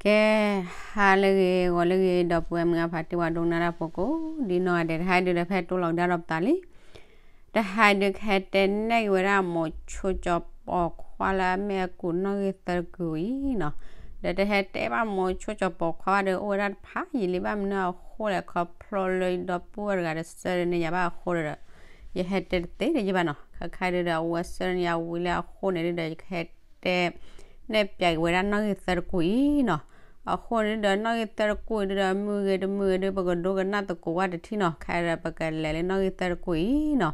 ကဲ, ဟါလၢအဂ့ၤ ဂီၤလၢအဂ့ၤ ဒီပုၢ်ဝဲၢ်မုၢ်အဖးတံၢ် ပှၤဒိကနၣ်တၢ်ဖိကိးဒ်နီၢ်ဂၤဒဲး, တဟါဒုဒီးဖဲတိၢ်လီၤကဒါဒီးပသးလံ. တဟါဒု ကဟဲတဲနဲၣ်က့ၤဝဲဒၣ်မိၤဆိကၠီၤပိာ်ခွါလၢအမ့ၢ်အကူးနီၣ်ဂံၢ်သၢတကူးအံၤနီၤ. ဒီးတဟဲတဲဘၣ်မိၤဆိကၠီၤပိာ်ခွါဘၣ်ဒီး အိၣ်ဝဲဒၣ်တဖၣ်ယံာ်လံ, ဘၣ်မနုၤအဃိလဲၣ် ခီဖျိလၢဒီပုၢ်ဝဲၢ်တဂၤဒီး ဆၢန့ၢ်ယၤဘၣ်အဃိဒီး ယဟဲတဲတသ့ဒံးယဘၣ်နီၤ. ခဲခါဒုဒီး အဝဲဆၢန့ၢ်ယၤဝံၤလၢအဃိန့ၣ်ဒုဒီး ယကဟဲတဲ နဲၣ်ပၠးက့ၤဝဲဒၣ်နီၣ်ဂံၢ်သၢတကူးအံၤနီၤ. အဃိန့ၣ်ဒုဒီး နီၣ်ဂံၢ်သၢတကူးအံၤဒုဒီး မုာ်ဂ့ၤတမုာ်ဂ့ၤဒု ပကဒိကနၣ်သကိးဝဲတထံၣ်နီၤ. ခဲဒီးပကလဲၤလၢနီၣ်ဂံၢ်သၢတကူးအံၤနီၤ.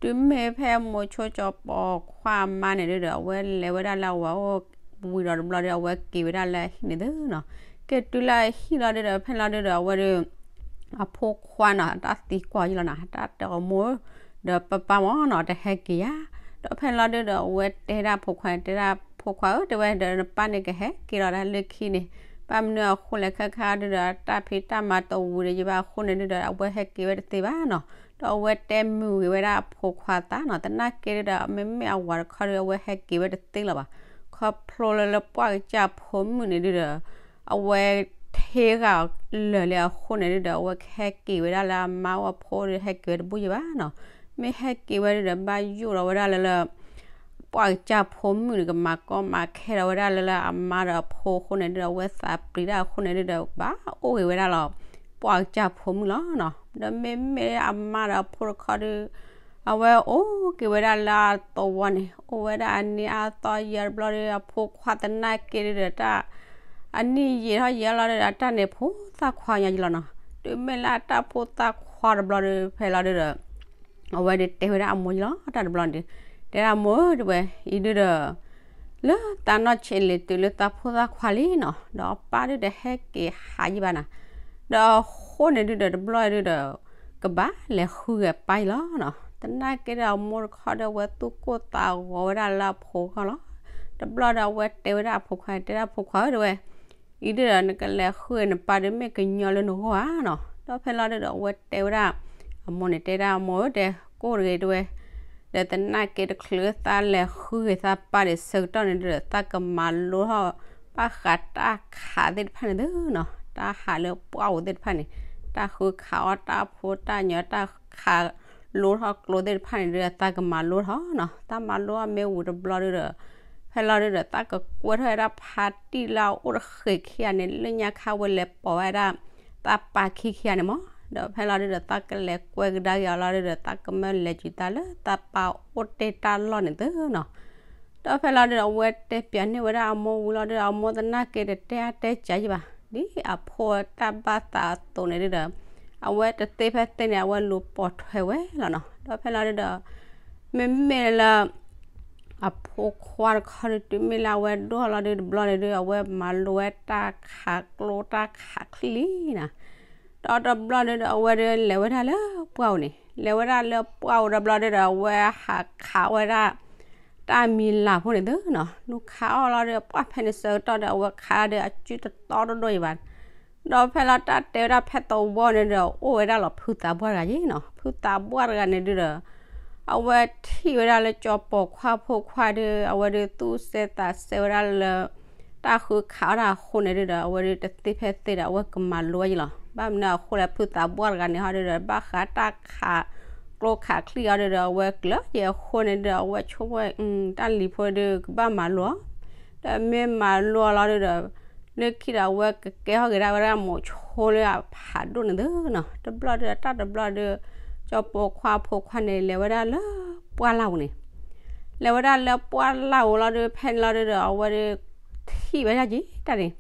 တုၤမ့ၢ်ဖဲမိၤဆိကၠီၤပိာ်ခွါအမါန့ၣ်ဒုဒီး အဝဲလဲၤဝဲဒၣ်လၢအဝၤအိၣ်ဝံၤဒီးတဘျီဒီး အဝဲက့ၤဝဲဒၣ်လၢအဟံၣ်န့ၣ်သုနီၤ. က့ၤတုၤလၢအဟံၣ်လီၤဒုဒီး ဖဲလီၤဒုဒီး အဝဲဒီး အဖိခွါနီၤ တၢ်သံကွၢ်ယလီၤနီၤ, တၢ်တဲအီၤမိၢ် ဒီးပၢ်ပၢ်မၢ်နီၤ တဟဲက့ၤယၤ. ဒီးဖဲလီၤဒုဒီး အဝဲတဲဒၣ်အဖိခွါန့ၣ် တဲဒၣ်ဖိခွါဧၢ တဲဝဲဒီး နပၢ်န့ၣ် ကဟဲက့ၤလီၤဒၣ်လၢခံန့ၣ်, ဘၣ်မနုၤအဃိလဲၣ် ခဲခါဒုဒီး တၢ်ဖံးတၢ်မၤတဝံၤဒီးယဘၣ်အဃိန့ၣ်ဒုဒီး အဝဲဟဲက့ၤဝဲတသ့ဘၣ်နီၤ. ဒီးအဝဲတဲမုာ်ဂ့ၤဝဲဒၣ်အဖိခွါသးနီၤ, သနာ်က့ဒုဒီး မ့မ့ၢ်အဝၤတခီဒု အဝဲဟဲက့ၤဝဲတသ့လၢၤဘၣ်. ခီဖျိလၢလၢပှၢ်ကစၢ်ဖိမုၣ်န့ၣ်ဒုဒီး အဝဲထ့ဂၤလၢာ်လံအဃိန့ၣ်ဒုဒီး အဝဲကဟဲက့ၤဝဲဒၣ်လၢအမါအိၣ်အဖိဒီး ဟဲက့ၤဝဲတဘူၣ်ယဘၣ်နီၤ. မ့ၢ်ဟဲက့ၤဝဲဒုဒီး ဘၣ်ယိၣ်ဒီးဝဲဒၣ်လၢလၢ ပှၢ်ကစၢ်ဖိမုၣ်န့ၣ် ကမၤကီမၤခဲဒီးဝဲဒၣ်လၢလၢအမါဒီးအဖိအဃိန့ၣ်ဒုဒီး အဝဲသးပျံၤတၢ်အဃိန့ၣ်ဒုဒီး ဘၣ်အိၣ်ဂ့ၤဝဲဒၣ်လီၤ ပှၢ်ကစၢ်ဖိမုၣ်လီၤနီၤ. ဒီးမ့မ့ၢ်အမါဒီးအဖိတခီဒု အဝဲအိၣ်က့ၤဝဲဒၣ်လၢအသဝီန့ၣ် အိၣ်ဝဲဒၣ်အနံၣ်အါသီယဲၢ်တဘျီဒီး အဖိခွါသနာ်က့ဒုဒီး တၢ် အနံၣ်ယံာ်ထီၣ်ယံာ်လီၤဒုဒီး တၢ်န့ၣ်ဖိသၣ်ခွါညါယလီၤနီၤ. တုၤမ့ၢ်လၢတၢ်ဖိသၣ်ခွါတဘျီဒီး ဖဲလီၤဒုဒီး အဝဲဒုတဲဝဲဒၣ်အမိၢ်ယလီၤ တၢ်တဘျီန့ၣ်ဒု တဲဒၣ်မိၢ်ဧၢ တဲဝဲ အံၤဒုဒီး လၢသးနီၢ်ဆံးလံၤတုၤလၢသးဖိသၣ်ခွါလံနီၤ, ဒီးအပၢ်ဒုဒီးဟဲက့ၤဟးယံၤဘၣ်နၤ, ဒီးအဃိန့ၣ်ဒုဒီးတဘျီဒုဒီး ကဘၣ်လဲၤဃုဂဲၤပၢ်ယလီၤနီၤ. သနာ်က့ဒီးအမိၢ်တခီဒီး အဝဲသူၣ်ကိၢ်သးဂီၤဝဲဒၣ်လၢအဖိဂီၢ်လီၤ. တဘျီဒီးအဝဲတဲဝဲဒၣ်အဖိခွါန့ၣ် တဲဒၣ်အဖိခွါဧၢ တဲဝဲ အံၤဒုဒီး နကလဲၤဃုဂဲၤနပၢ်ဒု မ့ၢ်ကညီလၢနဂီၢ်ဧါနီၤ. ဒီးဖဲလီၤဒုဒီး အဝဲတဲဝဲဒၣ် အမိၢ်န့ၣ် တဲဒၣ်အမိၢ်ဧၢ တဲကိၢ်တဂ့ၤ တဲဝဲ, ဒီးသနာ်က့တချုးသးလဲၤဃုဂဲၤသးပၢ်ဒုးဆၢကတီၢ်န့ၣ်ဒုဒီး သးကမၤလိထီၣ် ဘၣ်ဃးတၢ်ခးသ့ၣ်တဖၣ်န့ၣ်သုနီၤ, တၢ်ဟးလၢပှၢ်ဧိၤသ့ၣ်တဖၣ်န့ၣ်, တၢ်ဃုခးအီၣ်တၢ်ဖိတၢ်ညီ တၢ်ခးလိထီၣ်ကျိသ့ၣ်တဖၣ်န့ၣ်ဒုး သးကမၤလိထီၣ်နီၤ. သးမၤလိအီၤမ့ၢ်ဝံၤတဘျီဒုဒီး ဖဲလီၤဒုဒီး သးကကွဲထီၣ်ဝဲဒၣ်ဖါတံၢ်လၢအအိၣ်တဃ့ၢ်ခံဂၤန့ၣ် လၢညါခါဝဲလဲၤပိာ်ဝဲဒၣ် သးပၢ်ခံခံဂၤန့ၣ်မး, ဒီးဖဲလီၤဒုဒီး သးကလဲၤကွဲကဒါက့ၤအီၤလီၤဒုဒီး သးကမၢလဲၤစံးသးလၢသးပၢ်အိၣ်တ့ၢ်တၢ်လီၢ်န့ၣ်သုနီၤ. ဒီးဖဲလီၤဒုဒီး အဝဲတဲပၠးန့ၢ်ဝဲဒၣ်အမိၢ်ဝံၤလီၤဒုဒီး အမိၢ်သနာ်က့တတဲအါတဲစှၤယံၤဘၣ်, ဒ်အဖိတၢ်ဘၣ်သးအသိးန့ၣ်ဒုဒီး အဝဲတသ့ဖဲသ့န့ၣ် အဝဲလူၤပိာ်ထွဲဝဲလီၤနီၤ. ဒီးဖဲလီၤဒုဒီး မ့မ့ၢ်လၢ အဖိခွါတခီဒု တုၤမ့ၢ်လၢအဝဲဒိၣ်လီၤဒုတဘျီန့ၣ်ဒု အဝဲမၤလိဝဲတၢ်ခးကျိတၢ်ခးချံလံနီၤ. ဒီးတဘျီန့ၣ်ဒီး အဝဲဒုးလဲၤဝဲဒၣ်လၢပှၢ်ဧိၤန့ၣ်, လဲၤဝဲဒၣ်လၢပှၢ်ဧိၤတဘျီဒုဒီး အဝဲဟးခးဝဲဒၣ် တၢ်မံၤလၤဖိန့ၣ်သုနီၤ. လူၤခးအီၣ်လီၤဒုး ပှၢ်ဖဲန့ၣ်ဆၢကတီၢ်ဒီး အဝဲခးဒုးအစုတတီတဒိၣ်အံၤဘၣ်. ဒီးဖဲလီၤတၢ်တဲဝဲဒၣ်ဖဲသဝီန့ၣ်ဒီး အိၣ်ဝဲဒၣ်လီၤဖုသးပှၢ်တဂၤယ့ၣ်နီၤ. ဖုသးပှၢ်တဂၤန့ၣ်ဒုဒီး အဝဲထံၣ်ဝဲဒၣ်လၢကၠီၤပိာ်ခွါဖိခွါဒုး အဝဲဒုးသူၣ်စဲသးစဲဝဲဒၣ်လၢ တၢ်ဃုခးအီၣ်တၢ်အဃိန့ၣ်ဒုဒီး အဝဲဒုးတသ့ဖဲသ့ဒီး အဝဲကမၤလိဝဲယ့ၣ်လီၤ. ဘၣ်မနုၤအဃိလဲၣ် ဖုသးပှၢ်တဂၤန့ၣ်ဟီဒုဒီး ဘၣ်ဃးတၢ်ခးကျိခးချံအီၤဒုဒီး အဝဲကျၢၤယ့ၣ်အဃိန့ၣ်ဒုဒီး အဝဲဆိကမိၣ်ဝဲ တၢ်လံၤဖိဒုးကဘၣ်မၤလိအီၤ, ဒီးမ့ၢ်မၤလိအီၤလီၤဒုဒီး လၢခံဒီးအဝဲကကဲထီၣ်က့ၤဒၣ်ဝဲဒၣ်မိၤဆိလၢအဖးဒိၣ်န့ၣ်သုနီၤ. တဘျီဒုးတၢ်တဘျီဒုး ကၠီၤပိာ်ခွါဖိခွါန့ၣ် လဲၤဝဲဒၣ်လၢပှၢ်လၢ်ပူၤန့ၣ်, လဲၤဝဲဒၣ်လၢပှၢ်လၢ်ပူၤလီၤဒုး ဖဲန့ၣ်လီၤဒုဒီး အဝဲဒုးထံၣ်ဝဲဒၣ်က့ၤတၢ်န့ၣ်,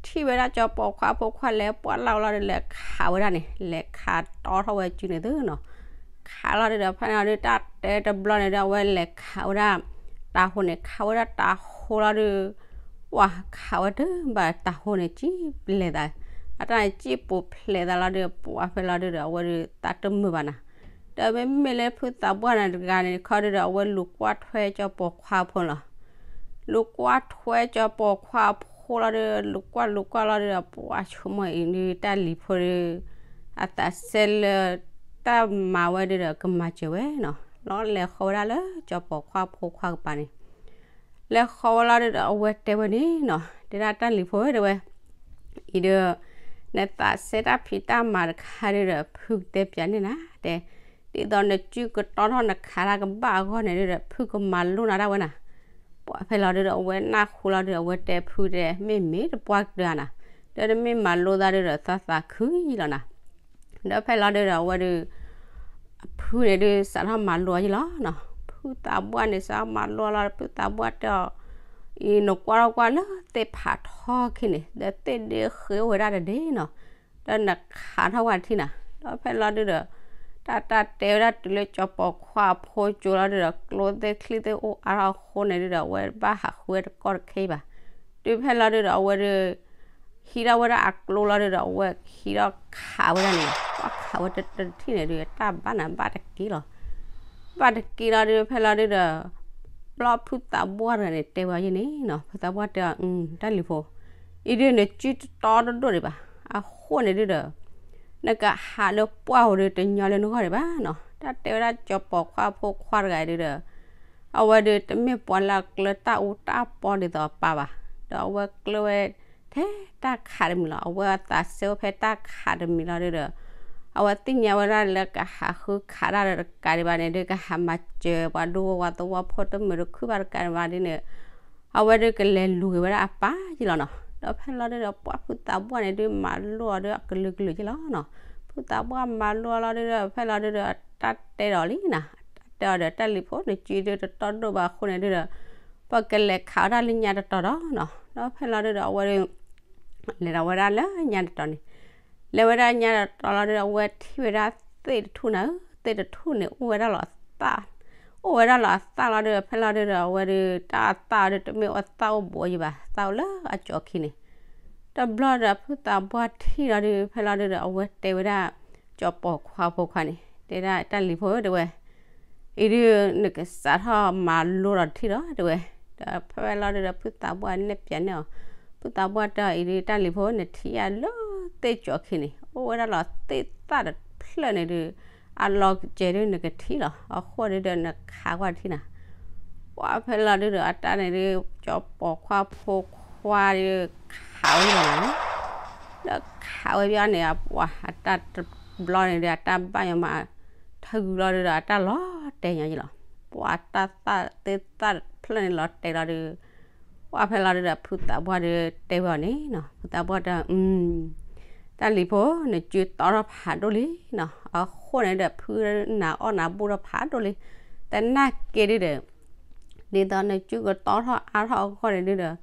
ထံၣ်ဝဲဒၣ်ကၠီၤပိာ်ခွါဖိခွါလဲၤပှၢ်လၢ်ပူၤလီၤဒုး လဲၤခးဝဲဒၣ်န့ၣ် လဲၤခးတီထီၣ်ဝဲစုန့ၣ်သုနီၤ. ခးလီၤဒုဒီး ဖဲန့ၣ်လီၤဒုး တၢ်တဲတဘျီန့ၣ်ဒီး အဝဲလဲၤခးဝဲဒၣ် တၤဟိန့ၣ် ခးဝဲဒၣ်တၤဟိလီၤဒုး ပှၤခးဝဲတဘၣ်တၤဟိန့ၣ် ကံၣ်ပလဲၤသး, အတၢ်န့ၣ်ကံၣ်ပူၤဖျဲးသးလီၤဒုး ပှၤဖဲလီၤဒုဒီး အဝဲဒုးသးတမုာ်ဘၣ်နၤ. ဒီးမ့မ့ၢ်လၢဖုသးပှၢ်န့ၣ်တဂၤန့ၣ်တခီဒုဒီး အဝဲလူၤကွၢ်ထွဲကၠီၤပိာ်ခွါဖိလီၤ. လူၤကွၢ်ထွဲကၠီၤပိာ်ခွါဖိလီၤဒုး လူၤကွၢ်လူၤကွၢ်လီၤဒုဒီး ပှၤဆိကမိၣ်အံၤဒုး တၢ်လံၤဖိဒုး အသးစဲလၢ တၢ်မၤဝဲဒုဒီး ကမၤစၢၤဝဲနီၤ. လီၤလဲၤဃီဝဲဒၣ်လၢကၠီၤပိာ်ခွါဖိခွါကပၤန့ၣ် လဲၤဃီဝဲလီၤဒုဒီး အဝဲတဲဝဲန့ၣ်နီၤ, တဲဒၣ်တၢ်လံၤဖိဝဲတဲဝဲ အံၤဒီး နသးစဲတၢ်ဖံးတၢ်မၤတခါဒုဒီး ဖုကတဲပၠးန့ၢ်နၤ တဲ, ဒ်သိးနစုကတီၢ်ထီၣ်နခးတၢ်ကဘၣ်အဂီၢ်န့ၣ်ဒုဒီး ဖုကမၤလိနၤဒၣ်ဝဲနၤ. ပှၢ်ဖဲလီၤဒုဒီး အဝဲနၢ်ဟူလီၤဒုဒီး အဝဲတဲဖုတဲ မ့ၢ်မ့ၢ်တပှၢ်ကတၢၢ်ဧါနၤ, ဒီးတမ့ၢ်မၤလိသးဒုဒီး သးသးခုအံၤလီၤနၤ. ဒီးဖဲလီၤဒုဒီး အဝဲဒု ဖုန့ၣ်ဒု စးထီၣ်မၤလိအီၤယံလီၤနီၤ. ဖုသးပှၢ်န့ၣ် စးထီၣ်မၤလိအီၤလီၤ, ဖုသးပှၢ်တဲအီၤ, အံၤနကွၢ်ထီၣ်ကွၢ်လၢသ့ၣ်ဖးထီခံန့ၣ် ဒီးသ့ၣ်ဒ့ဃ့အိၣ်ဝဲဒၣ်တဒ့နီၤ, ဒီးနခးထီၣ်ကွၢ်တထံၣ်နၤ. ဒီးဖဲလီၤဒုဒီး တၢ်တၢ်တဲဝဲဒၣ်တုၤလၢကၠီၤပီၤခွါအဖိကၠိလီၤဒုဒီး ကျိသ့ၣ်ချံသ့ၣ်အိၣ်အါထီၣ်အဃိန့ၣ်ဒုဒီး အဝဲဘၣ်ဟးဃုဝဲတကီၢ်တခဲအံၤဘၣ်. တုၤဖဲလီၤဒုဒီး အဝဲဒု ဟံးထီၣ်ဝဲဒၣ်အကျိလီၤဒုဒီး အဝဲဟံးထီၣ်ခးဝဲဒၣ်န့ၣ်, ပှၢ်ခးဝဲတထံၣ်န့ၣ်ဒု တၢ်ဘၣ်နၤဘၣ်တက့ၢ်လီၤ. ဘၣ်တက့ၢ်လီၤဒု ဖဲလီၤဒုဒီး ဘျီဖုသးပှၢ်တဂၤန့ၣ် တဲဝဲအီၤယဲန့ၣ်နီၤ, ဖုသးပှၢ်တဲအီၤ, တၢ်လံၤဖိ, အံၤဒုနစုတတီတဒိၣ်ဒံးဘၣ်, အဃိန့ၣ်ဒုဒီး နကဟးလၢပှၢ်ဧိၤဒု တညီလၢနဂီၢ်ဒံးဘၣ်နီၤ. တၢ်တဲဝဲဒၣ်ကၠီၤပီၤခွါဖိခွါတဂၤဒုဒီး အဝဲဒုတမ့ၢ်ပှၤလၢအကျၢၤတၢ်အူတၢ်ပီဒ်သိးအပၢ်ဘၣ်, ဒီးအဝဲကျၢၤဝဲထဲတၢ်ခးတမံၤလီၤ. အဝဲအသးစဲအိၣ်ဖဲတၢ်ခးတမံၤလီၤဒုဒီး အဝဲသ့ၣ်ညါဝဲဒၣ်လၢကဟးဃုခးတၢ်ဒီးတကးဒံးဘၣ်န့ၣ်ဒု ကဟးမၤစၢၤပှၤဒူဝဲဝၤသဝီဖိတမုာ်တခုဘၣ်တကးဒံးဘၣ်ဒ်န့ၣ် အဝဲဒုကလဲၤလူၤက့ၤဝဲဒၣ်အပၢ်ယံလီၤနီၤ. ဒီးဖဲလီၤဒုဒီး ပှၢ်ဖုသးပှၢ်န့ၣ်ဒု မၤလိအီၤဒုအကလုာ်ကလုာ်ယံလီၤနီၤ. ဖုသးပှၢ်မၤလိအီၤလီၤဒုဒီး ဖဲလီၤဒုဒီး တၢ်တဲဒီးလံနၤ, တၢ်တဲအီၤဒီး တၢ်လံၤဖိ နစုဒုတတီဒိၣ်ဘၣ်အဃိန့ၣ်ဒုဒီး ပကလဲၤခးဝဲဒၣ်လၢညါတတီၤဒီးနီၤ. ဒီးဖဲလီၤဒုဒီး အဝဲဒု လဲၤဒီးဝဲဒၣ်လၢညါတတီၤန့ၣ်, လဲၤဝဲဒၣ်ညါတတီၤလီၤဒုဒီး အဝဲထံၣ်ဝဲဒၣ်သ့ၣ်တထူၣ်နၤဧၢ, သ့ၣ်တထူၣ်န့ၣ် အိၣ်ဝဲဒၣ်လီၤအသၣ်, အိၣ်ဝဲဒၣ်လီၤအသၣ်လီၤဒုဒီး ဖဲလီၤဒုဒီး အဝဲဒု တၢ်အသၣ်အီၤဒု တမ့ၢ်အသၣ်အိၣ်ဘူးအယံၤဘၣ်, သၣ်အိၣ်လၢအကၠီခံန့ၣ် တဘျီဒီးဖုသးပှၢ်ထံၣ်လီၤဒု ဖဲလီၤဒုဒီး အဝဲတဲဝဲဒၣ် ကၠီၤပီၤခွါဖိခွါန့ၣ် တဲဒၣ်တၢ်လံၤဖိဧၢ တဲဝဲ, အံၤဒု နကစးထီၣ်မၤလိဒီးတထံၣ်ဒီး တဲဝဲ, ဒီးဖဲလီၤဒုဒီး ဖုသးပှၢ်နဲၣ်ပၠးန့ၢ်အီၤ, ဖုသးပှၢ်တဲအီၤ အံၤဒု တၢ်လံၤဖိ နထံၣ်ယၤလၢသ့ၣ်ကၠီခံန့ၣ် အိၣ်ဝဲဒၣ်လီၤသ့ၣ်သၣ်တဖျၢၣ်န့ၣ်ဒု အလီၤကစဲၤဒု နကထံၣ်လီၤ, အဃိဒုဒီး နခးကွၢ်တထံၣ်နၤ. ပှၢ်ဖဲလီၤဒုဒီး အတၢ်န့ၣ်ဒု ကၠီၤပီၤခွါဖိခွါဒု ခးဝဲလီၤနၤ, ဒီးခးဝဲဘၣ်န့ၣ် ပှၢ်အတၢ်တဘျီန့ၣ်ဒု အတၢ်ဘၣ်ညီမး ထဂုၤလီၤဒုဒီး အတၢ်လီၤတဲာ်ညီယံလီၤ. ပှၢ်တၢ်သၣ်သ့ၣ်သၣ်တဖျၢၣ်န့ၣ်လီၤတဲာ်လီၤဒု ပှၢ်ဖဲလီၤဒုဒီး ဖုသးပှၢ်ဒုတဲဝဲအီၤန့ၣ်နီၤ, ဖုသးပှၢ်တဲအီၤ, တၢ်လံၤဖိ နစုတီထီၣ်ဖးဒိၣ်လံနီၤ, အဃိန့ၣ်ဒီး ဖုနၤအီၣ်နၤဘူၣ်ထီၣ်ဖးဒိၣ်လံ, သနာ်က့ဒုဒီး ဒ်သိးနစုကတီထီၣ်အါထီၣ်အဂီၢ်န့ၣ်ဒုဒီး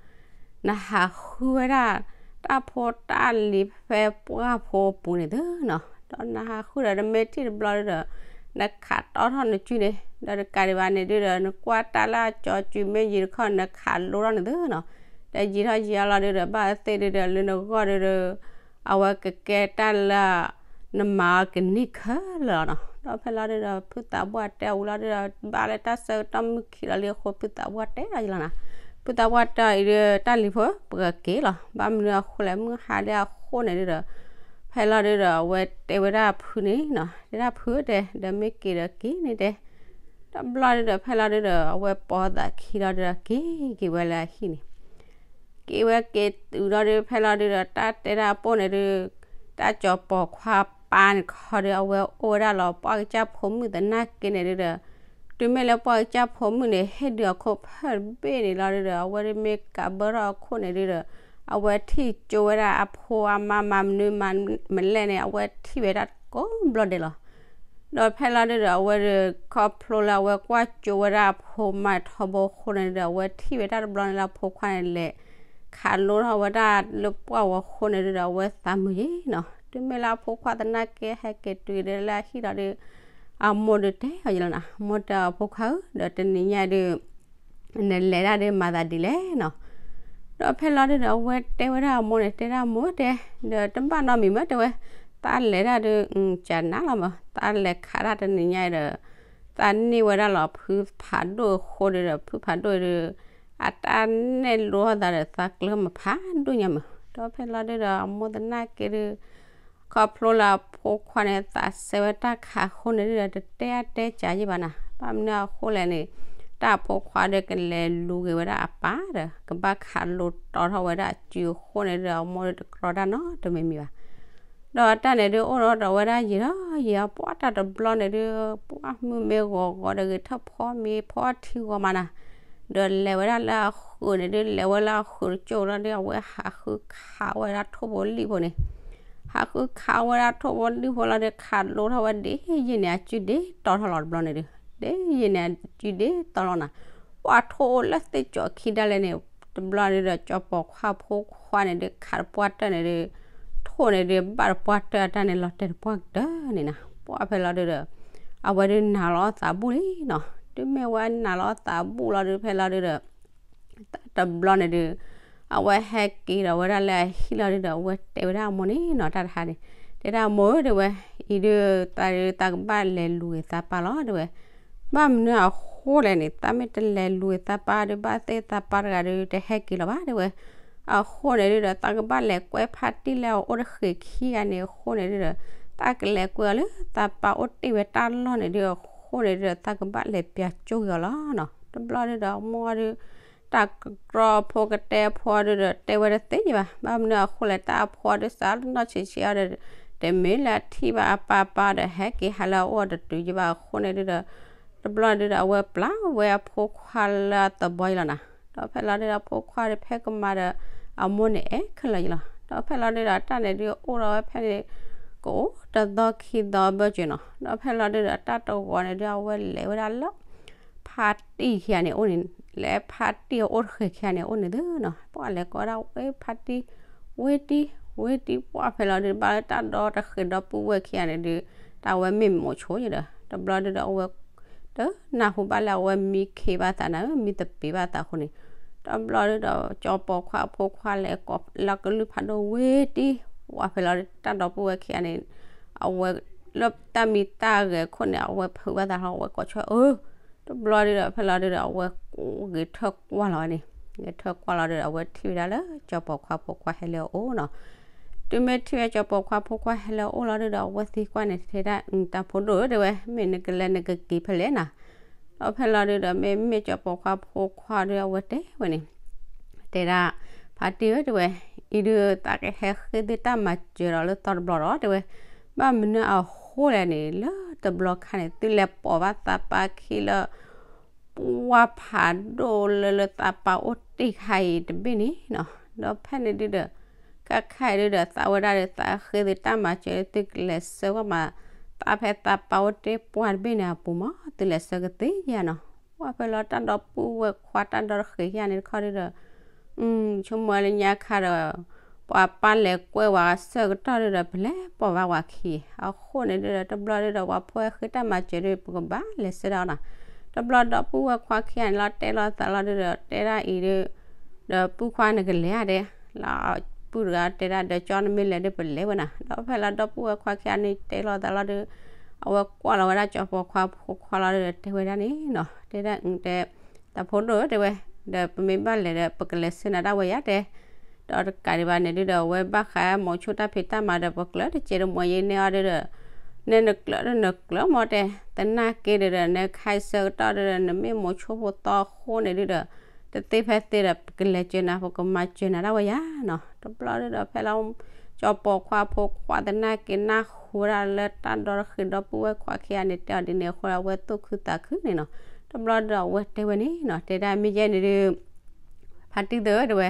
နဟးဃုဝဲဒၣ် တၢ်ဖိတၢ်လံၤဖဲပှၢ်ဖိအပူၤန့ၣ်သုနီၤ, ဒီးနဟးဃုဒီး တမ့ၢ်ထံၣ်တဘျီဒုဒီး နခးတီထီၣ်နစုန့ၣ်, ဒီးတကးဒံးဘၣ်န့ၣ်ဒုဒီး နကွၢ်တၢ်လၢအကၠီစုမ့ၢ်ယံာ်တခီ နခးလိထီၣ်န့ၣ်သုနီၤ, ဒီးယံာ်ထီၣ်ယံာ်အါလီၤဒုဒီး ဘၣ်သ့ၣ်ဒုဒီး လၢနဂီၢ်ဒုဒီး အဝဲကကဲတၢ်လၢ နမၤအီၤကန့ၢ်ခဲလၢာ်လီၤနီၤ. ဒီးဖဲလီၤဒုဒီး ဖုသးပှၢ်တဲအဝံၤလီၤဒုဒီး ဘၣ်လၢတၢ်ဆၢကတီၢ်မုၢ်ခံးလီၤလံအဃိ ဖုသးပှၢ်တဲလီၤယံလီၤနီၤ. ဖုသးပှၢ်တဲအီၤအံၤဒု တၢ်လံၤဖိ ပကက့ၤလီၤ, ဘၣ်မနုၤအဃိလဲၣ် မုၢ်ဟါဒုအဃိန့ၣ်ဒုဒီး ဖဲလီၤဒုဒီး အဝဲတဲဝဲဒၣ်ဖုန့ၣ်နီၤ, တဲဒၣ်ဖုတဲ ဒီးမ့ၢ်က့ၤဒီးက့ၤန့ၣ်တဲ တဘျီဒုဒီး ဖဲလီၤဒုဒီး အဝဲပိာ်သးခံလီၤဒုဒီး က့ၤက့ၤဝဲလၢအဟံၣ်န့ၣ် က့ၤဝဲက့ၤတုၤလီၤဒု ဖဲလီၤဒုဒီး တၢ်တဲဒၣ်အပိၢ်န့ၣ်ဒု တၢ်ကၠီၤပီၤခွါပၢ်န့ၣ်ခီဒု အဝဲအိၣ်ဝဲဒၣ်လီၤပှၢ်ကစၢ်ဖိမုၣ်သနာ်က့န့ၣ်ဒုဒီး တုၤမ့ၢ်လၢပှၢ်ကစၢ်ဖိမုၣ်န့ၣ် ဟ့ၣ်ဒုးအခိၣ်ဖၢၣ်တဘ့ၣ်န့ၣ်လီၤဒုဒီး အဝဲဒုမ့ၢ်ကးဘၢထီၣ်အခိၣ်န့ၣ်ဒုဒီး အဝဲထံၣ်ကၠိဝဲဒၣ်အဖိအမါမၤမနုၤမၤမလဲၣ်န့ၣ် အဝဲထံၣ်ဝဲဒၣ်ကိးဘျီဒဲးလီၤ. ဒီးဖဲလီၤဒုဒီး အဝဲဒု ခီဖျိလၢအဝဲကွၢ်ကၠိဝဲဒၣ်အဖိမါထီဘိအဃိန့ၣ်ဒုဒီး အဝဲထံၣ်ဝဲဒၣ်တဘျီန့ၣ်လၢအဖိခွါန့ၣ်လဲၤ ခးလိထီၣ်ဝဲဒၣ်လၢပှၢ်ဝဲအဃိန့ၣ်ဒုဒီး အဝဲသးမုာ်ယံနီၤ. တုၤမ့ၢ်လၢအဖိခွါသနာ်က့ဟဲက့ၤတုၤဒုလၢအဟံၣ်လီၤဒု အမိၢ်ဒုတဲအီၤယံလီၤနီၤ, အမိၢ်တဲအီၤဖိခွါဧၢ ဒီးတနံၤညါဒု နလဲၤဒၣ်ဒုးမၤသးဒ်လဲၣ်နီၤ. ဒီးဖဲလီၤဒုဒီး အဝဲတဲဝဲဒၣ်အမိၢ်န့ၣ် တဲဒၣ်မိၢ်တဲ ဒီးတဘၣ်နီတမံၤမးတဲဝဲ, သးလဲၤဒၣ်ဒုး ကနၤလီၤမး သးလဲၤခးဒၣ်တနံၤညါဒီး သးန့ၢ်ဝဲဒၣ်လီၤဖုဖးဒိၣ်အဃိဒုဒီး ဖုဖးဒိၣ်ဒု အတၢ်နဲၣ်လိသးဒီးသးကျၢၤမးဖးဒိၣ်ညါမး. ဒီးဖဲလီၤဒုဒီး အမိၢ်သနာ်က့ဒု ခီဖျိလၢအဖိခွါန့ၣ် သးစဲဝဲတၢ်ခးအဃိန့ၣ်ဒုဒီး တတဲအါတဲကးယံဘၣ်နၤ, ဘၣ်မနုၤအဃိလဲၣ်န့ၣ် တၢ်ဖိခွါဒီးကလဲၤလူၤက့ၤဝဲဒၣ်အပၢ်ဒီး ကဘၣ်ခးလိတီထီၣ်ဝဲဒၣ်အစုအဃိန့ၣ်ဒီး အမိၢ်ဒီးတကြၢးတၢ်နီတမံၤမံၤဘၣ်. ဒီးတၢ်န့ၣ်ဒုးအိၣ်ဒီးဝဲဒၣ်ယံာ်ဒီးယံာ်အပှၢ်တၢ်တဘျီန့ၣ်ဒုး ပှၢ်မုၢ်မ့ၢ်ဂီၤဂီၤဒီးဂ့ၤထၢၣ်ဖီမ့ၢ်ဖီထံဂီၤမးနၤ, ဒီးလဲၤဝဲဒၣ်လၢအဃုာ်န့ၣ်ဒုး လဲၤဝဲလၢအဃုာ်တကၠိၢ်လီၤဒီး အဝဲဟးဃုခးဝဲဒၣ်ထိၣ်ဖိလံၣ်ဖိန့ၣ် ဟးဃုခးဝဲဒၣ်ထိၣ်ဖိလံၣ်ဖိလီၤဒီး ခးလိထီၣ်ဝဲဒ်ယံာ်န့ၣ် အစုဒ်တီထီၣ်လီၤတဘျီန့ၣ်ဒုး, ဒ်ယံာ်န့ၣ်အစုဒ်တီလီၤနၤ, ပှၢ်ထိၣ်အိၣ်လၢသ့ၣ်ကၠီၤခံဒၣ်လဲာ်န့ၣ်, တဘျီန့ၣ်ဒီး ကၠီၤပီၤခွါဖိခွါန့ၣ်ဒုး ခးတပှၢ်တၢၢ်န့ၣ်ဒုး, ထိၣ်န့ၣ်ဒုး ဘၣ်တပှၢ်တၢၢ်အတၢ်န့ၣ် လီၤတဲာ်တပှၢ်ကတၢၢ်န့ၣ်နၤ, ပှၢ်ဖဲလီၤဒုးဒီး အဝဲဒုးနာ်လီၤအသးဘူၣ်လံနီၤ, တုၤမ့ၢ်ဝဲနာ်လီၤအသးဘူၣ်လီၤဒုး ဖဲလီၤဒုးဒီး တဘျီန့ၣ်ဒုး အဝဲဟဲက့ၤဒီးဝဲဒၣ်လၢအဟံၣ်လီၤဒုးဒီး အဝဲတဲဝဲဒၣ်အမိၢ်န့ၣ်နီၤ တၢ်တဟါန့ၣ်, တဲဒၣ်အမိၢ်ဧၢ တဲဝဲ, အံၤဒုး သးဒုး သးကဘၣ်လဲၤလူၤက့ၤသးပၢ်လီၤ တဲဝဲ, ဘၣ်မနုၤအဃိလဲၣ်န့ၣ်, သးမ့ၢ်တလဲၤလူၤက့ၤသးပၢ်ဒုး ဘၣ်သ့ၣ်သးပၢ်တဂၤဒုး တဟဲက့ၤလီၤဘၣ် တဲဝဲ, အဃိန့ၣ်ဒုးဒီး သးကဘၣ်လဲၤကွဲဖါတံၢ်လၢအအိၣ်တဃ့ၢ်ခံဂၤန့ၣ်အဃိန့ၣ်ဒုးဒီး သးကလဲၤကွဲအီၤလၢသးပၢ်အိၣ်တ့ၢ်ဝဲတၢ်လီၢ်န့ၣ်ဒုး အဃိန့ၣ်ဒုးဒီး သးကဘၣ်လဲၤပျးကၠိက့ၤအီၤလီၤနီၤ, တဘျီဒုးဒီး အမိၢ်ဒုး တၢ်ကကြီအဖိကတဲအဖိဒုးဒီး တဲဝဲတသ့ဘၣ်, ဘၣ်မနုၤအဃိလဲၣ် တၢ်အဖိဒုးစးနီၢ်ဆံးဆံးအီၤဒီး တမ့ၢ်လၢအထံၣ်ဘၣ်အပၢ်ပၢ်ဒီး ဟဲက့ၤဟးလၢအအိၣ်တတုၤယဘၣ်အဃိန့ၣ်ဒုးဒီး တဘျီဒုးဒီး အဝဲပျၢ်ဝဲအဖိခွါလၢအသဘီအံၤလီၤနၤ, ဒီးဖဲလီၤဒုးဒီး အဖိခွါဒုးဖဲကမၤဒီး အမိၢ်န့ၣ်အဲၣ်ခဲလၢာ်အံၤလီၤ, ဒီးဖဲလီၤဒုးဒီး တၢ်န့ၣ်ဒုးအိၣ်ဒီးဝဲဖဲန့ၣ် ကအိၣ်တသီခံသီဘၢၣ်စၢၤနီၤ, ဒီးဖဲလီၤဒုးဒီး တၢ်တဂီၤန့ၣ်ဒုး အဝဲလဲၤဝဲဒၣ်လၢ ဖါတံၢ်ခံဂၤန့ၣ်အိၣ်န့ၣ်, လၢဖါတံၢ်အအိၣ်တဃ့ၢ်ခံဂၤန့ၣ်အိၣ်န့ၣ်သုနီၤ, ပှၢ်လဲၤကိးဝဲဒၣ်ဝဲ ဖါတံၢ်, ဝ့တံၢ်, ဝ့တံၢ် ပှၢ်ဖဲလီၤဒုး ဘၣ်လၢတၢ်ဒီတဃ့ၢ်ဒီပုၢ်ဝဲၢ်ခံဂၤန့ၣ်ဒုး တၢ်ဝဲမ့ၢ်မိၤဆိယဒီး တဘျီဒုးဒီး အဝဲ တနၢ်ဟူဘၣ်လၢအဝဲမံခ့ဘၣ်သးနၤဧၢ မံသပ့ၤဘၣ်သးအဃိန့ၣ်, တဘျီဒုးဒီး ကၠီၤပီၤခွါအဖိခွါလဲၤကိးလၢကလုၢ်ဖးဒိၣ်ဝ့တံၢ်, ပှၢ်ဖဲလီၤဒုး တၢ်ဒီပုၢ်ဝဲၢ်ခံဂၤန့ၣ် အဝဲလၢတၢ်မံတၢ်ဂဲၤအခိၣ်န့ၣ် အဝဲဖုးဘၣ်သးလီၤ အဝဲကိးဆၢအၢ, တဘျီဒုးဒီး ဖဲလီၤဒုးဒီး အဝဲဂဲၤထၢၣ်ကွၢ်လီၤဝဲန့ၣ်, ဂဲၤထၢၣ်ကွၢ်လီၤဒုးဒီး အဝဲထံၣ်ဝဲဒၣ်လၢကၠီၤပီၤခွါဖိခွါဟဲလၢအအိၣ်နီၤ, တုၤမ့ၢ်ထံၣ်ဝဲကၠီၤပီၤခွါဖိခွါဟဲလၢအအိၣ်လီၤဒုးဒီး အဝဲသံကွၢ်န့ၣ် တဲဒၣ် တၢ်ဖိဒိၣ်ဧၢ တဲဝဲ, မ့ၢ်နကလဲၤနကက့ၤဖဲလဲၣ်နၤ, ဒီးဖဲလီၤဒုးဒီး မ့မ့ၢ်ကၠီၤပီၤခွါဖိခွါဒီး အဝဲတဲဝဲန့ၣ် တဲဒၣ် ဖါတံၢ်ဧၢ တဲဝဲ, အံၤဒုးသးကဟဲဃ့သုတၢ်မၤစၢၤဒီးလၢသီတဘျီဒီး တဲဝဲ, ဘၣ်မနုၤအဃိလဲၣ်န့ၣ် လၢတဘျီခါန့ၣ် သုလဲၤပိာ်ဘၣ်သးပၢ်ခံလၢ ပှၢ်ဖးဒိၣ်လၢလၢသးပၢ်အိၣ်တ့ၢ်ခါအံၤတဘ့ၣ်န့ၣ်နီၤ, ဒီးဖဲန့ၣ်ဒုးဒီး ခဲခါအံၤဒုးဒီး သးဝဲဒၣ်ဒီး သးဃ့သုတၢ်မၤစၢၤဒီး သုကလဲၤဆှၢကွၢ်မး သးဖဲသးပၢ်အိၣ်တ့ၢ်ပှၢ်တဘ့ၣ်န့ၣ်အပူၤမး သုလဲၤဆှၢကသ့ဧါနီၤ, ပှၢ်ဖဲလီၤတၢ်ဒီပုၢ်ဝဲၢ်ခွါတၢ်ဒီတဃ့ၢ်ခံဂၤန့ၣ်တခီဒုးဒီး ဆိကမိၣ်လၢညါခါဒီး ပှၤပၢ်လဲၤကွဲဝဲအဆၢကတီၢ်ဒုးဒီး ပလဲၤပိာ်ဘၣ်ဝဲခံ အဃိန့ၣ်ဒုးဒီး တဘျီဒုးဒီး ပှၤဖိဃ့တၢ်မၤစၢၤဒုး ပကဘၣ်လဲၤဆှၢဒၣ်အီၤနီၤ, တဘျီဒီပုၢ်ဝဲၢ်ခွါခံဂၤန့ၣ်လီၤ တဲလိာ်သးလီၤဒုးဒီး တဲဒၣ်အံၤဒုး ဒီပုၢ်ခွါနကလဲၤဧါတဲ လၢပုၢ်တဂၤတဲဒၣ် ဒီးကၠီနမ့ၢ်လဲၤဒုးပလဲၤဝဲနၤ, ဒီးဖဲလီၤဒီပုၢ်ဝဲၢ်ခွါခံဂၤန့ၣ် တဲလိာ်သးလီၤဒုး အဝဲကွၢ်လီၤဝဲဒၣ်ကၠီၤပီၤခွါဖိခွါလီၤဒုးဒီး တဲဝဲဒၣ်န့ၣ်နီၤ, တဲဒၣ်အံၤတဲ တၢ်ဖိဒိၣ်ဧၢ တဲဝဲ, ဒီးပမ့ၢ်ဘၣ်လဲၤဒီး ပကလဲၤဆှၢနၤဒၣ်ဝဲယါတဲ, ဒီးတကးဒံးဘၣ်န့ၣ်ဒုးဒီး အဝဲဘၣ်ဃးမိၤဆိတၢ်ဖံးတၢ်မၤဒီး ပကျၢၤတစဲးတမှဲၤယဲန့ၢ်အီၤဒုးဒီး နဲနကျၢၤဒုးနကျၢၤမးတဲ, သနာ်က့ဒုးဒီး နခါအံၤဆၢကတီၢ်ဒုးဒီး နမ့ၢ်မိၤဆိဖိသီအဃိန့ၣ်ဒုးဒီး တသ့ဖဲသ့ဒီး ပကလဲၤစၢၤနၤ ပကမၤစၢၤနၤဒၣ်ဝဲယါနီၤ, တဘျီဒုးဒီးဖဲလီၤ ကၠီၤပီၤခွါဖိခွါသနာ်က့ နၢ်ဟူဝဲဒၣ်လၢတၢ်ဒီတဃ့ၢ်ဒီပုၢ်ဝဲၢ်ခွါခံဂၤန့ၣ် တဲအီၤဒ်န့ၣ်အဃိ အဝဲသူၣ်ခုသးခုန့ၣ်နီၤ, တဘျီဒုးဒီးအဝဲတဲဝဲန့ၣ်နီၤ, တဲဒၣ်မ့ၢ်ယဲန့ၣ်ဒုး ဖါတံၢ်သုဧၢ တဲဝဲ,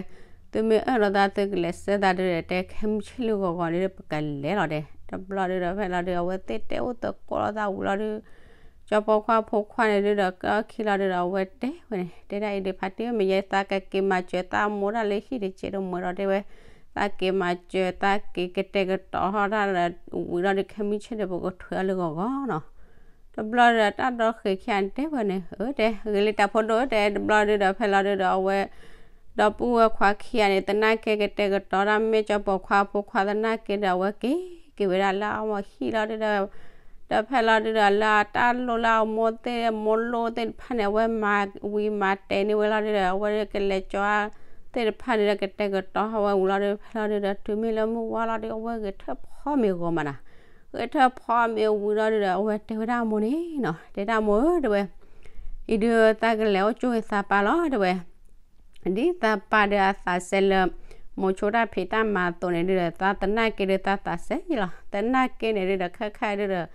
သုမ့ၢ်အၢၣ်လီၤသးသုကလဲၤဆှၢသးဒုးဒီး တဲခဲမုၢ်ဆ့ၣ်လၢဂီၤဂီၤန့ၣ်ဒီး ပကလဲၤလီၤတဲ, တဘျီဒုးဒီးဖဲလီၤဒုး အဝဲသ့ၣ်တဲအိၣ်သကိးလိာ်သးဝံၤလီၤဒုး ကၠီၤပီၤခွါဖိခွါန့ၣ်ဒုးဒီး ကၠီခံလီၤဒုးဒီး အဝဲတဲဝဲန့ၣ် တဲဒၣ်အံၤဒုး ဖါတံၢ်ဧၢ မ့ၢ်ယဲသးကက့ၤမၤစၢၤသးမိၢ်ဒၣ်လၢဟံၣ်တစဲးတမှဲၤဒီး တဲဝဲ, သးက့ၤမၤစၢၤ သးက့ၤကတဲာ်ကတီၤထီၣ်တၢ်ဒီး ဝံၤလီၤဒုး ခဲမုၢ်ဆ့ၣ်ဒီး ပကထွဲအီၤလၢဂီၤဂီၤနီၤ, တဘျီဒီးတၢ်ဒီဃ့ၢ်ခံဂၤန့ၣ်တဲဝဲန့ၣ် အၢ တဲ ဂ့ၤလံတၢ်ဖိဒိၣ်ဧၢ တဲ တဘျီဒုးဒီးဖဲလီၤဒုးဒီး အဝဲ ဒီပုၢ်ဝဲၢ်ခွါခံဂၤန့ၣ် သနာ်က့ကတဲာ်ကတီၤတၢ် မ့ၢ်ကၠီၤပီၤခွါဖိခွါသနာ်က့ဒီး အဝဲက့ၤက့ၤဝဲဒၣ်လၢအမ့ၢ်ဟံၣ်လီၤဒုးဒီး ဒီးဖဲလီၤဒုးဒီး လၢအတၢ်လိၣ်လၢအမိၢ်သ့ၣ်အမိၢ်လိၣ်သ့ၣ်တဖၣ်န့ၣ် အဝဲမၤဝံၤမၤတဲာ်န့ၢ်ဝဲလီၤဒုးဒီး အဝဲကလဲၤကၠီသ့ၣ်တဖၣ်န့ၣ်ဒီး ကတဲာ်ကတီၤထီၣ်ဝဲဝံၤလီၤဒုး ဖဲလီၤဒုးဒီး တုၤမ့ၢ်လၢမုၢ်ဝါလီၤဒုး အဝဲဂဲၤထၢၣ်ဖီမ့ၤဂီၤမးနၤ, ဂဲၤထၢၣ်ဖီမ့ၤဝံၤလီၤဒုးဒီး အဝဲတဲဝဲဒၣ်အမိၢ်န့ၣ်နီၤ, တဲဒၣ်မိၢ်ဧၢ တဲဝဲ, အံၤဒုးသးကလဲၤအိၣ်ကၠိဝဲသးပၢ်လီၤ တဲဝဲ. ဒ်သးပၢ်ဒီးအသးစဲလၢ မိၤဆိတၢ်ဖံးတၢ်မၤအသိးန့ၣ်ဒုးဒီး သးသနာ်က့ဒုးသးသးစဲယံၤလီၤ. သနာ်က့န့ၣ်ဒုးဒီး ခဲခါဒုးဒီး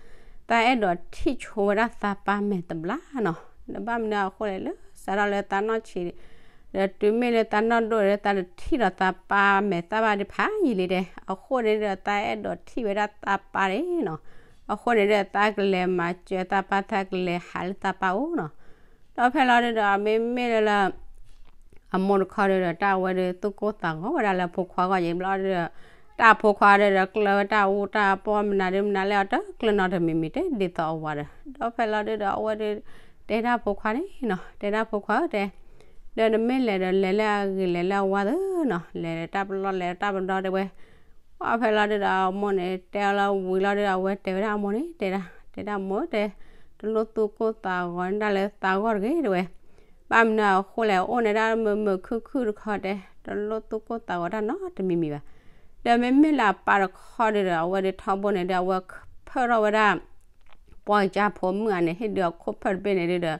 သးအဲၣ်ဒိးထံၣ်ဆိဝဲဒၣ်သးပၢ်မဲာ်တဘျီနီၤ. ဒီးဘၣ်မနုၤအဃိလဲၣ် လၢစးထီၣ်လၢသးနီၢ်ဆံး ဒီးတုၤမ့ၢ်လၢသးနီၢ်ဒိၣ်ဒီး သးတထံၣ်ဒီးသးပၢ်မဲာ်သၣ်ဘၣ်ဒံးဖးယံၤလံတဲ. အဃိန့ၣ်ဒီး သးအဲၣ်ဒိးထံၣ်ဝဲဒၣ်သးပၢ်န့ၣ်နီၤ. အဃိန့ၣ်ဒီး သးကလဲၤမၤစၢၤသးပၢ် သးကလဲၤဟးလၢသးပၢ်အိၣ်နီၤ. ဒီးဖဲလီၤဒုးဒီး မ့မ့ၢ်လၢ အမိၢ်တခီဒုးဒီး တၢ်ဝဲဒုးသူၣ်ကိၢ်သးဂီၤဝဲဒၣ်လၢဖိခွါဂီၢ်ယံၤဘျီဒုးဒီး တၢ်ဖိခွါဒုးဒီးကျၢၤဝဲတၢ်အူတၢ်ပီၣ်မနုၤဒုးမနုၤလဲၣ်အီၤတကျၢၤနီတမံၤမံၤ တဲဒ်သိးအဝၤဒီး ဒီးဖဲလီၤဒုးဒီး အဝဲဒုး တဲဒၣ်ဖိခွါန့ၣ်နီၤ, တဲဒၣ်ဖိခွါဧၢတဲ, ဒီးနမ့ၢ်လဲၤဒီးလဲၤလၢအဂ့ၤ လဲၤလၢအဝါသၢနီၤ, လဲၤတၢ်ပလီၢ်လဲၤတၢ်ပဒီတဲဝဲ. ပှၢ်ဖဲလီၤဒုးဒီး အမိၢ်န့ၣ်တဲအီၤလၢဝံၤလီၤဒုးဒီး အဝဲတဲဝဲဒၣ်အမိၢ်န့ၣ် တဲဒၣ် တဲဒၣ်မိၢ်ဧၢတဲ, တလိၣ်သူၣ်ကိၢ်သးဂီၤန့ၢ်ဒၣ်လၢသးဂီၢ်တဂ့ၤတဲဝဲ. ဘၣ်မနုၤအဃိလဲၣ် အိၣ်န့ၢ်ဒၣ်မုာ်မုာ်ခုၣ်ခုၣ်တခီတဲ, တလိၣ်သူၣ်ကိၢ်သးဂီၤတၢ်နီတမံၤမံၤဘၣ်. ဒီးမ့မ့ၢ်လၢအပၢ်တခီဒုးဒီး အဝဲဒုးထီဘိန့ၣ်ဒုး အဝဲဖၢၣ်ထီၣ်ဝဲဒၣ် ပှၢ်ကစၢ်ဖိမုၣ်ဧါန့ၣ် ဟ့ၣ်ဒုးအခိၣ်ဖၢၣ်တဘ့ၣ်န့ၣ်ဒုးဒီး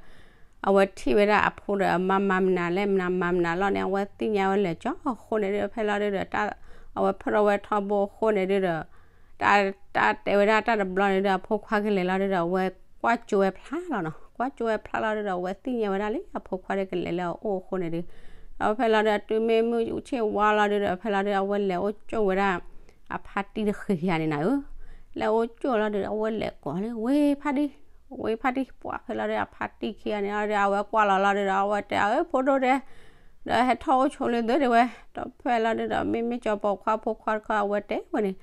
အဝဲထံၣ်ဝဲဒၣ်အဖိဒီးအမါမၤမနုၤလဲၣ် မနုၤမၤမနုၤလီၤန့ၣ် အဝဲသ့ၣ်ညါဝဲလဲၤကၠီအဃိန့ၣ်ဒုး ဖဲလီၤဒုးဒီး အဝဲဖၢၣ်ထီၣ်ဝဲထီဘိအဃိန့ၣ်ဒုးဒီး တၢ် တၢ်တဲဝဲဒၣ်တၢ်တဘျီန့ၣ်ဒုး အဖိခွါကလဲၤလီၤဒုးဒီး အဝဲကွၢ်ကၠိဝဲဖျါလီၤနီၤ, ကွၢ်ကၠိဝဲဖျါလီၤဒုးဒီး အဝဲသ့ၣ်ညါဝဲဒၣ်လံ အဖိခွါဒုးကလဲၤလၢအအိၣ်အဃိန့ၣ်ဒုး, ဒီးဖဲလီၤဒုး တုၤမ့ၢ်မုၢ်ဆ့ၣ်ဝါလီၤဒုးဒီး ဖဲလီၤဒုး အဝဲလဲၤအိၣ်ကၠိဝဲဒၣ် အဖါတံၢ်တဃ့ၢ်ခံဂၤန့ၣ်နၤဧၢ, လဲၤအိၣ်ကၠိလီၤဒုးဒီး အဝဲလဲၤကိးလၢ ဝ့ဖါတံၢ်, ဝ့ဖါတံၢ် ပှၢ်ဖဲလီၤဒုး အဖါတံၢ်ခံဂၤန့ၣ်လီၤဒုး အဝဲကွၢ်လီၤလီၤဒုးဒီး အဝဲတဲအီၤ အၢ ဖိဒိၣ်တဲ ဒီးဟဲထီၣ်အိၣ်ဆိလၢသုတဲဝဲ, ဒီးဖဲလီၤဒုးဒီး မ့မ့ၢ်ကၠီပိာ်ခွါဖိခွါတခီ အဝဲတဲဝဲန့ၣ်,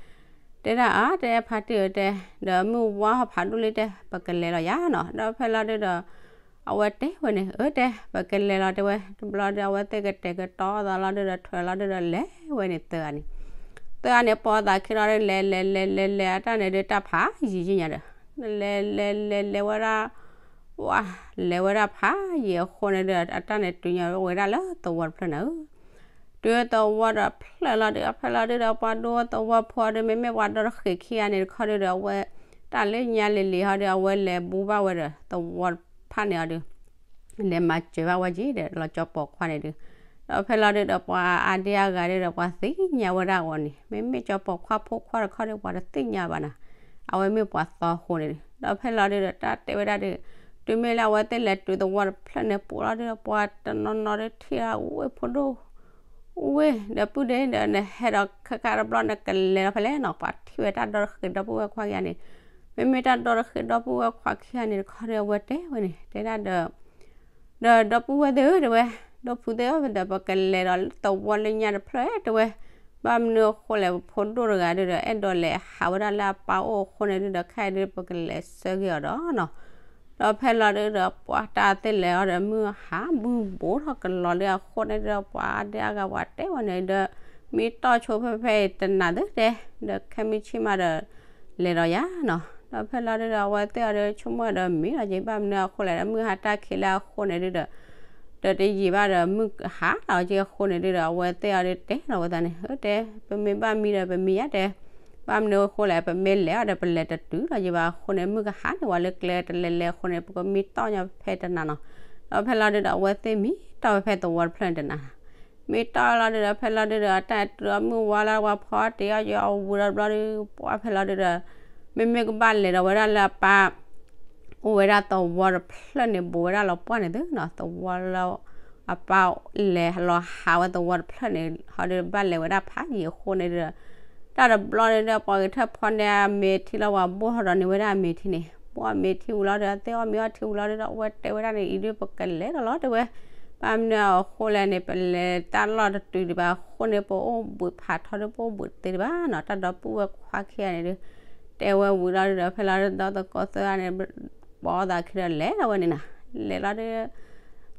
တဲဒၣ်အါ တဲဖါတံၢ်ဧၢတဲ, ဒီးမုၢ်ဝါဟီၣ်ဖးဒိၣ်လံတဲ ပကလဲၤလီၤယၤနီၤ, ဒီးဖဲလီၤဒုးဒီး အဝဲတဲဝဲန့ၣ် အၢတဲ ပကလဲၤလီၤတဲဝဲ, တဘျီဒုး အဝဲသ့ၣ်ကတဲာ်ကတီၤသးလီၤဒုးဒီး ထွဲလီၤဒုးဒီး လဲၤဝဲန့ၣ်သၢဂၤန့ၣ်, သၢဂၤန့ၣ် ပိာ်သးခံလီၤဒုး လဲၤလဲၤလဲၤလဲၤလဲၤ အတၢ်န့ၣ်ဒုး တၢ်ဖးယံၤယံၤညါဒီး လဲၤလဲၤလဲၤလဲၤဝဲဒၣ် ဝါ လဲၤဝဲဒၣ်ဖးယံၤအဃိန့ၣ်ဒုး အတၢ်န့ၣ်တုၤညါဝဲဒၣ်လၢသဝီတဖျၢၣ်နၤဧၢ, တုၤသဝီတဖျၢၣ်လီၤဒုး ဖဲလီၤဒုးဒီး ပှၤဒိသဝီဖိအီၤဒုး မ့မ့ၢ်ပှၤဒီတဃ့ၢ်ခံဂၤန့ၣ်တခီဒုးဒီး အဝဲ တၢ်လၢညါလံၤလံၤဟီဒုး အဝဲလဲၤဘူးဘၣ်ဝဲဒီး သဝီတဖၣ်န့ၣ်အီၤဒုး လဲၤမၤစၢၤဘၣ်ဝဲက့ၤဒီး လီၤကၠီပိာ်ခွါန့ၣ်ဒုး, ဒီးဖဲလီၤဒုးဒီး ပှၤအါဒံအါဂၤဒုးဒီး ပှၤသ့ၣ်ညါဝဲဒၣ်အဂီၢ်န့ၣ် မ့မ့ၢ်ကၠီပိာ်ခွါဖိခွါတခီဒုး ပှၤတသ့ၣ်ညါဘၣ်နၤ, အဝဲမ့ၢ်ပှၤသီအဃိန့ၣ်ဒုး, ဒီးဖဲလီၤဒုးဒီး တၢ်တဲဝဲဒၣ်ဒုး တုၤမ့ၢ်လၢအဝဲသ့ၣ်လဲၤတုၤသဝီတဖျၢၣ်န့ၣ် ပူၤလီၤဒုးဒီး ပှၤတနီၤနီၤဒုးထံၣ်ဝဲဖိဒိၣ် ဝ့ၢ် ဒီပုၢ်ဒ့ဒီး နဟဲဒီးခဲခါတဘျီ နကလဲၤဒီးဖဲလဲၣ်နီၤ, ပှၤထံၣ်ဝဲတၢ်ဒီတဃ့ၢ်ဒီပုၢ်ဝဲၢ်ခွါခံဂၤန့ၣ်, မ့မ့ၢ်တၢ်ဒီတဃ့ၢ်ဒီပုၢ်ဝဲၢ်ခွါခံဂၤန့ၣ်တခီဒုး အဝဲတဲဝဲန့ၣ် တဲဒၣ်ဒီး ဒီးဒီပုၢ်ဝဲၢ်သ့ၣ်ဧၢတဲဝဲ, ဒီပုၢ်သ့ၣ်ဧၢ ဒီးပကလဲၤဒီးသဝီလၢညါတဖျၢၣ်တဲဝဲ, ဘၣ်မနုၤအဃိလဲၣ် ပဖိဒိၣ်တဂၤဒုးဒီး အဲၣ်ဒိးလဲၤဟးဝဲဒၣ်လၢအပၢ်အိၣ်အဃိန့ၣ်ဒုးဒီး ခဲအံၤဒုး ပကလဲၤဆၢက့ၤအီၤဒီးနီၤ ဒီးဖဲလီၤဒုးဒီး ပှၤတၢ်သ့ၣ်လဲၤအီၤဒီး မုၢ်ဟါဘူးဘူးထီၣ်ကလီၤဒုးအဃိန့ၣ်ဒုးဒီး ပှၤအါဒံအါဂၤပှၤတဲဝဲန့ၣ်ဒီး မ့ၢ်တီၢ်ဆိဖဲဖဲအံၤတနၤသ့တဲ, ဒီးခဲမုၢ်ဆ့ၣ်မးဒီး လဲၤဒီးယၤနီၤ, ဒီးဖဲလီၤဒုးဒီး အဝဲသ့ၣ်အီၤဒီး ဆိကမိၣ်ဒီးမ့ၢ်လီၤက့ၤ ဘၣ်မနုၤအဃိလဲၣ်ဒီး မုၢ်ဟါတၢ်ခံးလၢအဃိန့ၣ်ဒုးဒီး ဒီးတယံာ်ဘၣ်ဒီး မုၢ်ဟါလီၤက့ၤအဃိန့ၣ်ဒုးဒီး အဝဲသ့ၣ်အီၤဒုးတဲလီၤဝဲသးန့ၣ် အၢတဲ ပမ့ၢ်ဘၣ်မံဒီးပမံယၤတဲ, ဘၣ်မနုၤအဃိလဲၣ် ပမ့ၢ်လဲၤအီၤဒီး ပလဲၤတတုၤလီၤယံၤဘၣ်အဃိန့ၣ် မုၢ်ကဟါန့ၣ် ဝဲလၢကျဲတလဲၤလဲၤအဃိန့ၣ် ပကမံတီၢ်ညီဖဲတနၤနီၤ, ဒီးဖဲလီၤဒုးဒီး အဝဲသ့ၣ်မံတီၢ်ဝဲဖဲသဝီတဖျၢၣ်န့ၣ်တနၤ မ့ၢ်တီၢ်လီၤဒုးဒီး ဖဲလီၤဒုးဒီး တၢ်တုၤအီၤမုၢ်ဝါလၢပှၤဖီတ့ၢ်အီၤယွၤအဝံၤဒီးဘျီဒုး ပှၢ်ဖဲလီၤဒုးဒီး မ့မ့ၢ်ကဘၣ်လဲၤဒီးဝဲဒၣ်လၢအပၢ် အိၣ်ဝဲဒၣ်သဝီတဖျၢၣ်န့ၣ် ဘူးဝဲဒၣ်လီၤပှၢ်န့ၣ်သုနီၤ သဝီလၢ အပၢ်လဲၤလီၤဟးဝဲသဝီတဖျၢၣ်န့ၣ် ဟီဒုးဘၣ်လဲၤဝဲဒၣ်ဖးယံၤအဃိန့ၣ်ဒုးဒီး တၢ်တဘျီန့ၣ်ဒုး ပှၤဂဲၤထၢၣ်ဖီန့ၢ်အမ့ၤထံလီၤ ပှၤဘိၣ်ထီၣ်ဒီးန့ၢ်ဝဲဒၣ်အမ့ၤထံန့ၣ် ဘိၣ်အမ့ၤထံဝံၤလီၤဒီး အသ့ၣ်အီၣ်မ့ၤအီထံဝံၤလီၤဒုးဒီး အဝဲတဲဝဲဒၣ်န့ၣ် အံၤဒုးပကလဲၤဒီးလီၤတဲဝဲ ဘၣ်မနုၤအဃိလဲၣ်န့ၣ် ပလဲၤတၢ်လီၢ်တတုၤဒံးဘၣ်အဃိန့ၣ် ပအိၣ်ဘှံးဖးထီဒုး ပအိၣ်ဘှံးတသ့ဒံးဘၣ်နီၤ တၢ်ဒီပုၢ်ဝဲၢ်ခွါခံဂၤန့ၣ်ဒုး တဲဝဲဝံၤလီၤဒုးဒီး ဖဲလီၤဒုးဒီးသကိးသၢဂၤန့ၣ် ပိာ်သးခံဒီးလဲၤဒီးဝဲန့ၣ်နီၤ လဲၤလီၤ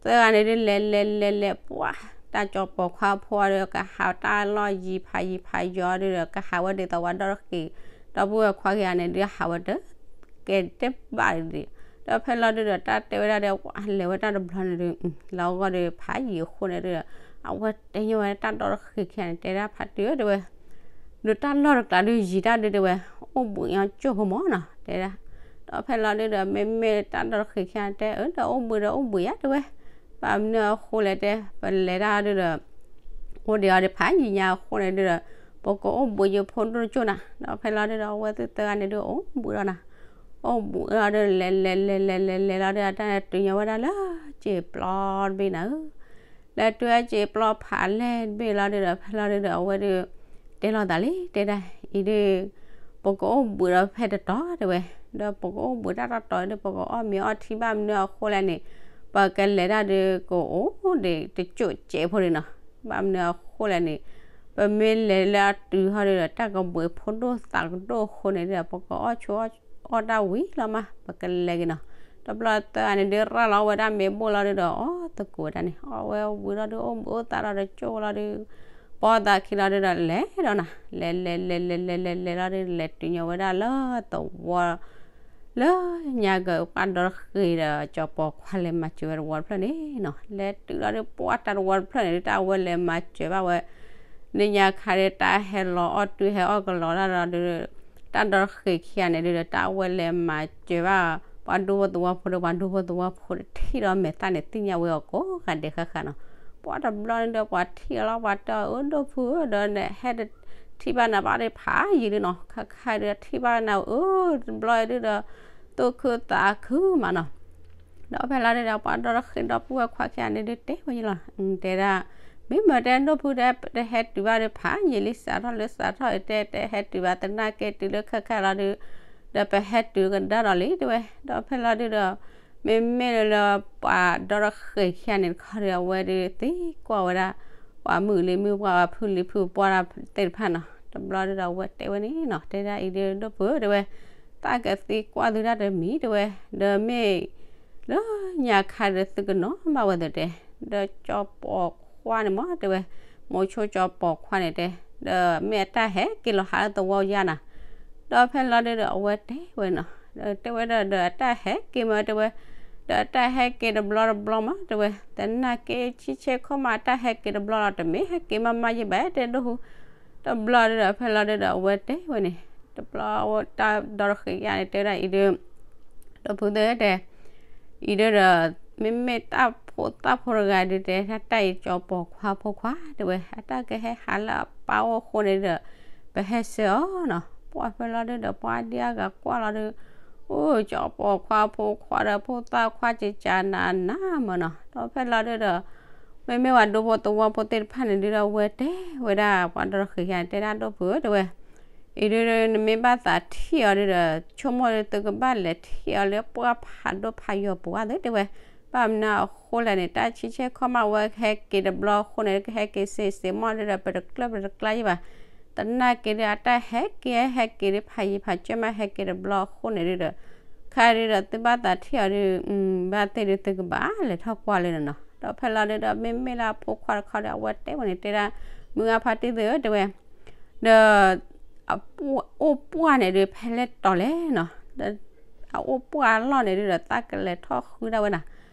ဒုး သၢဂၤန့ၣ်ဒုး လဲၤလဲၤလဲၤလဲၤ ပှၢ် တၢ်ကၠီပိာ်ခွါဖိအီၤဒုး ကဟးတၢ်လီၢ်ယံၤဖးယံၤဖးယီၤဒုးဒီး ကဟးဝဲဒ်သိးပှၤဒီတဃ့ၢ် ဒီပုၢ်ဝဲၢ်ခွါခံဂၤန့ၣ်ဒုး ဟးဝဲတကဲတဘၣ်ဒံး ဒီးဖဲလီၤဒုးဒီး တၢ်တဲဝဲဒၣ်ဒီး ပှၢ် လဲၤဝဲတၢ်တဘျီန့ၣ်ဒုး လီၤဂီၢ်ဒုး ဖးယံၤအဃိန့ၣ်ဒုးဒီး အဝဲတဲညီဝဲတၢ်ဒီတဃ့ၢ်ခံဂၤန့ၣ် တဲဒၣ်ဖးတံၢ်ဧၢ တဲဝဲ ဒုးတၢ်လီၢ်တကျးဒုးယံၤတၢ်ဒုးတဲဝဲ အိၣ်ဘှံးညီကၠိၢ်ဖိမၢ်နီၤ တဲဒၣ် ဒီးဖဲလီၤဒုဒီး မ့မ့ၢ်တၢ်ဒီတဃ့ၢ်ခံဂၤတဲ အၢ ဒီးအိၣ်ဘှံးဒီးအိၣ်ဘှံးယါတဲဝဲ, ဘၣ်မနုၤအဃိလဲၣ်တဲ ပလဲၤတၢ်ဒုဒီး အိၣ်ဒံးအီၤဒီးဖးယံာ်ညါအဃိန့ၣ်ဒုဒီး ပကအိၣ်ဘှံးယဖိဒိၣ်တကၠိၢ်နၤ. ဒီးဖဲလီၤဒုဒီး အဝဲသ့ၣ်သၢဂၤန့ၣ်ဒု အိၣ်ဘှံးလီၤနၤ. အိၣ်ဘှံးလီၤဒု လဲၤလဲၤလဲၤလဲၤလဲၤလဲၤလီၤဒု အတၢ်န့ၣ်တုၤညီဝဲဒၣ်လၢစ့ပျီတဘ့ၣ်နၤဧၢ လဲၤတုၤအစ့ပျီဖးလဲၢ်တဘ့ၣ်လီၤဒုဒီး ဖဲလီၤဒုဒီး အဝဲဒု တဲလီၤသးလံ တဲဒၣ်အံၤဒု ပကအိၣ်ဘှံးဒီးဖဲတတီၤတဲဝဲ, ဒီးပကအိၣ်ဘှံးတၢ်တတီၤဒု ပကအီၣ်မ့ၤအီထံဘၣ်မနုၤအဃိလဲၣ်န့ၣ် ပကလဲၤတၢ်ဒုကအိၣ်ဒံးတကၠိၢ်စဲးဖိဒုနီၤ. ဘၣ်မနုၤအဃိလဲၣ်န့ၣ် ပမ့ၢ်လဲၤလၢအတုၤဟီဒုဒီး တၢ်ကဘှံးဖိဒိၣ်သးကဒိၣ်အဃိန့ၣ်ဒုဒီး ပကအီၣ်ဆိအီၣ်တၢ်ဝံၤလီၤမး ပကလဲၤက့ၤနီၤ. တဘျီသၢဂၤန့ၣ်ဒု ရၢ်လီၤဝဲဒၣ်မ့ၤဘိၣ်လီၤဒုဒီး အီၣ်သကိးဝဲဒၣ်န့ၣ် အီၣ်ဝဲဝံၤလီၤဒု အိၣ်ဘှံးအိၣ်သါလီၤဒီးကၠိၣ်လီၤဒု ပီသးခံလီၤဒုဒီး လဲၤဒီးနၤ လဲၤလဲၤလဲၤလဲၤလဲၤလဲၤလဲၤလီၤဒု လဲၤတုၤညီဝဲဒၣ်လၢသဝီ လၢညါကပှၢ်ဒီတဃ့ၢ်ဒီး ကၠီၤပီၤခွါလဲၤမၤစၢၤဝဲတဝီတဖျၢၣ်န့ၣ်နီၤ. လဲၤတုၤလီၤဒု ပှၢ်တၢ်တဝီတဖျၢၣ်န့ၣ်ဒု တၢ်အဝဲလဲၤမၤစၢၤဘၣ်ဝဲ လၢညါခါဒုတၢ်ဟဲလီၤအီၣ်တုၤဟဲအီၣ်ကလီၤတၢ်ဒီး တၢ်ဒီတဃ့ၢ်ခံဂၤန့ၣ်ဒုဒီး တၢ်အဝဲလဲၤမၤစၢၤဘၣ် ပှၤဒူဖိသဝီဖိဒီး ပှၤဒူဖိသဝီဖိတထံၣ်ဒီးမဲာ်သၣ်န့ၣ် သ့ၣ်ညါဝဲအီၤကိးဂၤဒဲးဃၣ်ဃၣ်နီၤ. ပှၢ်တဘျီန့ၣ်ဒီး ပှၤထံၣ်အီၤလီၤ ပှၤတဲအီၤ အၢ ဒိၣ်ဖုဧၢ ဒီးနဟဲတထံၣ်ဘၣ်နၤဘၣ်ဒံးဖးယံာ်ဒုနီၤ ခါခါဒုထံၣ်ဘၣ်နၤအၢ တဘျီဒုဒီး သူၣ်ခုသးခုမးနီၤ. ဒီးဖဲလီၤဒုဒီး ပှၤဒီတဃ့ၢ်ဒီပုၢ်ဝဲၢ်ခွါခံဂၤန့ၣ်ဒုတဲဝဲယလီၤ တဲဒၣ် မ့ၢ်မၢတဲဒိၣ်ဖုတဲ တဟဲတုၤဘၣ်ဒုဖးယံာ်လံ စးထီၣ်လၢစးထီၣ်အံၤတဲ တဟဲတုၤဘၣ် သနာ်က့တုၤလၢခဲခါလီၤဒု ဒီးပဟဲတုၤကဒါဒီးလံတဲဝဲ. ဒီးဖဲလီၤဒုဒီး မ့မ့ၢ်လၢပှၤဒီတဃ့ၢ်ခံဂၤန့ၣ်တခီဒု အဝဲဒုသံကွၢ်ဝဲဒၣ် ပှၤမုၣ်လံမုၣ်ပှၢ် ပှၤဖုလံဖုပှၢ်သ့ၣ်တဖၣ်နီၤ. တဘျီဒုဒီးအဝဲတဲဝဲန့ၣ်နီၤ တဲဒၣ်အံၤဒု ဒိၣ်ဖုဧၢတဲဝဲ သးကသံကွၢ်သုတၢ်တမံၤတဲဝဲ, ဒီးမ့ၢ်လၢညါခါဒုသုကနီၤဘၣ်ဝဲသ့ၣ်တဲ, ဒီးကၠီၤပီၤခွါန့ၣ်မ့ၢ်တဲဝဲ, မိၤဆိကၠီၤပီၤခွါန့ၣ်တဲ, ဒီးမ့ၢ်အတၢ်ဟဲက့ၤလီၤဟးလၢသဝီယါနၤ, ဒီးဖဲလီၤဒုဒီးအဝဲတဲဝဲနီၤ, တဲဝဲဒီး ဒီးအတၢ်ဟဲက့ၤမ့ၢ်တဲဝဲ, ဒီးအတၢ်ဟဲက့ၤတဘျီတဘျီမ့ၢ်တဲဝဲ, သနာ်က့ဆံဆဲခီမးအတၢ်ဟဲက့ၤတဘျီလီၤ, တမ့ၢ်ဟဲက့ၤမးမးယံၤဘၣ်တဲဒိၣ်ဟူ, တဘျီဒုဒီးဖဲလီၤဒုဒီးအဝဲတဲဝဲန့ၣ်, တဘျီတၢ်ဒီတဃ့ၢ်ယါန့ၣ် တဲဝဲဒၣ်အံၤဒု ဒီးဖုသ့ၣ်တဲ, အံၤဒုဒီး မ့မ့ၢ်တၢ်ဖိသၣ်ဖိတဂၤဒုတဲ တၢ်တၢ်အံၤကၠီၤပီၤခွါဖိခွါတဲဝဲ အတၢ်ကဟဲဟးလၢအပၢ်အိၣ်အဃိန့ၣ်ဒီး ပဟဲဆှၢအီၤနီၤ, ပှၢ်ဖဲလီၤဒုဒီး ပှၢ်ဒံအါဂၤကွၢ်လီၤဒု, အိၣ်ကၠီၤပီၤခွါဖိခွါဒီး ဖိသၣ်ခွါကကနးနးမ့ၢ်နီၤ, ဒီးဖဲလီၤဒုဒီး မ့မ့ၢ်ပှၤဒူဖိသဝီဖိသ့ၣ်တဖၣ်န့ၣ်ဒုဒီး အဝဲတဲဝဲဒၣ်ပှၤဒီတဃ့ၢ်ယါန့ၣ် တဲဒၣ်ဒိၣ်ဖုဧၢတဲဝဲ အံၤဒုဒီး နမ့ၢ်ဘၣ်သးထံၣ်အီၤဒုဒီး ဆိကမိၣ်ဒုသုကဘၣ်လဲၤထံၣ်အီၤလၢပှၢ်ဖးဒိၣ်ဖးယိာ်ပူၤဧါသ့တဲဝဲ, ဘၣ်မနုၤအဃိလဲၣ်န့ၣ် တၢ်ဆံဆဲခီမးဝဲကဟဲက့ၤတဘျီအဃိန့ၣ် ကဟဲက့ၤစ့စ့မ့ၢ်ဒုဒီး ပတကျၢၢ်ပတကျါယံၤဘၣ်, သနာ်က့ဒု အတၢ်ဟဲက့ၤဟဲက့ၤဒု ဖးယံၤဖးကၢမးဟဲက့ၤတဘျီအဃိန့ၣ်ဒုဒီး ခါဒုဒီးသုဘၣ်သးထံၣ်အီၤဒု ဘၣ်သ့ၣ်ဒုသုကဘၣ်လဲၤထီၣ်ကွၢ်လၢနနီၤ, ဒီးဖဲလီၤဒုဒီး မ့မ့ၢ်လၢအဖိခွါတခီဒီး အဝဲတဲဝဲန့ၣ် တဲဒၣ် မုၢ်ဂၢ်ဖါတံၢ်သ့ၣ်ဧၢတဲဝဲ ဒီး အအိၣ်ပှၢ်န့ၣ်ဒုး ဖဲလဲၣ်တီၤလဲၣ်နီၤ, ဒီးအအိၣ်ပှၢ်အလီၢ်န့ၣ်ဒုးဒီး သးကလဲၤထီၣ်ဃုဒၣ်ဝဲနၤ,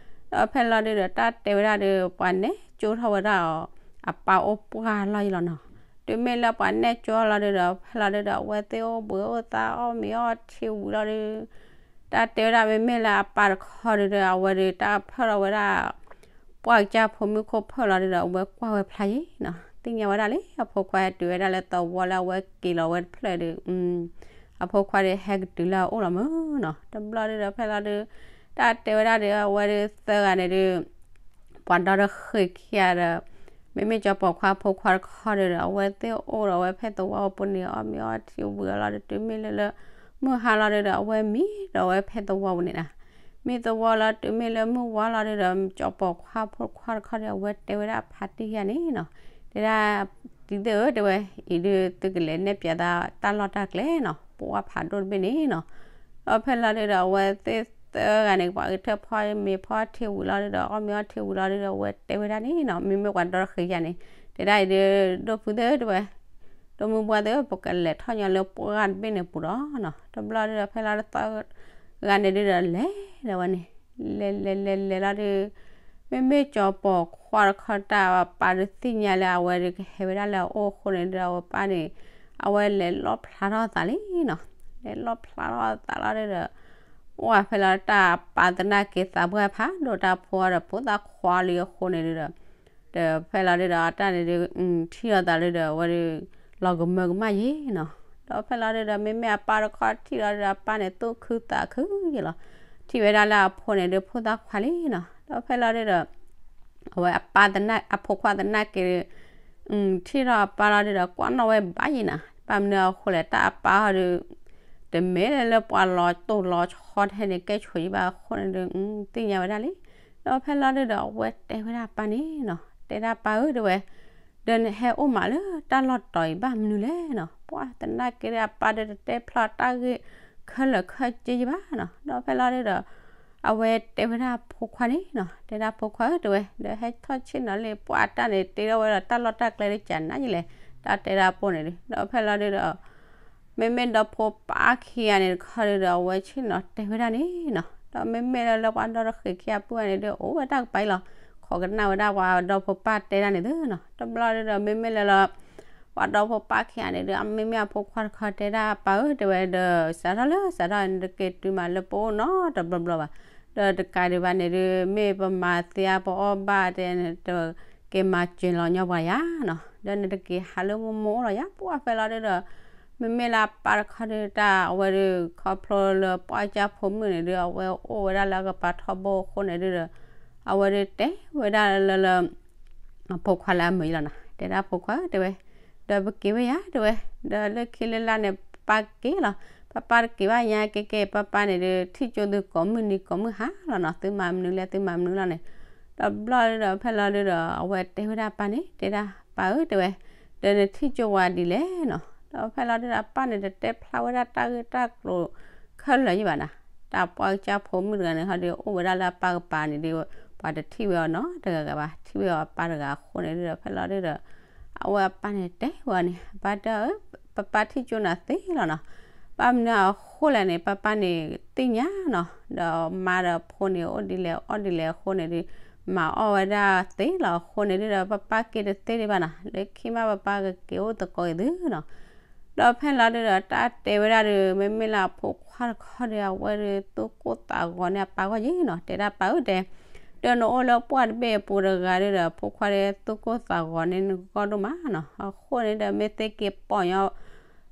ဒီးဖဲလီၤဒုးဒီး တၢ်တဲဝဲဒၣ်ဒီး ပှၤနဲၣ်ကၠိထီၣ်ဝဲဒၣ်အီၤ အပၢ်အိၣ်ပှၢ်အလီၢ်ယလီၤနီၤ, တုၤမ့ၢ်လၢပှၤနဲၣ်ကၠိလီၤဒုးဒီး ဖဲလီၤဒုးဒီး အဝဲသ့ၣ်အိၣ်ဘှံးအိၣ်သါအီၣ်မ့ၤအီထံဝံၤလီၤဒုး တၢ်တဲဝဲဒၣ် မ့မ့ၢ်လၢအပၢ်တခီဒုးဒီး အဝဲဒုး တၢ်ဖၢၣ်ထီၣ်ဝဲဒၣ် ပှၢ်ကစၢ်ဖိမုၣ်ခိၣ်ဖၢၣ်လီၤဒုးဒီး အဝဲကွၢ်ဝဲဖျါယံၤနီၤ, သ့ၣ်ညါဝဲဒၣ်လံ အဖိခွါဟဲတုၤဝဲဒၣ်လၢသဝီလၢအဝဲက့ၤလီၤဝဲတဖျၢၣ်ဒုး အဖိခွါဒုးဟဲကတုၤလၢအအိၣ်လီၤမ့ၢ်နီၤ, တဘျီဒုးဒီး ဖဲလီၤဒုး တၢ်တဲဝဲဒၣ်ဒီး အဝဲဒုးသၢဂၤန့ၣ်ဒုး ပှၤဒီတဃ့ၢ်ခံဂၤဒီး မ့မ့ၢ်ကၠီၤပီၤခွါဖိခွါတခီဒုးဒီး အဝဲသ့ၣ်အိၣ်ဒီးဝဲဖဲသဝီပူၤန့ၣ် အီၣ်မ့ၤအီထံဝံၤအလီၤဒုး တုၤမ့ၢ်လၢလၢ မုၢ်ဟါလီၤဒုးဒီး အဝဲမံဒီးဝဲဖဲသဝီပူၤန့ၣ်နီၤ, မံသဝီလီၤ တုၤမ့ၢ်လၢမုၢ်ဝါလီၤဒုးဒီး ကၠီၤပီၤခွါဖိခွါတခီဒီး အဝဲတဲဝဲဒၣ်ဖါတံၢ်ယါန့ၣ်နီၤ, တဲဒၣ် တံၢ်သ့ၣ်ဧၢတဲဝဲ အံၤဒုးသုကလဲၤနဲၣ်ပၠးသးတၢ်လီၢ်တၢ်ကျဲနီၤ, ပှၢ်ဖးဒိၣ်တဘ့ၣ်န့ၣ်နီၤ, ဒီးဖဲလီၤဒုးဒီး အဝဲသ့ၣ်သၢဂၤန့ၣ် ပှၤအုးထၢၣ်ဖီမ့ၤဖီထံဝံၤလီၤဒုးဒီး အီၣ်မ့ၤအီထံဝံၤလီၤဒုးဒီး အဝဲတဲဝဲဒၣ်န့ၣ်နီၤ, မ့မ့ၢ်ပှၤဒီတဃ့ၢ်ယါန့ၣ် တဲဒၣ်အံၤဒုး ဒိၣ်ဖုသ့ၣ်ဧၢတဲဝဲ ဒီမုၢ်ပှၢ်သ့ၣ်ဧၢ ပကလဲၤထီၣ်ညီလၢပှၢ်တဘ့ၣ်န့ၣ်ပူၤဒီးနီၤ, တဘျီဒုးဒီး ဖဲလီၤဒုးသၢဂၤန့ၣ်ဒုးဒီး လဲၤဒီးဝဲန့ၣ် လဲၤလဲၤလဲၤလဲၤလီၤဒုး မ့မ့ၢ်ကၠီၤပီၤခွါတခီတၢ်ပၢ်ဒုးသ့ၣ်ညါလၢအဝဲဒုးကဟဲဝဲဒၣ်လၢအအိၣ်အဃိန့ၣ်ဒုး အဝဲပၢ်န့ၣ် အဝဲလဲၤလီၣ်ဖျါထီၣ်အသးလံနီၤ, လဲၤလီၣ်ဖျါထီၣ်အသးလီၤဒုးဒီး ပှၢ်ဖဲလီၤတၢ်ပၢ်သနာ်က့သးပှၢ်ဖးဒိၣ်တၢ်ဖိဒီးဖိသၣ်ခွါလံအဃိန့ၣ်ဒုဒီး ဒီးဖဲလီၤဒုဒီးတၢ်န့ၣ်ဒု ထံၣ်လိာ်သးဒုဒီး အဝဲဒု လီၤကမၢကမၣ်ယဲနီၤ. ဒီးဖဲလီၤဒုဒီး မ့မ့ၢ်အပၢ်တခီထံၣ်လီၤဒုဒီး အပၢ်န့ၣ်သူၣ်ခုသးခုယဲလီၤ. ထံၣ်ဝဲဒၣ်လၢအဖိန့ၣ်ဒု ဖိသၣ်ခွါလံနီၤ. ဒီးဖဲလီၤဒုဒီး အဝဲအပၢ်သနာ် အဖိခွါသနာ်က့ဒု ထံၣ်ထီၣ်အပၢ်လီၤဒုဒီး ကွၢ်နီၣ်ဝဲဘၣ်ယဲနီၤ. ဘၣ်မနုၤအဃိလဲၣ် တၢ်အပၢ်ဟီဒု တမ့ၢ်လၢပှၤလီၤတိၢ်လီၤဆီထဲန့ၣ် ကဲဆိးယံဘၣ်အဃိန့ၣ်ဒု သ့ၣ်ညါဝဲဒၣ်လံ. ဒီးဖဲလီၤဒုဒီး အဝဲတဲဝဲဒၣ်အပၢ်န့ၣ်နီၤ, တဲဒၣ်ပၢ်ဧၢ တဲဝဲ, ဒီးနဟဲအိၣ်မးလၢတၢ်လီၢ်တတီၤအံၤဘၣ်မနုၤလဲၣ်နီၤ. ပှၢ်သနာ်က့ဒု အပၢ်ဒုတတဲဖျါတၢ်ဂ့ၢ်ခဲလၢာ်ခဲဆ့ယံဘၣ်နီၤ. ဒီးဖဲလီၤဒုဒီး အဝဲတဲဝဲဒၣ်ဖိခွါန့ၣ်နီၤ, တဲဒၣ်ဖိခွါဧၢ တဲဝဲ, ဒီးဟဲထီၣ်ဆ့ၣ်နီၤလံ ပှၢ်တၢ်န့ၣ် တ့ထီၣ်ဝဲဒီးတၢ်လီၢ်တၢ်ကျဲဒု ကနးယံလဲၣ်, တၢ်တဲဒၣ်အပိၢ်န့ၣ်ဒု. ဒီးဖဲလီၤဒုဒီး မ့မ့ၢ်ဒီဖိပၢ်ခံဂၤန့ၣ်တခီဒုဒီး အဝဲဆ့ၣ်နီၤတဲဝဲဒၣ်န့ၣ်နီၤ. ဒီးမ့မ့ၢ်လၢလၢပှၤဒီတဃ့ၢ်ခံဂၤပုၢ်ဂၤန့ၣ်ဒု အိၣ်ဝဲတၢ်ကပၤအံၤလီၤ. ခိးကနၣ်ဝဲဒၣ်ပှၤဒီဖိပၢ်တဲဒၣ်န့ၣ်သုနီၤ. တဘျီဒုဒီး မ့မ့ၢ်လၢလၢ ပှၤဒီဖိပၢ်ခံဂၤန့ၣ်ဒု မ့မ့ၢ်အဖိခွါတခီတဲဒၣ်ပၢ်ဧၢ တဲဝဲဒီး စးထီၣ်လၢစးထီၣ်န့ၣ် တက့ၤတုၤမးလၢပအိၣ်နီတဘျီဘျီဘၣ်. ဒီးတကးဒံးဘၣ်န့ၣ်ဒု မ့ၢ်ပမၤသ့အါပအီၣ်ဘၣ်တဲ တက့ၤမၤစၢၤလီၤညီပှၤယါနီၤ. ဒီးနတက့ၤဟးလၢမိၢ်မိၢ်အိၣ်လီၤယါ ပှၢ်ဖဲလီၤဒုဒီး မ့မ့ၢ်လၢအပၢ်တခီဒုတၢ်အဝဲဒု ခီဖျိလၢပှၢ်ကၢ်ဖိမုၣ်န့ၣ်ဒု အဝဲအိၣ်ဝဲဒၣ်လၢအကပၤထီဘိအဃိန့ၣ်ဒုဒီး အဝဲဒုတဲဝဲဒၣ်လၢလၢ အဖိခွါလၢအမုာ်ယံလီၤနီၤ, တဲဒၣ်ဖိခွါဧၢ တဲဝဲ, ဒီးပက့ၤဝဲယါ တဲဝဲ, ဒီးလၢခံလၢလါန့ၣ် ပၢ်က့ၤလီၤ, ပၢ်ပၢ်တက့ၤဘၣ်ညါက့က့ ပၢ်ပၢ်န့ၣ်ဒု ထံၣ်ကၠိသုကိးမုၢ်နံၤကိးမုၢ်ဟါလီၤနီၤ, သုမၤမနုၤလဲၣ် သုမၤမနုၤလီၤန့ၣ်, ဒီးဘျီဒုဒီး ဖဲလီၤဒုဒီး အဝဲတဲဝဲဒၣ်ပၢ်န့ၣ် တဲဒၣ်ပၢ်ဧၢ တဲဝဲ, ဒီးနထံၣ်ကၠိဝဲဒ်လဲၣ်နီၤ, ဒီးဖဲလီၤဒုဒီး အပၢ်န့ၣ် တတဲဖျါဝဲဒၣ်တၢ်ဂ့ၢ်တၢ်ကျိၤခဲလၢာ်ယံဘၣ်နီၤ, တၢ်ပှၢ်ကစၢ်ဖိမုၣ်တဂၤန့ၣ် ဟီဒု အိၣ်ဝဲဒၣ်လၢအပၢ်ကပၤန့ၣ်ဒု ပှၤတထံၣ်ဝဲအီၤနီတဂၤဂၤဘၣ်, ထံၣ်ဝဲအီၤအပၢ်တဂၤအဃိန့ၣ်ဒုဒီး ဖဲလီၤဒုဒီး အဝဲအပၢ်န့ၣ်တဲဝဲန့ၣ် အပၢ်တဲအီၤ ပၢ်ပၢ်ထံၣ်ကၠိနၤသ့လီၤနီၤ, ဘၣ်မနုၤအဃိလဲၣ်န့ၣ် ပၢ်ပၢ်န့ၣ်သ့ၣ်ညါနီၤ, ဒီးမါဒီးဖိန့ၣ် အိၣ်ဒ်လဲၣ်အီၣ်ဒ်လဲၣ်အဃိန့ၣ်ဒု မၤအီၣ်ဝဲဒၣ်သ့လီၤအဃိန့ၣ်ဒုဒီး ပၢ်ပၢ်က့ၤတသ့ဒံးဘၣ်နီၤ, လၢခံမးပၢ်ပၢ်ကက့ၤအိၣ်သကိးအံၤသုနီၤ, ဒီးဖဲလီၤဒုဒီး တၢ်တဲဝဲဒၣ်ဒု မ့မ့ၢ်လၢအဖိခွါတခီဒု အဝဲဒု သူၣ်ကိၢ်သးဂီၤန့ၢ်အပၢ်ဂီၢ်ယံနီၤ, တဲဒၣ်ပၢ်ဧၢ တဲ, ဒီးနအိၣ်လၢပှၢ်တဘ့ၣ်အပူၤတဂၤဒုဒီး အဖိခွါဒု သူၣ်ကိၢ်သးဂီၤန့ၢ်နဂီၢ်ဒိၣ်မးနီၤ, အဃိန့ၣ်ဒီး မ့ၢ်သ့က့ၤပိာ်ည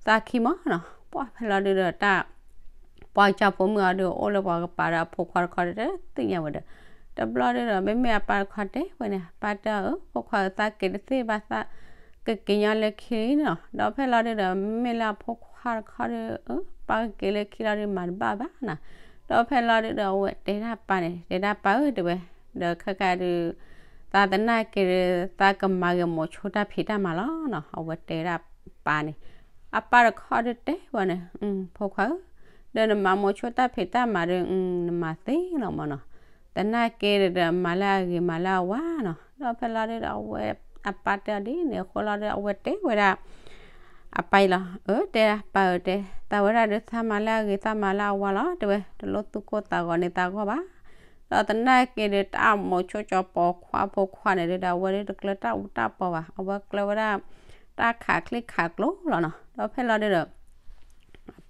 ီသးခံမးနီၤ, ပှၢ်ဖဲလီၤဒုဒီး တၢ် ပှၢ်ကစၢ်ဖိမုၣ်အီၤဒု အိၣ်လၢပှၤကပၤဒီး အဖိခွါတခီဒု တသ့ၣ်ညါဝဲဒီး, တဘျီဒုဒီး မ့မ့ၢ်အပၢ်တခီတဲဝဲန့ၣ် ပၢ်တဲအီၤဧၢ ဖိခွါဧၢ သးက့ၤတသ့ဘၣ်သး ကက့ၤညီလၢခံလီၤနီၤ, ဒီးဖဲလီၤဒုဒီး မ့မ့ၢ်လၢအဖိခွါတခီဒု ပၢ်ကက့ၤလၢခံလီၤဒု မၤတဘၣ်ဘၣ်နီၤ, ဒီးဖဲလီၤဒုဒီး အဝဲတဲဒၣ်ပၢ်န့ၣ် တဲဒၣ်ပၢ်ဧၢ တဲဝဲ, ဒီးခဲကါဒု သးသနာ်က့ဒု သးကမၤဂ့ၤမိၤဆိတၢ်ဖံးတၢ်မၤလီၤနီၤ, အဝဲတဲဒၣ်ပၢ်န့ၣ်, အပၢ်တခီဒုတဲဝဲန့ၣ် ဖိခွါဧၢ, ဒီးနမၤမိၤဆိတၢ်ဖံးတၢ်မၤဒု နမၤသ့လီၤမးနီၤ, သနာ်က့ဒုဒီး မၤလၢအဂ့ၤမၤလၢအဝါနီၤ, ဒီးဖဲလီၤဒုဒီး အဝဲအပၢ်တဲအီၤဒ်န့ၣ်အဃိလီၤဒု အဝဲတဲဝဲဒၣ် အပၢ်အံၤလီၤ, အၢ တဲပၢ်ဧၢ တဲ, သးဝဲဒၣ်ဒု သးမၤလၢအဂ့ၤ သးမၤလၢအဝါလီၤ တဲဝဲ, တလိၣ်သူၣ်ကိၢ်သးဂီၤန့ၢ်သးဂီၢ်ဘၣ်, ဒီးသနာ်က့ဒု တၢ်မိၤဆိကၠီၤပိာ်ခွါဖိခွါန့ၣ်ဒုဒီး အဝဲဒုတကျၢၤတၢ်အူတၢ်ပီဘၣ်, အဝဲကျၢၤဝဲဒၣ် တၢ်ခးချံခးကျိလီၤနီၤ, ဒီးဖဲလီၤဒုဒီး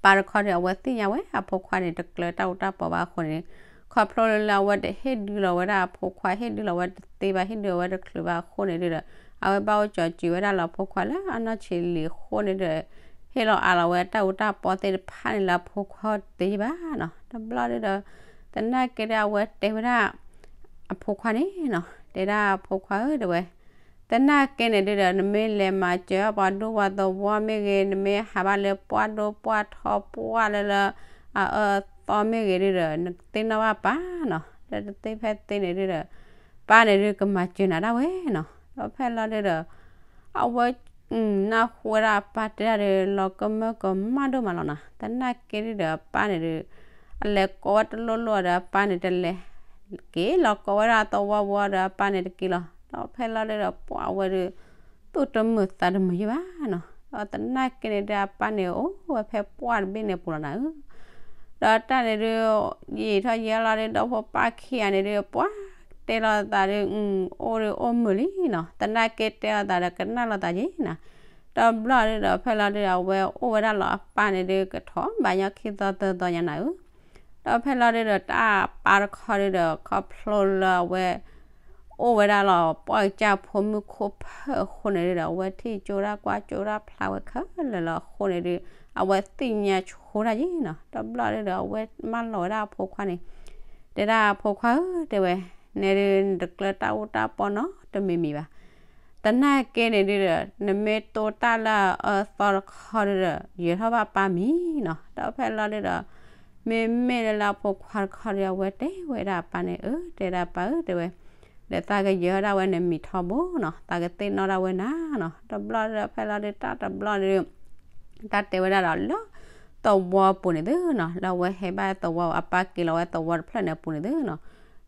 ပၢ်တခီဒု အဝဲသ့ၣ်ညါဝဲ အဖိခွါန့ၣ် တကျၢၤတၢ်အူတၢ်ပီဘၣ်အဃိန့ၣ်, ခီဖျိလၢလၢအဝဲတဟ့ၣ်ဒုလီၤဝဲဒၣ်အဖိခွါ ဟ့ၣ်ဒုလီၤဝဲတသ့ဘၣ် ဟ့ၣ်ဒုလီၤဝဲတချုးဘၣ်အဃိန့ၣ်ဒုဒီး အဝဲဘၣ်အိၣ်ကၠီၤစံးဝဲဒၣ်လၢအဖိခွါလၢအနီၢ်ဆံးလံၤအဃိန့ၣ်ဒုဒီး ဟ့ၣ်လီၤအးလီၤဝဲတၢ်အူတၢ်ပီသ့ၣ်တဖၣ်န့ၣ်လၢအဖိခွါတသ့ဘၣ်နီၤ, တဘျီဒုဒီး သနာ်က့ဒု အဝဲတဲဝဲဒၣ် အဖိခွါန့ၣ်နီၤ, တဲဒၣ်အဖိခွါဧၢ တဲဝဲ, သနာ်က့န့ၣ်ဒုဒီး နမ့ၢ်လဲၤမၤစၢၤပှၤဒိပှၤသဝီမ့ၢ်ဂ့ၤ, နမ့ၢ်ဟးဘၣ်လၢပှၢ်ဒိပှၢ်ထီပှၢ်လၢလၢ အအၢအသီမ့ၢ်ဂ့ၤဒုဒီး နကသ့ၣ်နီၣ်ဘၣ်ပၢ်နီၤ, ဒီးတသ့ဖဲသ့န့ၣ်ဒုဒီး ပၢ်န့ၣ်ဒု ကမၤစၢၤနၤဒၣ်ဝဲနီၤ, ဒီးဖဲလီၤဒုဒီး အဝဲ နၢ်ဟူဝဲဒၣ်အပၢ်တဲဒၣ်ဒီး လီၤကမၢကမၣ်ဒိၣ်မးလီၤနီၤ, သနာ်က့ဒုဒီးအပၢ်န့ၣ်ဒု အလဲၤကိးဝဲတလိၣ်လိၣ်ဒီးအပၢ်န့ၣ်တလဲၤက့ၤ, လီၤကိးဝဲဒၣ်သဝီဝီဒီးအပၢ်န့ၣ်တက့ၤလီၤ, ဒီးဖဲလီၤဒုဒီး ပှၢ်ဝဲဒု သူၣ်တမုာ်သးတမုာ်ယံဘၣ်နီၤ, ဒီးသနာ်က့န့ၣ်ဒု အပၢ်န့ၣ်အိၣ်ဝဲဖဲပှၢ်တဘ့ၣ်န့ၣ်ပူၤလီၤနၤဧၢ ဒီးတၢ်န့ၣ်ဒု ယံာ်ထီၣ်ယံာ်လီၤဒု ဒီဖိပၢ်ခံဂၤန့ၣ်ဒု ပှၢ်တဲလီၤသးဒု အိၣ်ဒုအိၣ်မုာ်လံနီၤ, သနာ်က့တဲလီၤသးဒီးကနၣ်လိာ်သးယံနီၤ, ဒီးဘျီဒုဒီးဖဲလီၤဒု အဝဲအိၣ်ဝဲဒၣ်လီၤအပၢ်န့ၣ်ဒု ကထီၣ်ဘးညီခံသီသၢသီညါနၤဧၢ ဒီးဖဲလီၤဒုဒီး တၢ်ပၢ်တခီဒုဒီး ခီဖျိလၢအဝဲ အိၣ်ဝဲဒၣ်လီၤ ပှၢ်ကစၢ်ဖိမုၣ်ခိၣ်ဖၢၣ်အဃိန့ၣ်ဒုဒီး အဝဲထံၣ်ကၠိတၢ်ကွၢ်ကၠိတၢ်ဖျါဝဲခဲလၢာ်လီၤအဃိန့ၣ်ဒု အဝဲသ့ၣ်ညါဆိတၢ်ယံၤနီၤ. တဘျီဒုဒီး အဝဲမၢလီၤဝဲဒၣ်အဖိခွါန့ၣ် တဲဒၣ်အဖိခွါဧၢ တဲဝဲ, နဲဒု နတကျၢၤတၢ်အူတၢ်ပီနီတမံၤမံၤဘၣ်. သနာ်က့န့ၣ်ဒုဒီး နမ့ၢ်တိၢ်တၢ်လၢအအၢသီတခီဒုဒီး ယဲၤထီၣ်ဘၣ်ပၢ်မံၤနီၤ. ဒီးဖဲလီၤဒုဒီး မ့မ့ၢ်လၢအဖိခွါတခီဒု အဝဲတဲဝဲဒၣ်အပၢ်န့ၣ် အၢ တဲဒၣ်ပၢ်ဧၢ တဲဝဲ, ဒီးသးကယဲၤထီၣ်ဒၣ်ဝဲနမံၤထီဘိနီၤ, သးကသ့ၣ်နီၣ်ဒၣ်ဝဲနၤနီၤ. တဘျီဒုဒီး ဖဲလီၤဒုတၢ်တဘျီန့ၣ်ဒု တၢ်တဲဝဲဒၣ်ဒီးလၢ သဝီပူၤန့ၣ်သုနီၤ, လၢအဝဲဟဲဘၣ်သဝီ အပၢ်က့ၤလီၤဝဲသဝီတဖျၢၣ်န့ၣ်အပူၤန့ၣ်သုနီၤ,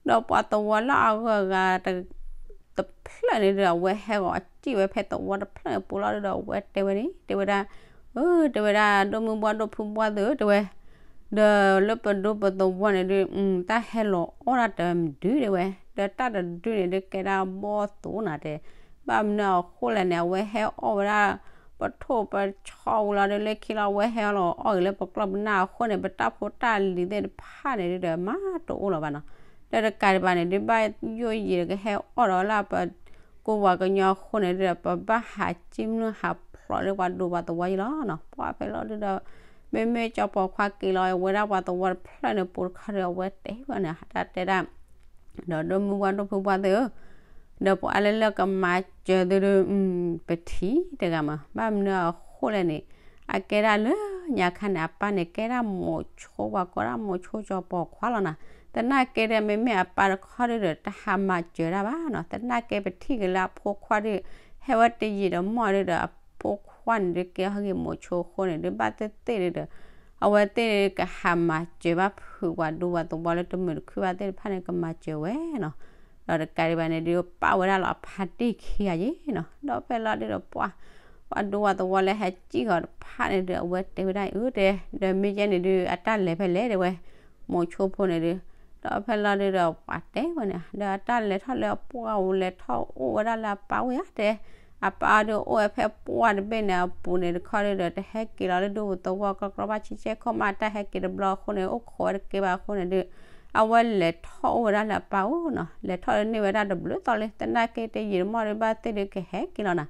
ဒီးပှၤသဝီလၢအဂုၤအဂၤ တဖျၢၣ်န့ၣ်ဒီး အဝဲဟဲဂီၤစံၣ်ဝဲဖဲသဝီတဖျၢၣ်န့ၣ်ပူၤလီၤဒုဒီး အဝဲတဲဝဲန့ၣ် တဲဝဲဒၣ်, အၢ တဲဝဲဒၣ် ဒိၣ်မုၢ်ဘှၢ်ဒိၣ်ဖုဘှၢ်သ့ၣ်ဧၢ တဲဝဲ, ဒီးလၢပဒိပသဝီန့ၣ်ဒု တၢ်ဟဲလီၤအီၣ်တၢ်တဒုတဲဝဲ, ဒီးတၢ်တဒုန့ၣ်ဒု ကဲဒၣ်ဘီၣ်သိၣ်နၤတဲ, ဘၣ်မနုၤအဃိလဲၣ်န့ၣ် အဝဲဟဲအီၣ်ဝဲဒၣ် ပထိၣ်ပဆီဝံၤလီၤဒု လၢခံလီၤ အဝဲဟဲလီၤအီၣ်ဂ့ၤလၢပကျီၢ်ပနၢ်အဃိန့ၣ် ပတၢ်ဖိတၢ်လံၤသ့ၣ်တဖၣ်န့ၣ်ဒုဒီး မၤတအိၣ်လၢၤဘၣ်နီၤ. ဒီးတကးဒံးဘၣ်န့ၣ်ဒု ဘၣ်ယိၣ်ယံၤဒီးကဟဲအီၣ်ဒီးလၢပ ကိးပှၤကညီအဃိန့ၣ်ဒုဒီး ပဘၣ်ဟးစံၣ်မုၢ်ဟးဖျိးလၢပှၤဒိပှၤသဝီယံၤလီၤနီၤ. ပှၤဖဲလီၤဒုဒီး မ့မ့ၢ်ကၠီၤပိာ်ခွါက့ၤလီၤဝဲဒၣ်ပှၤသဝီတဖျၢၣ်န့ၣ်ပူၤတခီဒီး အဝဲတဲဝဲန့ၣ် တၢ်တဲဒၣ် ဒီးဒိၣ်မုၢ်ဘှၢ်ဒိၣ်ဖုဘှၢ်သ့ၣ်ဧၢ, ဒီးပှၤလၢလၢကမၤစၢၤသုဒု ပထံၣ်တဂၤမး ဘၣ်မနုၤအဃိလဲၣ်န့ၣ် အကဲဒၣ်လၢညါခါန့ၣ် အပၢ်န့ၣ် ကဲဒၣ်မိၤဆိ ပှၤကိးဒၣ်မိၤဆိကၠီၤပိာ်ခွါလီၤနီၤ. သနာ်က့ဒီး မ့မ့ၢ်အပၢ်တခီဒုဒီး တဟးမၤစၢၤတၢ်ဘၣ်နီၤ. သနာ်က့ပထံၣ်က့ၤလၢအဖိခွါဒု ဟဲဝဲတယံာ်တမီၢ်ဒုဒီး အဖိခွါန့ၣ်ဒု ကဲဟီၣ်ဂ့ၤမိၤဆိအဃိန့ၣ်ဒု ဘၣ်သ့ၣ်သ့ၣ်ဒုဒီး အဝဲသ့ၣ်ကဟးမၤစၢၤဘၣ်ဖုးပှၤဒူပှၤသဝီလၢတမုာ်တခုဘၣ်သ့ၣ်တဖၣ်န့ၣ် ကမၤစၢၤဝဲနီၤ. ဒီးတကးဒံးဘၣ်န့ၣ်ဒု ပာ်ဝဲဒၣ်လီၤအဖါတံၢ်ခံဂၤယံၤနီၤ. ဒီးဖဲလီၤဒုဒီးပှၤ ပှၤဒူပှၤသဝီလၢဟဲစံၣ်ဂီၤတဖၣ်န့ၣ်ဒု အဝဲတဲဝဲဒၣ်အံၤ အၢ တဲ ဒီးမ့ၢ်ယဲန့ၣ်ဒု အတၢ်လဲၤဖဲလဲၣ်တဲဝဲ မိၤဆိဖိန့ၣ်ဒု ဒီးဖဲလီၤဒုဒီးပှၤတဲဝဲန့ၣ် ဒီးအတၢ်လဲၤထီၣ်လၢအပှၢ်အူလဲၤထီၣ်အိၣ်ဝဲဒၣ်လၢအပၢ်အိၣ်ဧါတဲ, အပၢ်အီၤဒုအိၣ်ဝဲဖဲပှၢ်တဘ့ၣ်န့ၣ်အပူၤန့ၣ်တခီဒုဒီး တဟဲက့ၤလီၤလၢဒူပူၤသဝီကျီကျီဘၣ်ဆံဆဲခိၣ်မး တၢ်ဟဲက့ၤတဘျီအဃိန့ၣ် အိၣ်ခိးဝဲတကဲဘၣ်အဃိန့ၣ်ဒု အဝဲလဲၤထီၣ်အိၣ်ဝဲဒၣ်လၢအပၢ်အိၣ်နီၤ. လဲၤထီၣ်လၢန့ၢ်ဝဲဒၣ်တဘျုးသီလံ သနာ်က့တယံာ်တမီၢ်ဒုဘၣ်သ့ၣ်ဒုကဟဲက့ၤလီၤနီၤ.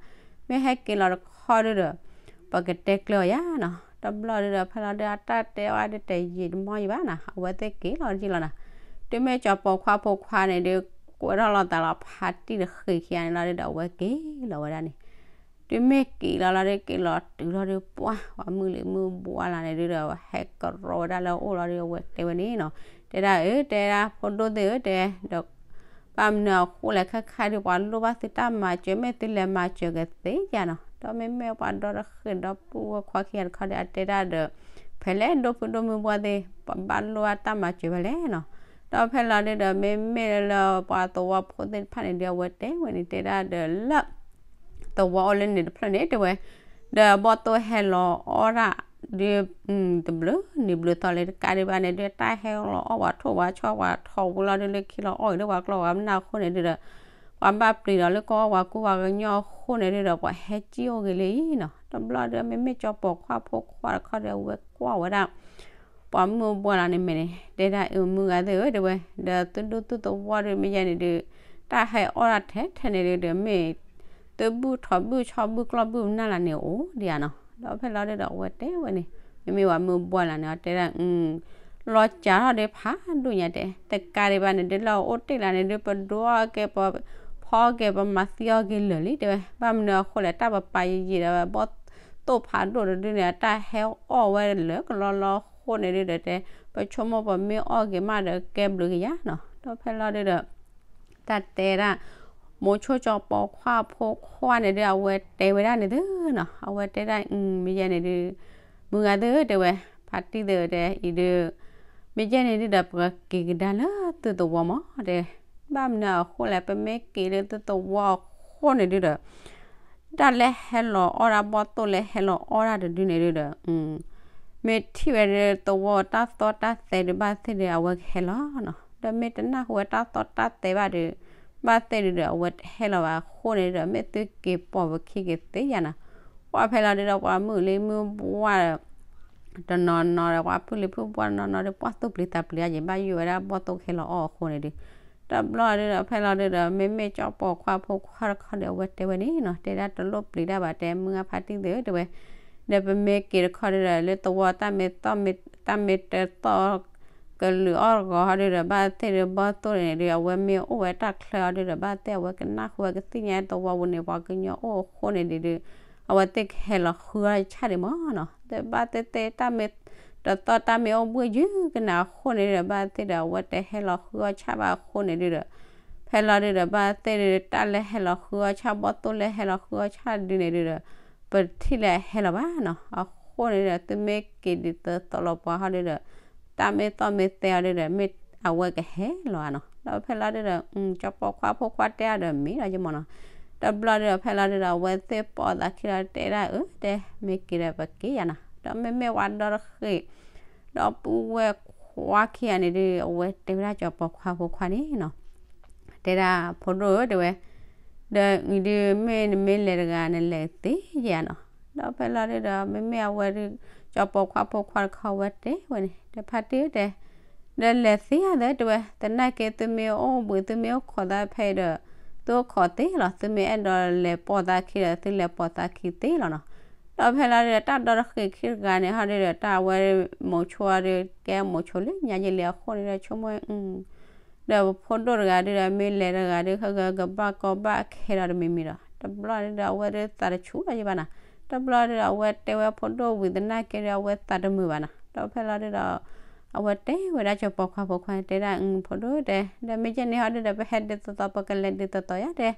မ့ၢ်ဟဲက့ၤလီၤတခီဒုဒီး ပကတဲကျၢၤအီၤယါနီၤ. တဘျီဒုဒီးဖဲလီၤဒုအတၢ်တဲအီၤဒုတယံာ်တမီၢ်ယံၤဘၣ်နီၤ အဝဲသ့ၣ်က့ၤလီၤတယံာ်လီၤနီၤ. တုၤမ့ၢ်ကၠီၤပိာ်ခွါဖိခွါန့ၣ်ဒု ကွဲးထီၣ်လီၤသးလီၤဖါတံၢ်တဃ့ခံဂၤန့ၣ်လီၤဒုဒီး အဝဲက့ၤလီၤဝဲဒၣ်န့ၣ် တုၤမ့ၢ်က့ၤလီၤလီၤဒုက့ၤလီၤတုၤလီၤဒု ပှၢ် ပှၤမုၢ်လံၤမုၢ်ဘှၢ်လီၤန့ၣ်ဒုဒီး ဟဲကရီဝဲဒၣ်လၢအအိၣ်လီၤဒု အဝဲတဲဝဲန့ၣ်နီၤ. တဲဒၣ်အၢ တဲဒၣ်ဖိဒိၣ်သ့ၣ်ဧၢ တဲ ဒီး ဘၣ်မနုၤအဃိလဲၣ် ခဲခါဒုပှၤလိၣ်ဘၣ်သုတၢ်မၤစၢၤ မ့ၢ်သုလဲၤမၤစၢၤကသ့ယါနီၤ. ဒီးမ့မ့ၢ်ပှၤဒီတဃ့ၢ်ဒီပုၢ်ဝဲၢ်ခွါခံဂၤတခီဒီး အတဲဒၣ်ဒီး ဖဲလဲၣ်ဒိၣ်ဖုဒိၣ်မုၢ်ဘှၢ်သ့ၣ် ပဘၣ်လိၣ်ဘၣ်တၢ်မၤစၢၤဖဲလဲၣ်နီၤ. ဒီးဖဲလီၤဒုဒီး မ့မ့ၢ်လၢပှၤသဝီဖိသ့ၣ်တဖၣ်န့ၣ်ဒု အဝဲတဲဝဲန့ၣ် တဲဒၣ်ဒီးလၢ သဝီအိၣ်လၢန့ၣ်တဖျၢၣ်န့ၣ် တဲဝဲ ဒီးဘီၣ်သိၣ်ဟဲလီၤအီၣ်ဒၣ်ဒု တဘျုးနံၤဘျုးသီလံ တကးဒံးဘၣ်န့ၣ်ဒု တၢ်ဟဲလီၤအီၣ်ပှၤထိၣ်ပှၤဆီပှၤထီၣ်ဝံၤလီၤဒု လၢခံလီၤအီၣ်ဂ့ၤလၢပှၤကျီၢ်ပှၤနၢ်အဃိန့ၣ်ဒုဒီး ပှၤဘၣ်ပျံၤဒီးလၢကီၢ်ပှၤကူပှၤကညီအဃိန့ၣ်ဒုဒီး ပှၤဟဲစံၣ်အိၣ်ဂ့ၤလံနီၤ. တဘျီဒု မ့မ့ၢ်ကၠီၤပိာ်ခွါဖိခွါတခီဒီး အဝဲကွၢ်ဝဲဒၣ် ပှၤမုၢ်ဘှၢ်လီၤန့ၣ်မ့ၢ်န့ၣ် တဲဒၣ်အၢ မုၢ်ဂၤသ့ၣ်ဧၢ တဲဝဲ ဒီးသုဒူသုသဝီဒု မ့ၢ်ယဲန့ၣ်ဒု တၢ်ဟဲအီၣ်ဒၣ်ထဲထဲန့ၣ်ဒုဒီး မ့ၢ်သုဘုၣ်ထီၣ်ဘုၣ်ဆီဘုၣ်ကျီၢ်ဘုၣ်နၢ်လၢန့ၣ်အိၣ်ဒံးဧါနီၤ. ဒီးဖဲလီၤဒုဒီး အဝဲတဲဝဲန့ၣ် မ့မ့ၢ်ပှၤမုၢ်ဘှၢ်လီၤန့ၣ် အတဲဒၣ် လီၤစၢ်ထီၣ်ဒုဖးဒိၣ်ညါတဲ တကးဒံးဘၣ်န့ၣ်ဒု လၢအအိၣ်တ့ၢ်လၢန့ၣ်ဒု ပဒိအီၣ်က့ၤ ပဖီက့ၤ ပမၤသံအီၣ်က့ၤလၢာ်လံ တဲဝဲ ဘၣ်မနုၤအဃိလဲၣ် တၢ်ပပာ်ယံာ်ယံာ်ဒီး ဘီၣ်သိၣ်ဖးဒိၣ်တဒုန့ၣ် အတၢ်ဟဲအီၣ်ဝဲလၢကလီလီအဃိန့ၣ်ဒုဒီးတဲ ပဆိကမိၣ်ပမ့ၢ်အီၣ်က့ၤမးဒီးကဲဘျုးက့ၤယါနီၤ. ဒီးဖဲလီၤဒုဒီး တၢ်တဲဒၣ် မိၤဆိကၠီၤပိာ်ခွါဖိခွါန့ၣ်ဒု အဝဲတဲဝဲဒၣ်န့ၣ်သုနီၤ အဝဲတဲဒၣ် မ့ၢ်ယဲန့ၣ်ဒု မုၢ်ဂၤသ့ၣ်ဧၢ တဲဝဲ ဖါတံၢ်သ့ၣ်ဧၢ တဲအံၤဒု မ့ၢ်ယဲန့ၣ်ဒုဒီး ပကက့ၤကဒါလၢသုသဝီမး တဲ ဘၣ်မနုၤအဃိလဲၣ် ပမ့ၢ်က့ၤလၢသုသဝီအဃိန့ၣ်ဒုဒီး တၢ်လၢဟဲလီၤအီၣ်ဒၣ် ဘီၣ်သိၣ်လၢဟဲလီၤအီၣ်ဒၣ်တဒုန့ၣ်ဒုဒီး မ့ၢ်ထံၣ်ဝဲဒၣ်သဝီတၢ်သီတၢ်သဲဒုးဘၣ်သ့ၣ်ဒုး အဝဲကဟဲလီၤနီၤ. ဒီးမ့ၢ်တနၢ်ဟူဝဲတၢ်သီတၢ်သဲဘၣ်ဒုး ဘၣ်သ့ၣ်ဒုးဒီး အဝဲတဟဲလီၤဘၣ်အဃိန့ၣ်ဒီး မ့ၢ်သုက့ၤပိာ်ပခံကသ့ယါနီၤ. ပှၢ်ဖဲလီၤဒုဒီး ပှၤမုၢ်လံမုၢ်ဘှၢ်ဒီး တနီၤနီၤဒီးပှၤဖုလံၤဖုပှၢ်နီၤနီၤဒီး ပှၢ်သူၣ်ပျံၤသးပျံၤအါယံၤ ဘၣ်ယိၣ်ဝဲဒၣ်ဘီၣ်သိၣ်ကဟဲလီၤအီၣ်အဃိန့ၣ်ဒီး, တဘျီဒုဒီး ဖဲလီၤဒုဒီး မ့မ့ၢ်ကၠီပီၤခွါဖိခွါတခီဒီး အဝဲတဲဝဲန့ၣ်နီၤ, တဲဒၣ်တလိၣ်ပျံၤတၢ်ဘၣ် တဲမုၢ်ဂၢ်ဖါတံၢ်သ့ၣ်ဧၢ တဲဝဲ, ဒီးပမ့ၢ်က့ၤတခီဒုဒီး လၢသဝီတၢ်မ့ၢ်သီၣ်မ့ၢ် တၢ်မ့ၢ်တသီၣ် ကလုာ်အီၣ်တဂီၤဟီဒုဒီး ဘၣ်သ့ၣ်ဒီးဘီၣ်သိၣ်န့ၣ်ဒု အဝဲမ့ၢ်အိၣ်ဝဲတၢ်ချၢအီၤဒုဒီး ဘၣ်သ့ၣ်အဝဲကနၣ်ဃုာ်ဝဲကသ့ၣ်ညါသဝီပူၤန့ၣ် ပှၤကညီအိၣ်အဃိန့ၣ်ဒုဒီး အဝဲသ့ၣ်ကဟဲလီၤဃုအီၣ်ဆၣ်ဒံးမးနီၤ, ဒီးဘၣ်သ့ၣ်သ့ၣ်တၢ်မ့ၢ်တသီၣ်တၢ်မ့ၢ်အိၣ်ဘှံးယုၢ်ကနၤအဃိန့ၣ်ဒီး ဘၣ်သ့ၣ်ဒီးအဝဲတဟဲလီၤဃုအီၣ်ဆၣ်ဘၣ်အဃိန့ၣ်ဒုဒီး ဖဲလီၤဒုဒီး ဘၣ်သ့ၣ်ဒီး တၢ်လၢဟဲလီၤဃုအီၣ်ဆၣ်ဘီၣ်သိၣ်လၢဟဲလီၤဃုအီၣ်ဆၣ်ဒုန့ၣ်ဒုဒီး ပထံၣ်လၢအဟဲလီၤဘၣ်နီၤ, အဃိန့ၣ်ဒီး သုမ့ၢ်က့ၤဒ်သိးသိးလီၤပှၤဟီဒုဒီး တၢ်မ့ၢ်သီၣ်မ့ၢ်သဲအီၤဒုဒီး မ့ၢ်အဝဲကဟဲလီၤဧါနီၤ, ဒီးဖဲလီၤဒုဒီး ကၠီပီၤခွါဖိခွါတဲအါဒီးမ့ၢ်လီၤယမ့ၢ်နီၤ, တဘျီဒုဒီး ဖဲလီၤဒုဒီး အဝဲသ့ၣ်ပိာ်သးခံလီၤတဲဒၣ်အၢ တဲမ့ၢ်က့ၤဒီးပက့ၤယါနီၤ, ဒီးမ့မ့ၢ်ဝဲဒီတဃ့ၢ် ဒီပုၢ်ဝဲၢ်ခွါခံဂၤန့ၣ်ဒု အဝဲတဲဝဲဒၣ်ကၠီပီၤခွါဖိခွါန့ၣ်နီၤ, တဲဒၣ်ဖိဒိၣ်ဧၢ တဲဝဲ, ဒီးအံၤဒုမ့ၢ်နမ့ၢ်လဲၤတဂၤနလဲၤသ့ယါနီၤ, ဒီးဖဲလီၤဒုဒီး မ့မ့ၢ်အဝဲဒု ကၠီပီၤခွါဖိခွါတခီဝဲတဲဝဲန့ၣ် တဲဖါတံၢ်ဧၢ တဲ ဒီးလဲၤသ့ဧါသ့ တဲဝဲ သနာ်က့သုမ့ၢ်အိၣ်ဘှံးသုမ့ၢ်အိၣ်ခိးသးဖဲဒီး သုအိၣ်ခိးသ့လီၤ, သုမ့ၢ်အဲၣ်ဒိးလဲၤပိာ်သးခံဒီး သုလဲၤပိာ်သးခံသ့လီၤနီၤ, ဒီးဖဲလီၤဒုဒီး တၢ်ဒီတဃ့ၢ်ခံတဂၤန့ၣ် ဟီဒုဒီး တၢ်ဝဲမိၤဆိဒီး ကဲမိၤဆိလၢညါယ့လံအဃိန့ၣ်ဒီး ဆိကမိၣ် ဒီးဖိဒိၣ်တဂၤဒုဒီး မ့ၢ်လဲၤတဂၤဒု ဟဲကဘၣ်ကီဘၣ်ခဲဒီးတမံၤမံၤဒီး တဘျီဒုဒီး အဝဲဒုသးတဆူၣ်လီၤယဘၣ်နီၤ, တဘျီဒုဒီး အဝဲတဲဝဲဖိဒိၣ်ဝံၤသနာ်က့ဒီး အဝဲသးတမုာ်ဘၣ်နီၤ, ဒီးဖဲလီၤဒုဒီး အဝဲတဲဝဲဒၣ်ကၠီပီၤခွါဖိခွါန့ၣ် တဲဒၣ်အဖိဒိၣ်တဲ ဒီးမ့ၢ်ကဲန့ၣ်ဟီဒုဒီး ပဟဲဒ်သိးသိး ပကလဲၤဒ်သိးသိးယါတဲ,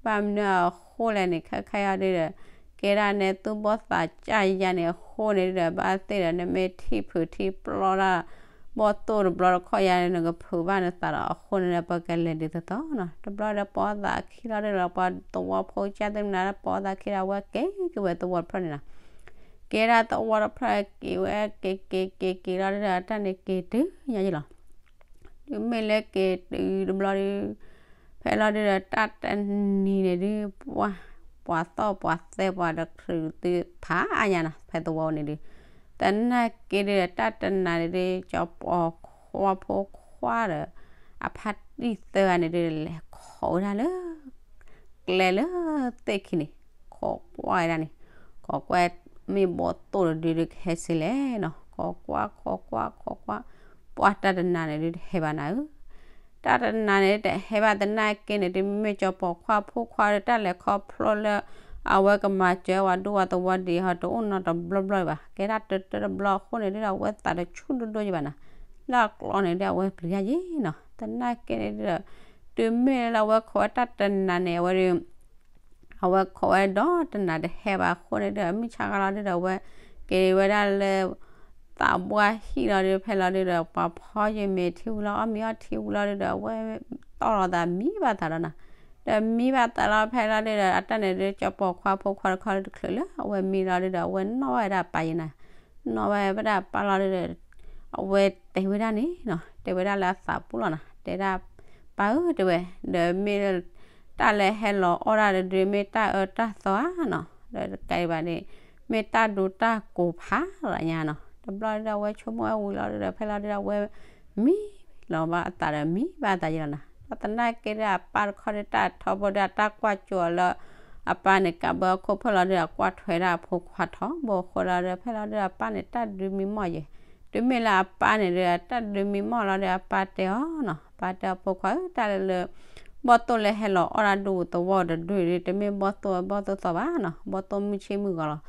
ဘၣ်မနုၤအဃိလဲၣ်န့ၣ် ခဲခါအံၤဟီဒုဒီး ကဲဒၣ်နဲသူၣ်ဘီၣ်သးစၢ်ယါန့ၣ်အဃိန့ၣ်ဒုဒီး ဘၣ်သ့ၣ်ဒီး နမ့ၢ်ထံၣ်ဖုးထံၣ်ပျီတၢ် ဘီၣ်သိၣ်တဘျီတခီယါန့ၣ် နကဖုးဘၣ်နသးဒီးအဃိန့ၣ်ဒီး ပကလဲၤဒ်သိးသိးနီၤ, တဘျီဒီးပိာ်သးခံလီၤဒုဒီး ပှၤသဝီဖိကၢ်သ့ၣ်မနုၤလၢပိာ်သးခံဒီး အဝဲက့ၤက့ၤဝဲသဝီတဖျၢၣ်န့ၣ်နီၤ, ကဲဒၣ်သဝီတဖျၢၣ်က့ၤဝဲက့ၤက့ၤက့ၤက့ၤလီၤဒုဒီး တၢ်န့ၣ်က့ၤတုၤညါယ့လီၤ တုၤမ့ၢ်လၢက့ၤတုၤတဘျီဒု ဖဲလီၤဒုဒီး တၢ်တနံၤန့ၣ်ဒု ပှၤ ပှၤသီၣ်ပှၤသဲပှၤတချုးသုဖးအါညါနီၤ ဖဲသဝီန့ၣ်ဒု သနာ်က့ဒုဒီး တၢ်တနၤန့ၣ်ဒု ကၠီပီၤခွါဖိခွါဒီး အဖါတံၢ်သၢဂၤန့ၣ်ဒု လဲၤခိးဝဲဒၣ်လၢ ကျဲလၢသ့ၣ်ခံန့ၣ် ခိးကွၢ်ဝဲဒၣ်န့ၣ် ခိးကွၢ်မ့ၢ်ဘီၣ်သိၣ်တဒုဒုကဟဲစ့လဲၣ်နီၤ, ခိးကွၢ်ခိးကွၢ်ခိးကွၢ် ပှၤတၢ်တနၤန့ၣ်ဒုတဟဲဘၣ်နၤဧၢ, တၢ်တနၤန့ၣ်တဟဲဘၣ်သနာ်က့န့ၣ် တုၤမ့ၢ်ကၠီပီၤခွါဖိခွါဒီး တၢ်လဲၤခီဖျိလၢ အဝဲကမၤစၢၤဝဲဒူဝဲသဝီဒံးဟီ တအိၣ်နီတဘျီဘျီဘၣ်, ကဲဒၣ်တၢတၢတဘျီအဃိန့ၣ်ဒုဒီး အဝဲသးတဆူၣ်ဒိၣ်ဒိၣ်ယဘၣ်နၤ, လၢအကျီန့ၣ်ဒု အဝဲပျံၤတၢ်ယံၤနီၤ, သနာ်က့န့ၣ်ဒုဒီး တုၤမ့ၢ်လၢအဝဲခိးဝဲတၢ်တနၤန့ၣ် အဝဲဒု အဝဲခိးဝဲဒီးတနၤတဟဲဘၣ်အဃိန့ၣ်ဒီး မုၢ်ဆါခါလီၤဒုဒီး အဝဲက့ၤဝဲဒၣ်လၢ သးပှၢ်ဟံၣ်လီၤဒု ဖဲလီၤဒုဒီး ပှၤဖီယမ့ၤထံဝံၤလီၤ အီၣ်မ့ၤအီထံဝံၤလီၤဒုဒီး အဝဲတီၢ်လီၤသးမံဘၣ်သးလီၤနၤ, ဒီးမံဘၣ်သးလီၤဖဲလီၤဒုဒီး အတၢ်န့ၣ်ဒု ကၠီပီၤခွါဖိခွါတခီတချုးလၢ အဝဲမံလီၤဒုဒီး အဝဲနီၣ်ဝဲဒၣ်ပၢ်ယံၤနၤ, နီၣ်ဝဲဝဲဒၣ်ပၢ်လီၤဒုဒီး အဝဲတဲဝဲဒၣ်န့ၣ်နီၤ တဲဝဲဒၣ်လၢအသးပူၤလီၤနၤ တဲဒၣ် ပၢ်ဧၢ တဲဝဲ ဒီးမ့ၢ် တၢ်လၢဟဲလီၤအီၣ်ဒၣ်တဒု မ့ၢ်တၢ်အၢတၢ်သီဧါနီၤ ဒီးတကးဒံးဘၣ်န့ၣ် မ့ၢ်တၢ်ဒိတၢ်ကိးဖးလီၤညါနီၤ, တဘျီဒုဒီး အဝဲဆိကမိၣ်ဝဲဝံၤလီၤဒုဒီး ဖဲလီၤဒုဒီး အဝဲမံလီၤဘၣ်အသးဒီး မံဘၣ်အသးယံၤလီၤနၤ, ဒီးသနာ်က့ဒီး အပၢ်တခီဒု တၢ်ထီဘိဒီး အတၢ်ကွၢ်ကၠိအီၤလၢ အပၢ်န့ၣ် ကးဘၢအခိၣ်ဖၢၣ်လီၤဒုဒီး အကွၢ်ထွဲဒၣ်အဖိခွါထီဘိအဃိလီၤဒီး ဖဲလီၤဒုဒီး အပၢ်န့ၣ် တၢ်ဒုးမံမီၢ်ယဲၤ, တုၤမ့ၢ်လၢအပၢ်န့ၣ်ဒီး တၢ်ဒုးမံမီၢ်လီၤဒီး အပၢ်တဲအီၤနီၤ, ပၢ်တဲအီၤ ဖိခွါဧၢ တၢ်လၢလၢ ဘီၣ်သိၣ်လၢဟဲလီၤအီၣ်ဒၣ်ဒူသဝီတဒုဒီး တမ့ၢ်ဘီၣ်သိၣ်ဘီၣ်သိၣ်သီဘၣ်နီၤ, ဘီၣ်သိၣ်မုၢ်ဆ့ၣ်မုၢ်ဂီၤလီၤ,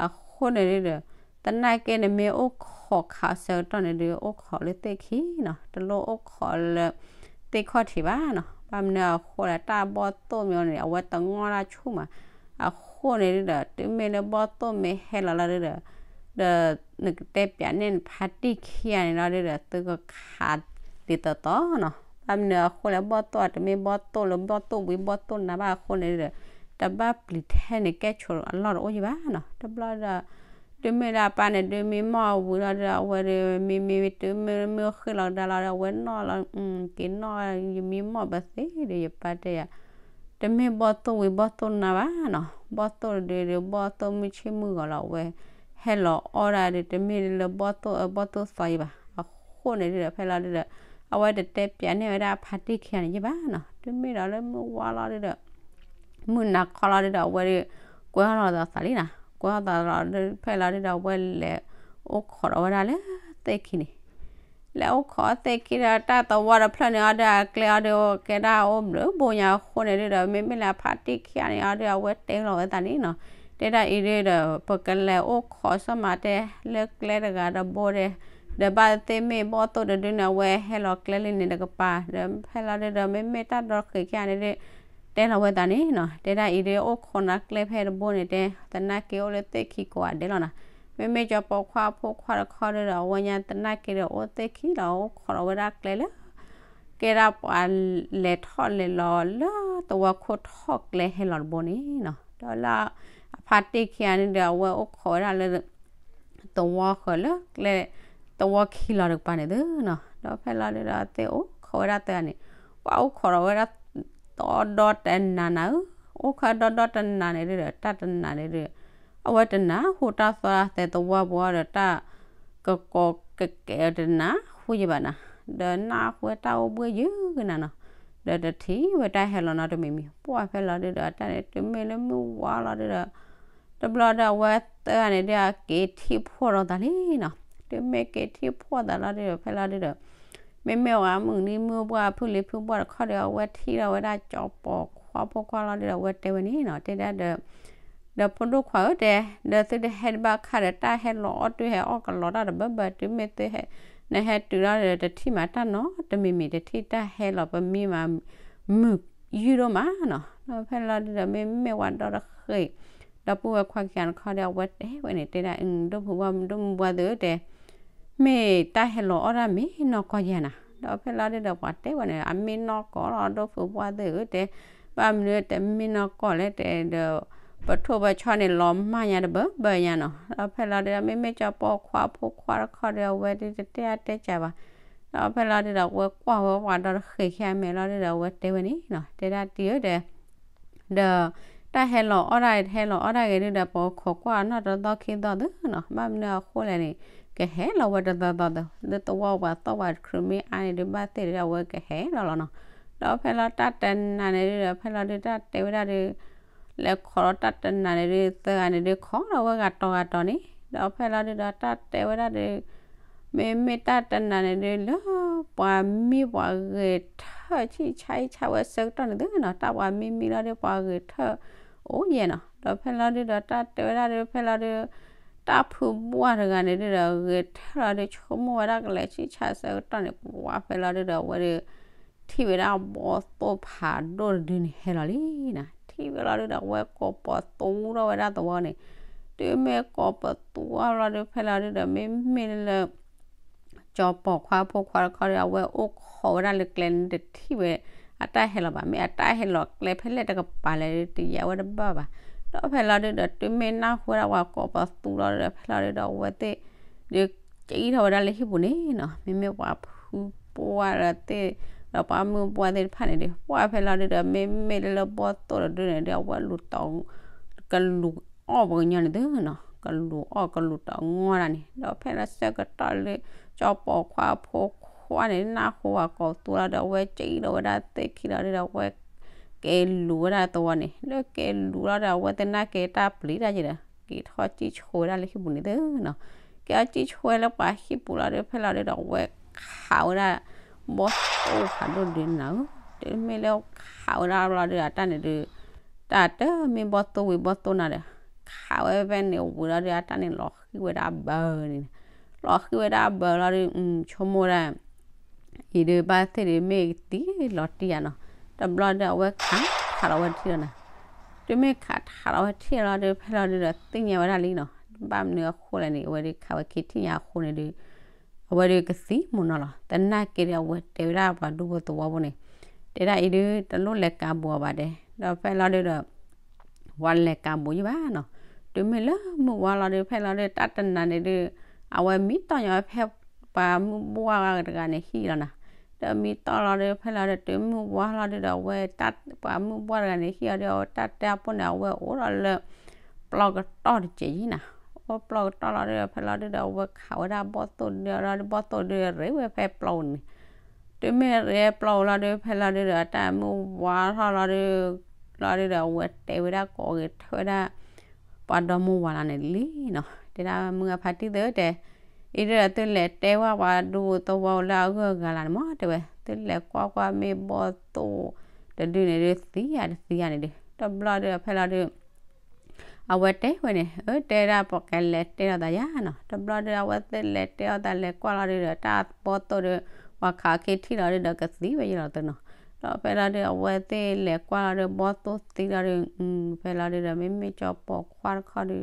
အဃိန့ၣ်ဒုဒီး သနာ်က့န့ၣ် မ့ၢ်အိၣ်ခိးခးအဆၢကတီၢ်န့ၣ်ဒု အိၣ်ခိးလၢသ့ၣ်ခံနီၤ, တလိၣ်အိၣ်ခိးလၢ သ့ၣ်ခီၣ်ထံးဘၣ်နီၤ, ဘၣ်မနုၤအဃိလဲၣ် တၢ်ဘီၣ်သိၣ်မ့ၢ်န့ၣ် အဝဲတငီၢ်တၢ်ဆူၣ်မး, အဃိန့ၣ်ဒုဒီး တုၤမ့ၢ်လၢဘီၣ်သိၣ်မ့ၢ်ဟဲလီၤလီၤဒုဒီး ဒီးနကတဲပျးန့ၢ်နဖါတံၢ်ခံဂၤန့ၣ်လီၤဒုဒီး သုကခးဒ်သိးသိးနီၤ, ဘၣ်မနုၤအဃိလဲၣ် ဘီၣ်သိၣ်တမ့ၢ်ဘီၣ်သိၣ်လၢဘီၣ်သိၣ်ဝံၤဘီၣ်သိၣ်နၤဘၣ်အဃိန့ၣ်ဒုဒီး တဘၣ်ပျံၤထဲန့ၣ် ကဲဆိးအလီၢ်တအိၣ်ယံၤဘၣ်နီၤ, တဘျီဒီး တုၤမ့ၢ်လၢအပၢ်န့ၣ် ဒုးမံမီၢ်ဝံၤလီၤဒီး အဝဲဒုးမံမံတုၤမ့ၢ်မုၢ်ဃ့ၢ်လီၤကဒါလီၤဒီး အဝဲနီၣ်လီၤ က့ၤနီၣ် ယမံမီၢ်ပသ့ဒီး ယပၢ်တဲယၤ တမ့ၢ်ဘီၣ်သိၣ်ဝံၤဘီၣ်သိၣ်နၤဘၣ်နီၤ, ဘီၣ်သိၣ်ဒုးဒုး ဘီၣ်သိၣ်မုၢ်ဆ့ၣ်မုၢ်ဂီၤလီၤ အဝဲ ဟဲလီၤအီၣ်ဒၣ်ဒီး တမ့ၢ်လၢဘီၣ်သိၣ်အၢဘီၣ်သိၣ်သီယံၤဘၣ်. အဃိန့ၣ်ဒုဒီး ဖဲလီၤဒုဒီး အဝဲတတဲပၠးန့ၢ်ဝဲဒၣ်အဖါတံၢ်ခံဂၤန့ၣ်ယံၤဘၣ်နီၤ. တမ့ၢ်ဒီးလၢမုၢ်ဝါလီၤဒုဒီး မုၢ်နၤခီလီၤဒုဒီး အဝဲဒု ကွဲထီၣ်လီၤသးလံနီၤ. ကွဲထီၣ်သးလီၤဒု ဖဲလီၤဒုဒီး အဝဲလဲၤအိၣ်ခိးဒီးဝဲဒၣ်လၢသ့ၣ်ခံန့ၣ် လဲၤအိၣ်ခိးသ့ၣ်ခံဒီး တၢ်သဝီတဖျၢၣ်န့ၣ်အီၤဒု အကျဲအီၤဒု ကဲဒၣ်အိၣ်ဘျုးဘိညါအဃိန့ၣ်ဒုဒီး မ့မ့ၢ်လၢအဖါတံၢ်ခံဂၤန့ၣ်အီၤဒု အဝဲတဲလီၤဝဲသးန့ၣ်နီၤ. တဲဒၣ်အံၤဒုဒီး ပကလဲၤအိၣ်ခိးစၢ်မးတဲ လၢကျဲတဂၤတဘိဒဲး ဒီးဘၣ်သ့ၣ်မ့ၢ်ဘီၣ်သိၣ်တဒုန့ၣ် အဝဲဟဲလီၤကျဲလံန့ၣ်တကပၤ ဒီးဖဲလီၤဒုဒီး မ့မ့ၢ်တၢ်ဒီဃ့ၢ်ခံဂၤန့ၣ်ဒု တဲလီၤဝဲသးန့ၣ်နီၤ. တဲဒၣ်အံၤဒု အိၣ်ခိးနၤကျဲဖဲတဘိန့ၣ်တဲ သနာ်က့အိၣ်လၢသ့ၣ်ခံကိးဂၤဒဲးလီၤနီၤ. မ့မ့ၢ်ကၠီၤပိာ်ခွါဖိခွါတခီဒုဒီး အဝဲညါသနာ်က့ဒီးအိၣ်သ့ၣ်ခံလီၤ အိၣ်ခိးလီၤဝဲဒၣ်ကျဲလၢ ကဲဒၣ်ပှၤလဲၤထီၣ်လဲၤလီၤလၢသဝီခိၣ်ထီၣ်ကျဲဟဲလီၤတဘိန့ၣ်နီၤ. ဒီးလၢအဖါတံၢ်ခံဂၤန့ၣ်ဒီး အဝဲအိၣ်ခိးဝဲဒၣ်လၢ သဝီဃၢၤလၢကျဲ သဝီခံလီၤတကပၤန့ၣ်သုနီၤ. ဒီးဖဲလီၤဒုဒီးသ့ၣ်အိၣ်ခိးဝဲဒၣ်သၢဂၤန့ၣ် ပှၤအိၣ်ခိးဒီးဝဲဒၣ် ဒီဒီတနၤနၤဧၢ, အိၣ်ခိးဒီဒီတနၤန့ၣ်ဒုဒီး တၢ်တနၤန့ၣ်ဒု အဝဲတနၢ်ဟူတၢ်သီသဲသဝီပူၤဒီး တၢ်ကကိးကကဲးတနၢ်ဟူယံၤဘၣ်နၤ, ဒီးနၢ်ဟူဝဲတၢ်အိၣ်ဘှံးယုာ်ကနၤနီၤ, ဒီးတထံၣ်ဝဲတၢ်ဟဲလီၤနီတမံၤမံၤ, ပှၢ်ဖဲလီၤဒုဒီး တၢ်န့ၣ်တုၤမ့ၢ်လၢမုၢ်ဝါလီၤဒုဒီး တဘျီဒီးအဝဲသၢဂၤန့ၣ်ဒုး က့ၤထံၣ်ဖှီၣ်ဒီးသးလံနီၤ, တုၤမ့ၢ်က့ၤထံၣ်ဖှီၣ်သးလီၤဒုဒီး ဖဲလီၤဒုဒီး မ့မ့ၢ်ဝဲမုၢ်နံၤမုၢ်ပှၢ်ဖုလံၤဖုပှၢ်တခီဒီး အဝဲထံၣ်ဒီးဝဲဒၣ်ကၠီၤပိာ်ခွါဖိခွါလီၤဒုဒီး အဝဲတဲဝဲန့ၣ်နီၤ, တဲဒၣ်ဒီး ဒီးဖိဒိၣ်ခွါဧၢတဲ, ဒီးသုတဟဲတဘၣ်ခါဒီး တၢ်ဟဲလီၤအီၣ်တုၤဟဲအီၣ်ကလီတၢ်တဘၢဘၢ တုၤမ့ၢ်သုဟဲ နဟဲတုၤလီၤဒီးတထံၣ်မးတၢ်နီတမံၤမံၤ တထံၣ်တၢ်ဟဲလီၤပမံမး မုာ်ယုၢ်ဒိၣ်မးနီၤ, ဒီးဖဲလီၤဒုဒီး မ့မ့ၢ်ဝဲဒီတဃ့ၢ် ဒီပုၢ်ဝဲၢ်ခွါခံဂၤတခီဒီး အဝဲတဲဝဲန့ၣ် တဲဒၣ် ဒိၣ်ဖုဘၣ်ဒိၣ်မုၢ်ဘှါသ့ၣ်ဧၢတဲ မ့ၢ်တၢ်ဟဲလီၤအီၣ်တၢ်မ့ၢ်နီၢ်ကီၢ်ယဲနီၤ, ဒီးဖဲလီၤဒုဒီးပှၤတဲဝဲန့ၣ် အမ့ၢ်နီၢ်ကီၢ်လီၤ ဒိၣ်ဖုဘှါသ့ၣ်ဧၢတဲ, ဘၣ်မနုၤတမ့ၢ်နီၢ်ကီၢ်လဲၣ်တဲဒီး ပထိၣ်ပဆီန့ၣ်လီၤမၢ်ညါတဘၢဘၢညါနီၤ, ဒီးဖဲလီၤဒုဒီး မ့မ့ၢ်ကၠီၤပိာ်ခွါဖိခွါတခီဒီး အဝဲဒုတတဲအါတဲကၢဘၣ်, ဒီးဖဲလီၤဒုဒီး အဝဲကွၢ်ဝဲပှၤဒီတဃ့ၢ်ခံဂၤမဲာ်လီၤဒုဒီး အဝဲတဲဝဲန့ၣ်နီၤ, တဲဒၣ်တံၤဧၢတဲ ဒီး တၢ်ဟဲလီၤအီၣ်တၢ် ဟဲလီၤအီၣ်တၢ်ဂ့ၤဒုဒီး ပခိးကွၢ်နီၢ်တသီခံသီသုနီၤ, ဘၣ်မနုၤအဃိလဲၣ်န့ၣ် ကဟဲလီၤဝဲတသီသီသၢ လၢသဝီပှၤသီၣ်ပှၤတခရူးမ့ၢ်အါန့ၣ်ဒုး ဘၣ်သ့ၣ်ဒုး အဝဲကဟဲလီၤလီၤနီၤ, ဒီးဖဲလီၤတၢ်တနၤန့ၣ်ဒုဒီး ဖဲလီၤဒုတၢ်တဲဝဲဒၣ်ဒုး လဲၤခိးဒီးတၢ်တနၤန့ၣ်ဒုး သၢဂၤန့ၣ်ဒုး ခိးဒီးဝဲဂၤတီၤဂၤတီၤန့ၣ် ဒီးဖဲလီၤဒုဒီး တၢ်တဲဝဲဒၣ်ဒုး မ့မ့ၢ်တၢ်တနၤန့ၣ်ဒုး လၢပှၤမံပှၤဂဲၤထၢၣ်ဆံၣ်ဆါအံၣ်ဆါဝဲဆၢကတီၢ်န့ၣ်သုနီၤ, တၢ်ပှၤမံမံလီၤဒုး ပှၤဂဲၤထၢၣ်အိၣ်ယဲနီၤ, ဒီးဖဲလီၤဒုဒီး တၢ်တဲဝဲဒၣ်ဒုး ဖဲလီၤဒုး တၢ်ဖုဘှၢ်တဂၤန့ၣ်ဒုဒီး ဂဲၤထၢၣ်လီၤဒုး ဆိကမိၣ်ဝဲဒၣ်ကလဲၤဆံၣ်ဆါဆၢကတီၢ်န့ၣ် ပှၢ်ဖဲလီၤဒုဒီး အဝဲဒုး ထံၣ်ဝဲဒၣ်ဘီၣ်သိၣ်ဖးဒိၣ်တဒုန့ၣ် ဟဲလီၤလံနီၤ, ထံၣ်ဝဲလီၤဒုဒီး အဝဲကိးပသူထီၣ်ဝဲဒၣ်သဝီန့ၣ်, တုၤမ့ၢ်ကိးပသူထီၣ်လီၤဒုး ဖဲလီၤဒုဒီး မ့မ့ၢ်လၢ ကၠီၤပိာ်ခွါဖိခွါတခီဒီး အဝဲအိၣ်ခိးဝဲဒၣ်လၢကျဲန့ၣ် တထံၣ်ဝဲ အတၢ်ဟဲလီၤဘၣ်, မ့ၢ်အတၢ်ဟဲလီၤကျဲဖဲလဲၣ်တကပၤလဲၣ်ဒုး တယာ်ဝဲတဘၣ်ဘၣ်, ဒီးဖဲလီၤဒုဒီး တုၤမ့ၢ်နၢ်ဟူဝဲဒၣ်ပှၤကိးပသူလီၤဒုဒီး ဖဲလီၤဒုဒီး အဝဲသ့ၣ် ဒုးကံထီၣ်ဝဲဒၣ်လၢဟံၣ်ပူၤန့ၣ်နီၤ, မ့မ့ၢ်ပှၤဖုပှၢ်ဒီးသ့ၣ် ဒီးပှၤမုၢ်ပှၢ်သ့ၣ်တဖၣ်န့ၣ်ဒုး ပှၢ်ဖဲလီၤဒုဒီး မ့မ့ၢ်လၢဘီၣ်သိၣ်တဒုန့ၣ်ဒုး အဝဲလူၤတီၤ ကလူၤအီၣ်ပှၤကညီန့ၣ်သုနီၤ, ကလူၤအီၣ်ကလူၤတီၤငီၢ်ဒၣ်န့ၣ်, ဒီးဖဲလီၤဆၢကတီၢ်လၢ ကၠီၤပိာ်ခွါဖိခွါန့ၣ် နၢ်ဟူပှၤကိးသူလီၤဒီး အဝဲကံထီၣ်ဝဲဒၣ်သ့ၣ်ခံလီၤဒုဒီး အဝဲ က့ၤလူၤဝဲဒၣ်သဝီန့ၣ်, လၢက့ၤလူၤလီၤဒီး အဝဲသနာ်က့တၢ်ပျံၤတၢ်ယဲဒီး က့ၤထီၣ်စံၣ်ဆိဝဲဒၣ်လၢဟံၣ်ပူၤန့ၣ်သုနီၤ, က့ၤထီၣ်စံၣ်ဆိဝဲလၢပှၤဟံၣ်ပူၤလီၤဒုး ဖဲလီၤဒုဒီး အဝဲခးဝဲဒၣ် ဘီၣ်သိၣ်ဖးဒိၣ်ဒုန့ၣ်ဧၢ, တုၤမ့ၢ်လၢခးဝဲဒၣ်ဘျီဒုး အတၢ်န့ၣ်ဒုး တၢ်တမ့ၢ်ဘီၣ်သိၣ်ဝံၤဘီၣ်သိၣ်နၤဒီး ခးဝဲဖဲန့ၣ်ဝံၤလီၤဒုး အတၢ်န့ၣ်လီၤဃံၤဝဲဒၣ်ဘၢန့ၣ်, လီၤဃံၤဝဲဒၣ်ဘၢလီၤဒုး ဆိကမိၣ်ဒၣ် အံၤဒုးဘၣ်သ့ၣ်ဒုးမ့ၢ်ကသံလီၤတံၢ်ယါနီၤ, တဘျီဒုးအဝဲခးထးလီၤဝဲထံၣ်လီၤနၤ, တုၤမ့ၢ်ခးထးလီၤဝဲထံၣ်လီၤဒုး ဖဲလီၤဒုးဒီးသ့ၣ်ညါဝဲဒၣ်လံနီၤ, ဘၣ်မနုၤအဃိလဲၣ်န့ၣ် အဝဲဒုးခးဝဲခံထံၣ်ညါအဃိန့ၣ်ဒုး အဝဲဒုးကသံၣ်မူၤနီၤလီၤ, သနာ်က့ဒီးအဝဲတဲဝဲဒၣ်ပှၤဒူဖိသဝီဖိန့ၣ်, တဲဒၣ်အံၤဒုး တလိၣ်လဲၤကးဘူးအီၤဘၣ်ဒဲး, ဒီးဖဲလီၤဒုးဒီး ပှၤလဲၤကးဘူးယံၤဘၣ်နီၤ, တုၤမ့ၢ်လၢမုၢ်ဝါလီၤဒုး ဖဲလီၤဒုး တၢ်တနၤန့ၣ်ဒုး အဝဲမံတီၢ်ညီဝဲဖဲ ပှၤမုၢ်ဘှၢ်တဂၤန့ၣ်ဟံၣ်လီၤနၤ, ဒီးမံတီၢ်လီၤဒုး ဖဲလီၤဒုး တုၤမုၢ်ဝါလီၤဒုးဒီး အဝဲတၢ်ပှၤမုၢ်ဘှၢ်တဂၤန့ၣ်ဟံၣ်လီၤဒုး အဝဲတၢ်တဲအပူၤန့ၣ် အဝဲအိၣ်ဒီးလၢ ပျီကတီၢ်တစဲးယံၤနၤ ပီၣ်ပျီၢ်ကတီၢ်လီၤဒုဒီး ဖဲလီၤဒုဒီး အဝဲခးဝဲဒၣ်ဘီၣ်သိၣ်ဒီး ဒီးဘီၣ်သိၣ်ဒုရ့ဝဲဖဲပျီၢ်န့ၣ် တုၤမ့ၢ်ရ့ပျီၢ်လီၤဒု ဖဲလီၤဒုဒီး အတၢ်မုၢ်ဝါထီၣ်လီၤဒု လီၤဒုဒီး အဝဲတဲဝဲဒၣ်ကိးဂ့ၤထွဲဝဲဒၣ် ပှၤဒီမါဝၤလီၤန့ၣ်လံနီၤ. တဲဒၣ်မုၢ်အဖါတံၢ်သ့ၣ်ဧၢ တဲ အံၤဒုဒီး သုလဲၤတဲဝဲပှၤဒူသဝီလၢအဂုၤအဂၤလၢ်န့ၣ်မ့ၢ် တဲဝဲ သုလဲၤကွၢ်ကွၢ်မ့ၢ်ဘီၣ်သိၣ်တဒုန့ၣ်ဒု သံဧါတသံဧါန့ၣ်ဒု တဘျီဒုဒီး ဖဲလီၤဒု အဝဲတဲဝဲန့ၣ် အၢ တဲဒၣ်ပှၤကလဲၤတဲလီၤသးယါနီၤ. တဘျီဒု အဝဲသ့ၣ်လဲၤတဲအီၤသးလဲၤကွၢ်လီၤဒုဒီး တၢ်ဘီၣ်သိၣ်ဒု ပှၤခးခံထံၣ်လီၤဒုဒီး ကသံဝဲယလီၤသုနီၤ. ဒီးဖဲလီၤဒု အဝဲသ့ၣ်လဲၤကွၢ်လီၤဒု ဘီၣ်သိၣ်သံလီၤဒု ဖဲလီၤဒုဒီး မ့မ့ၢ်ကၠီပိာ်ခွါတခီဒု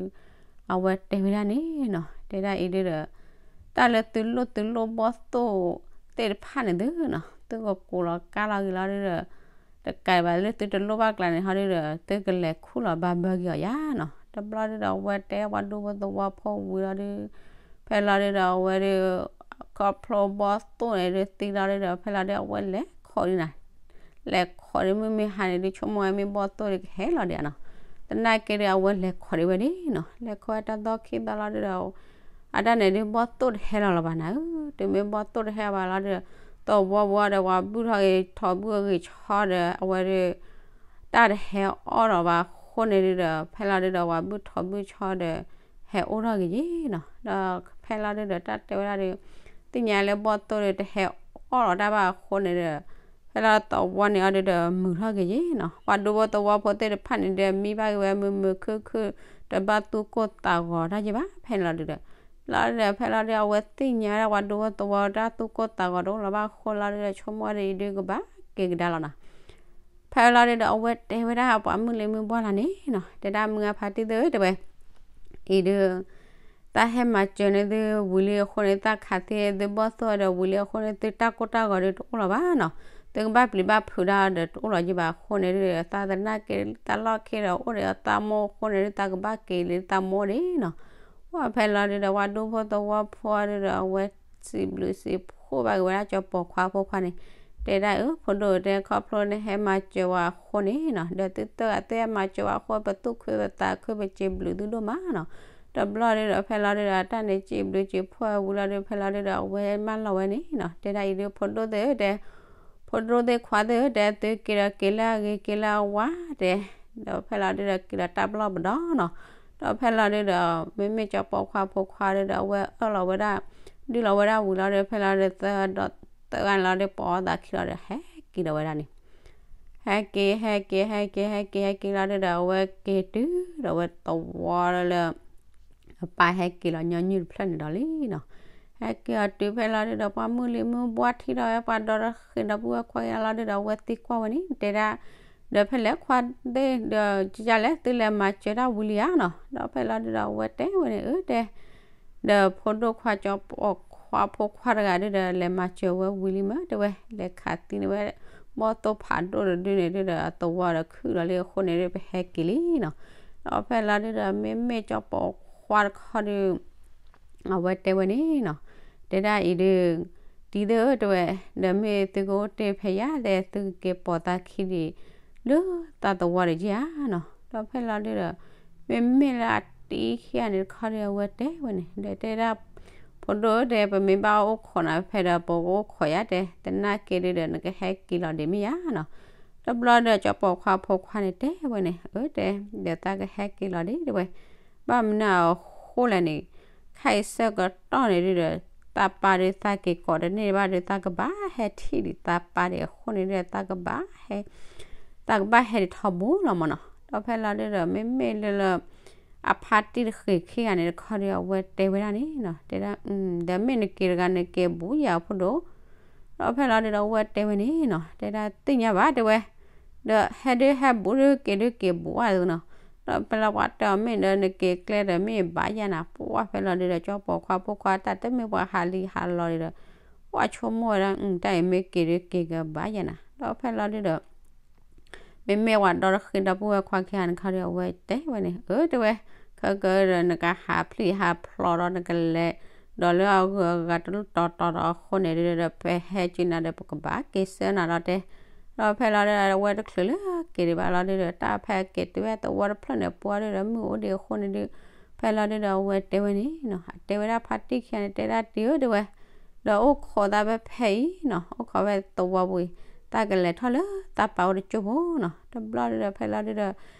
အဝဲတဲဝဲဒၣ်န့ၣ်နီၤ တဲဒၣ်အံၤဒုဒီး တၢ်လၢသုလိၣ်သုလိၣ်ဘီၣ်သိၣ်သ့ၣ်တဖၣ်န့ၣ်သုနီၤ သုကကိးလီၤကါလီၤဂ့ၤလီၤဒုဒီး တကးဘၣ်လၢသုတလိၣ်ဘၣ်ကျါန့ၣ် ဟီဒုဒီး သုကလဲၤခူၣ်လီၤဘၣ်ဘၢက့ၤအီၤယါနီၤ. တဘျီဒုဒီး အဝဲတဲပှၤဒူဖိသဝီဖိဝံၤလီၤဒု ဖဲလီၤဒုဒီး အဝဲဒု ခီဖျိဘီၣ်သိၣ်န့ၣ်ဒု သံလီၤဒုဒီး ဖဲလီၤဒု အဝဲလဲၤခိးဒုနၤ လဲၤခိးဒု မုၢ်မ့ၢ်ဟါန့ၣ်ဒု ဆိကမိၣ်ဝဲမ့ၢ်ဘီၣ်သိၣ်ဒုကဟဲလီၤဒံးဧါနီၤ. သနာ်က့ဒု အဝဲလဲၤခိးဒံးဝဲဒၣ်နီၤ လဲၤခိးဝဲတၢ်သီခံသီလီၤဒုဒီး အတၢ်န့ၣ်ဒု ဘီၣ်သိၣ်တဟဲလီၤလီၤဘၣ်နၤဧၢ, တုၤမ့ၢ်ဘီၣ်သိၣ်တဟဲဘၣ်လီၤဒုဒီး သဝီဘီဒီး ပှၤဘုၣ်ထီၣ်ဂ့ၤထီၣ်ဘုၣ်ဂ့ၤဆီဒီး အဝဲဒု တၢ်တဟဲအီၣ်လီၤဘၣ်အဃိန့ၣ်ဒုဒီး ဖဲလီၤဒုဒီး ပှၤဘုၣ်ထီၣ်ဘုၣ်ဆီဒီး ဟဲအိၣ်ထီၣ်က့ၤယ့ၣ်နီၤ. ဒီးဖဲလီၤဒုဒီး တၢ်တဲဝဲဒၣ်ဒု သ့ၣ်ညါလၢဘီၣ်သိၣ်ဒုတဟဲအီၣ်လီၤတၢ်ဘၣ်အဃိန့ၣ်ဒီး ဖဲလီၤသဝီန့ၣ်အီၤဒုဒီး မုာ်ထီၣ်က့ၤယ့ၣ်နီၤ. ပှၤဒူဖိသဝီဖိသ့ၣ်တဖၣ်န့ၣ်ဒီး မံဘၣ်က့ၤဝဲမုာ်မုာ်ခုၣ်ခုၣ် တဘၣ်သူၣ်ကိၢ်သးဂီၤတၢ်ယ့ၣ်ဘၣ် ဖဲန့ၣ်လီၤဒုဒီး လီၤဒုဒီး ဖဲလီၤဒု အဝဲသ့ၣ်ညါဝဲဒၣ် ပှၤဒူဖိသဝီတၢ်သူၣ်ကိၢ်သးဂီၤတအိၣ်လၢၤဘၣ်အဃိလီၤဒုဒီး ဆိကမိၣ်ဝဲဒၣ်အံၤဒုကဘၣ်က့ၤကဒါလီၤနီၤ. ဖဲလီၤဒုဒီး အဝဲတဲဝဲဒၣ်ပှၤမုၢ်လံၤမုၢ်ဘှီၣ်လၢ်န့ၣ်နီၤ တဲဒၣ်မုၢ်အဖါတံၢ်သ့ၣ်ဧၢ တဲဝဲ အံၤဒု သးဟဲမၤစၢၤန့ၢ်သုဝံၤလံအဃိန့ၣ် သးခးသံသုဘီၣ်သိၣ်ဒီးဝံၤလံအဃိန့ၣ် သုတၢ်ကိၢ်တၢ်ဂီၤဒုတအိၣ်လၢၤဘၣ်နီၤ. သုကဘၣ်ပျံၤဘၣ်ဖုးတၢ်ဒီးတအိၣ်လၢၤယ့ၣ်ဘၣ်အဃိန့ၣ်ဒု သးသနာ်က့ သးလီၢ်ခံဒီးအိၣ်ဒီးသးမိၢ်အဃိန့ၣ်ဒု သးကဘၣ်က့ၤလၢသးမိၢ်ဒၣ်နီၤ. ပှၤဖဲလီၤဒုဒီး ပှၤဒူဖိသဝီဖိဒုဒီး အဝဲစံးဘျုးစံးဖှိၣ်ဘၣ်က့ၤဝဲဒၣ်ကၠီပိာ်ခွါဖိခွါန့ၣ် တဲဒၣ်အၢ ဖိဒိၣ်တဲ ခီဖျိနဟဲမၤစၢၤဝဲအဃိန့ၣ်နီၤ ဒီးသုသၢဂၤသ့ၣ်ဟဲမၤစၢၤဝဲအဃိ ပသူၣ်ခုပသးခု ပစံးဘျုးသုဒိၣ်မးနီၤ. တဘျီဒုဒီး ဖဲလီၤဒုဒီး တၢ်န့ၣ်စံးဘျုးစံးဖှိၣ်ဝံၤလီၤဒု ဖဲလီၤဒုဒီး အဝဲမၢလီၤဝဲန့ၣ်နီၤ တဲဒၣ်အံၤဒု ဖိဒိၣ်သ့ၣ်ဧၢ တဲ ဖိဒိၣ်သ့ၣ်ခွါသ့ၣ်ဧၢ တဲ သုက့ၤဒီးက့ၤလၢအဂ့ၤက့ၤလၢအဝါတဲ ဒီးဖဲလီၤဒုဒီး က့ၤဒီးတၢ်ဘျီၣ်ပဒီနီၤ. ဒီးဖဲလီၤဒုဒီး မ့မ့ၢ်ကၠီပိာ်ခွါဖိခွါဒုဒီး အဝဲအၢၣ်လီၤဝဲဒၣ် ဒုၣ်လီၤဝဲဒၣ်ဝံၤလီၤဒု ဖဲလီၤဒုသၢဒီးသၢဂၤန့ၣ်လီၤဒု ပိာ်အီၣ်သးခံလီၤဒီး ဟဲက့ၤဒီးဝဲဒၣ်န့ၣ် ဟဲက့ၤ ဟဲက့ၤ ဟဲက့ၤ ဟဲက့ၤ ဟဲက့ၤလီၤဒုဒီး အဝဲက့ၤတုၤဒီးဝဲသဝီလၢ အပၢ်ဟဲက့ၤလီၤညီနုၢ်တဖျၢၣ်န့ၣ်ဒီးလံနီၤ. ဟဲက့ၤအီၤတုၤဖဲလီၤဒုဒီး ပှၤမုၢ်လံၤမုၢ်ဘှီၣ်ထံၣ်ဒီးဝဲ ပှၤဒီတဃ့ၢ်ဒီပုၢ်ဝဲၢ်ခွါက့ၤလီၤဒုဒီး အဝဲသံကွၢ်ဝဲန့ၣ် တဲဒၣ် ဒီးဖဲလဲၣ်ခွါသ့ၣ်ဒီး ကလဲၣ် သုလဲၤမၤစၢၤတၢ်ဝံၤလံဧါနီၤ. ဒီးဖဲလီၤဒုဒီး အဝဲတဲဝဲန့ၣ် အၢ တဲ ဒီးဖိဒိၣ်ခွါကၠီပိာ်ခွါဖိခွါတဂၤဒုဒီး လဲၤမၤစၢၤဝဲဝံၤလံမ့ၢ် တဲဝဲ လဲၤခးသံန့ၢ်ဝဲ ဘီၣ်သိၣ်ဖးဒိၣ်တဒုန့ၣ်ဒုဒီး အသဝီဒီးခုၣ်လီၤလံအဃိန့ၣ်ဒု ပဟဲက့ၤလံနီၤ. ဒီးဖဲလီၤဒုဒီး မ့မ့ၢ်ကၠီပိာ်ခွါတခီဒု အဝဲတဲဝဲန့ၣ်နီၤ, တဲဒၣ်အံၤဒုး တံၤသ့ၣ်ဧၢ တဲဝဲ, ဒီးမ့ၢ်သုကအိၣ်တ့ၢ်ဖဲယၤ တဲသုကက့ၤပိာ်သးခံဒံး လၢသးသဝီဒီးယဲၢ်ဧါနီၤ. ဒီးဖဲလီၤဒုဒီး မ့မ့ၢ်လၢအတံၤခံဂၤန့ၣ်တခီဒုး အဝဲတဲဝဲန့ၣ် ဒီးတဲဒၣ် ဖိဒိၣ်ဧၢ တဲ ပမ့ၢ်ဘၣ်အိၣ်ခိးနၤဖဲဒီး ပကအိၣ်ခိးယၤ တဲ သနာ်က့ဒုဒီး နကဟဲက့ၤလီၤဒံးမ့ၢ်ယၤနီၤ. တဘျီဒီး ကၠီပိာ်ခွါဖိခွါန့ၣ်တဲဝဲန့ၣ် အၢ တဲ ဒီးသးကဟဲက့ၤလီၤဒံး တဲဝဲ ဘၣ်မနုၤအဃိလဲၣ်န့ၣ် ခဲအံၤဆၢကတီၢ်န့ၣ်ဒုဒီး သးပၢ်ဒုးသးက့ၤကိးတန့ၢ်ဘၣ်ဒုး သးကဘၣ်ဟဲထံၣ်ဒံးသးပၢ်ဒံးအဃိန့ၣ်ဒုး သးကဘၣ်ဟဲ သးကဘၣ်ဟဲဒံးထီဘိလီၤမ့ၢ်နီၤ. ဒီးဖဲလီၤဒုဒီး မ့မ့ၢ်လၢလၢ အဖါတံၢ်တဃ့ၢ်ခံဂၤန့ၣ်တခီဒုး အဝဲတဲဝဲဒၣ်န့ၣ်နီၤ တဲဒၣ် ဒီးမ့ၢ်နက့ၤတဂၤနက့ၤဘူးယၤဖိဒိၣ် ဒီးဖဲလီၤဒုဒီး အဝဲတဲဝဲန့ၣ်နီၤ တဲဒၣ်သ့ၣ်ညါဘၣ်တဲဝဲ ဒီးဟဲဒုးဟဲဘူးဒုးက့ၤဒုးက့ၤဘူးဝဲနီၤ. ဒီးဖဲလီၤပှၤတဲအီၤမ့ၢ်ဒီး နက့ၤကျဲဒီးမ့ၢ်ဘၣ်ယၤနၤ ပှၤဖဲလီၤဒုဒီး ကၠီပိာ်ခွါဖိခွါတၢ်တမ့ၢ်ပှၤဟးလံဟးလီၤဒုဒီး ပှၤဆိကမိၣ်ဝဲဒၣ် တၢ်အံၤမ့ၢ်က့ၤဒုးက့ၤကဘၣ်ယၤနၤ ဒီးဖဲလီၤဒုဒီး မ့မ့ၢ်ပှၤဒီတဃ့ၢ်ဒီပုၢ်ဝဲၢ်ခွါခံဂၤန့ၣ်တခီဒီး အဝဲတဲဝဲန့ၣ် အၢ တဲဝဲ ခဲကဒီးနကဟးဖျံးဟးဖျိးဒီးနကလဲၤ ဒီးလၢအဂုၤအဂၤတလီၢ်တီၤတီၤဒီးအဃိန့ၣ်ဒုဒီး ပဟဲက့ၤနၤဒီး ပကဘၣ်က့ၤဆှၢနၤဒီးတဲ ဒီးဖဲလီၤဒုဒီး အဝဲတချုးလၢက့ၤဒံးဘၣ်လီၤဒုဒီး တၢ်ဖဲက့ၤတုၤဝဲသဝီတဖျၢၣ်န့ၣ် ပှၤဒုဒီးမုၢ်အိၣ်ဒံးအဃိန့ၣ်ဒု ဖဲလီၤဒုဒီးအဝဲတဲဝဲန့ၣ်နီၤ, အတဲဝဲဒၣ်ဖါတံၢ်ခံဂၤန့ၣ် တဲဒၣ်တံၢ်ဧၢ တဲဝဲ, ဒီးအိၣ်ခိးသးဖဲဖဲအံၤနီၤ, အိၣ်ခိးဖဲသဝီပူၤအံၤ, တၢ်ကလဲၤထီၣ်လၢတၢ်ပာ်အိၣ်တကၠိၢ်ဖိနီၤ. တဘျီဒုဒီးဖဲလီၤဒုဒီး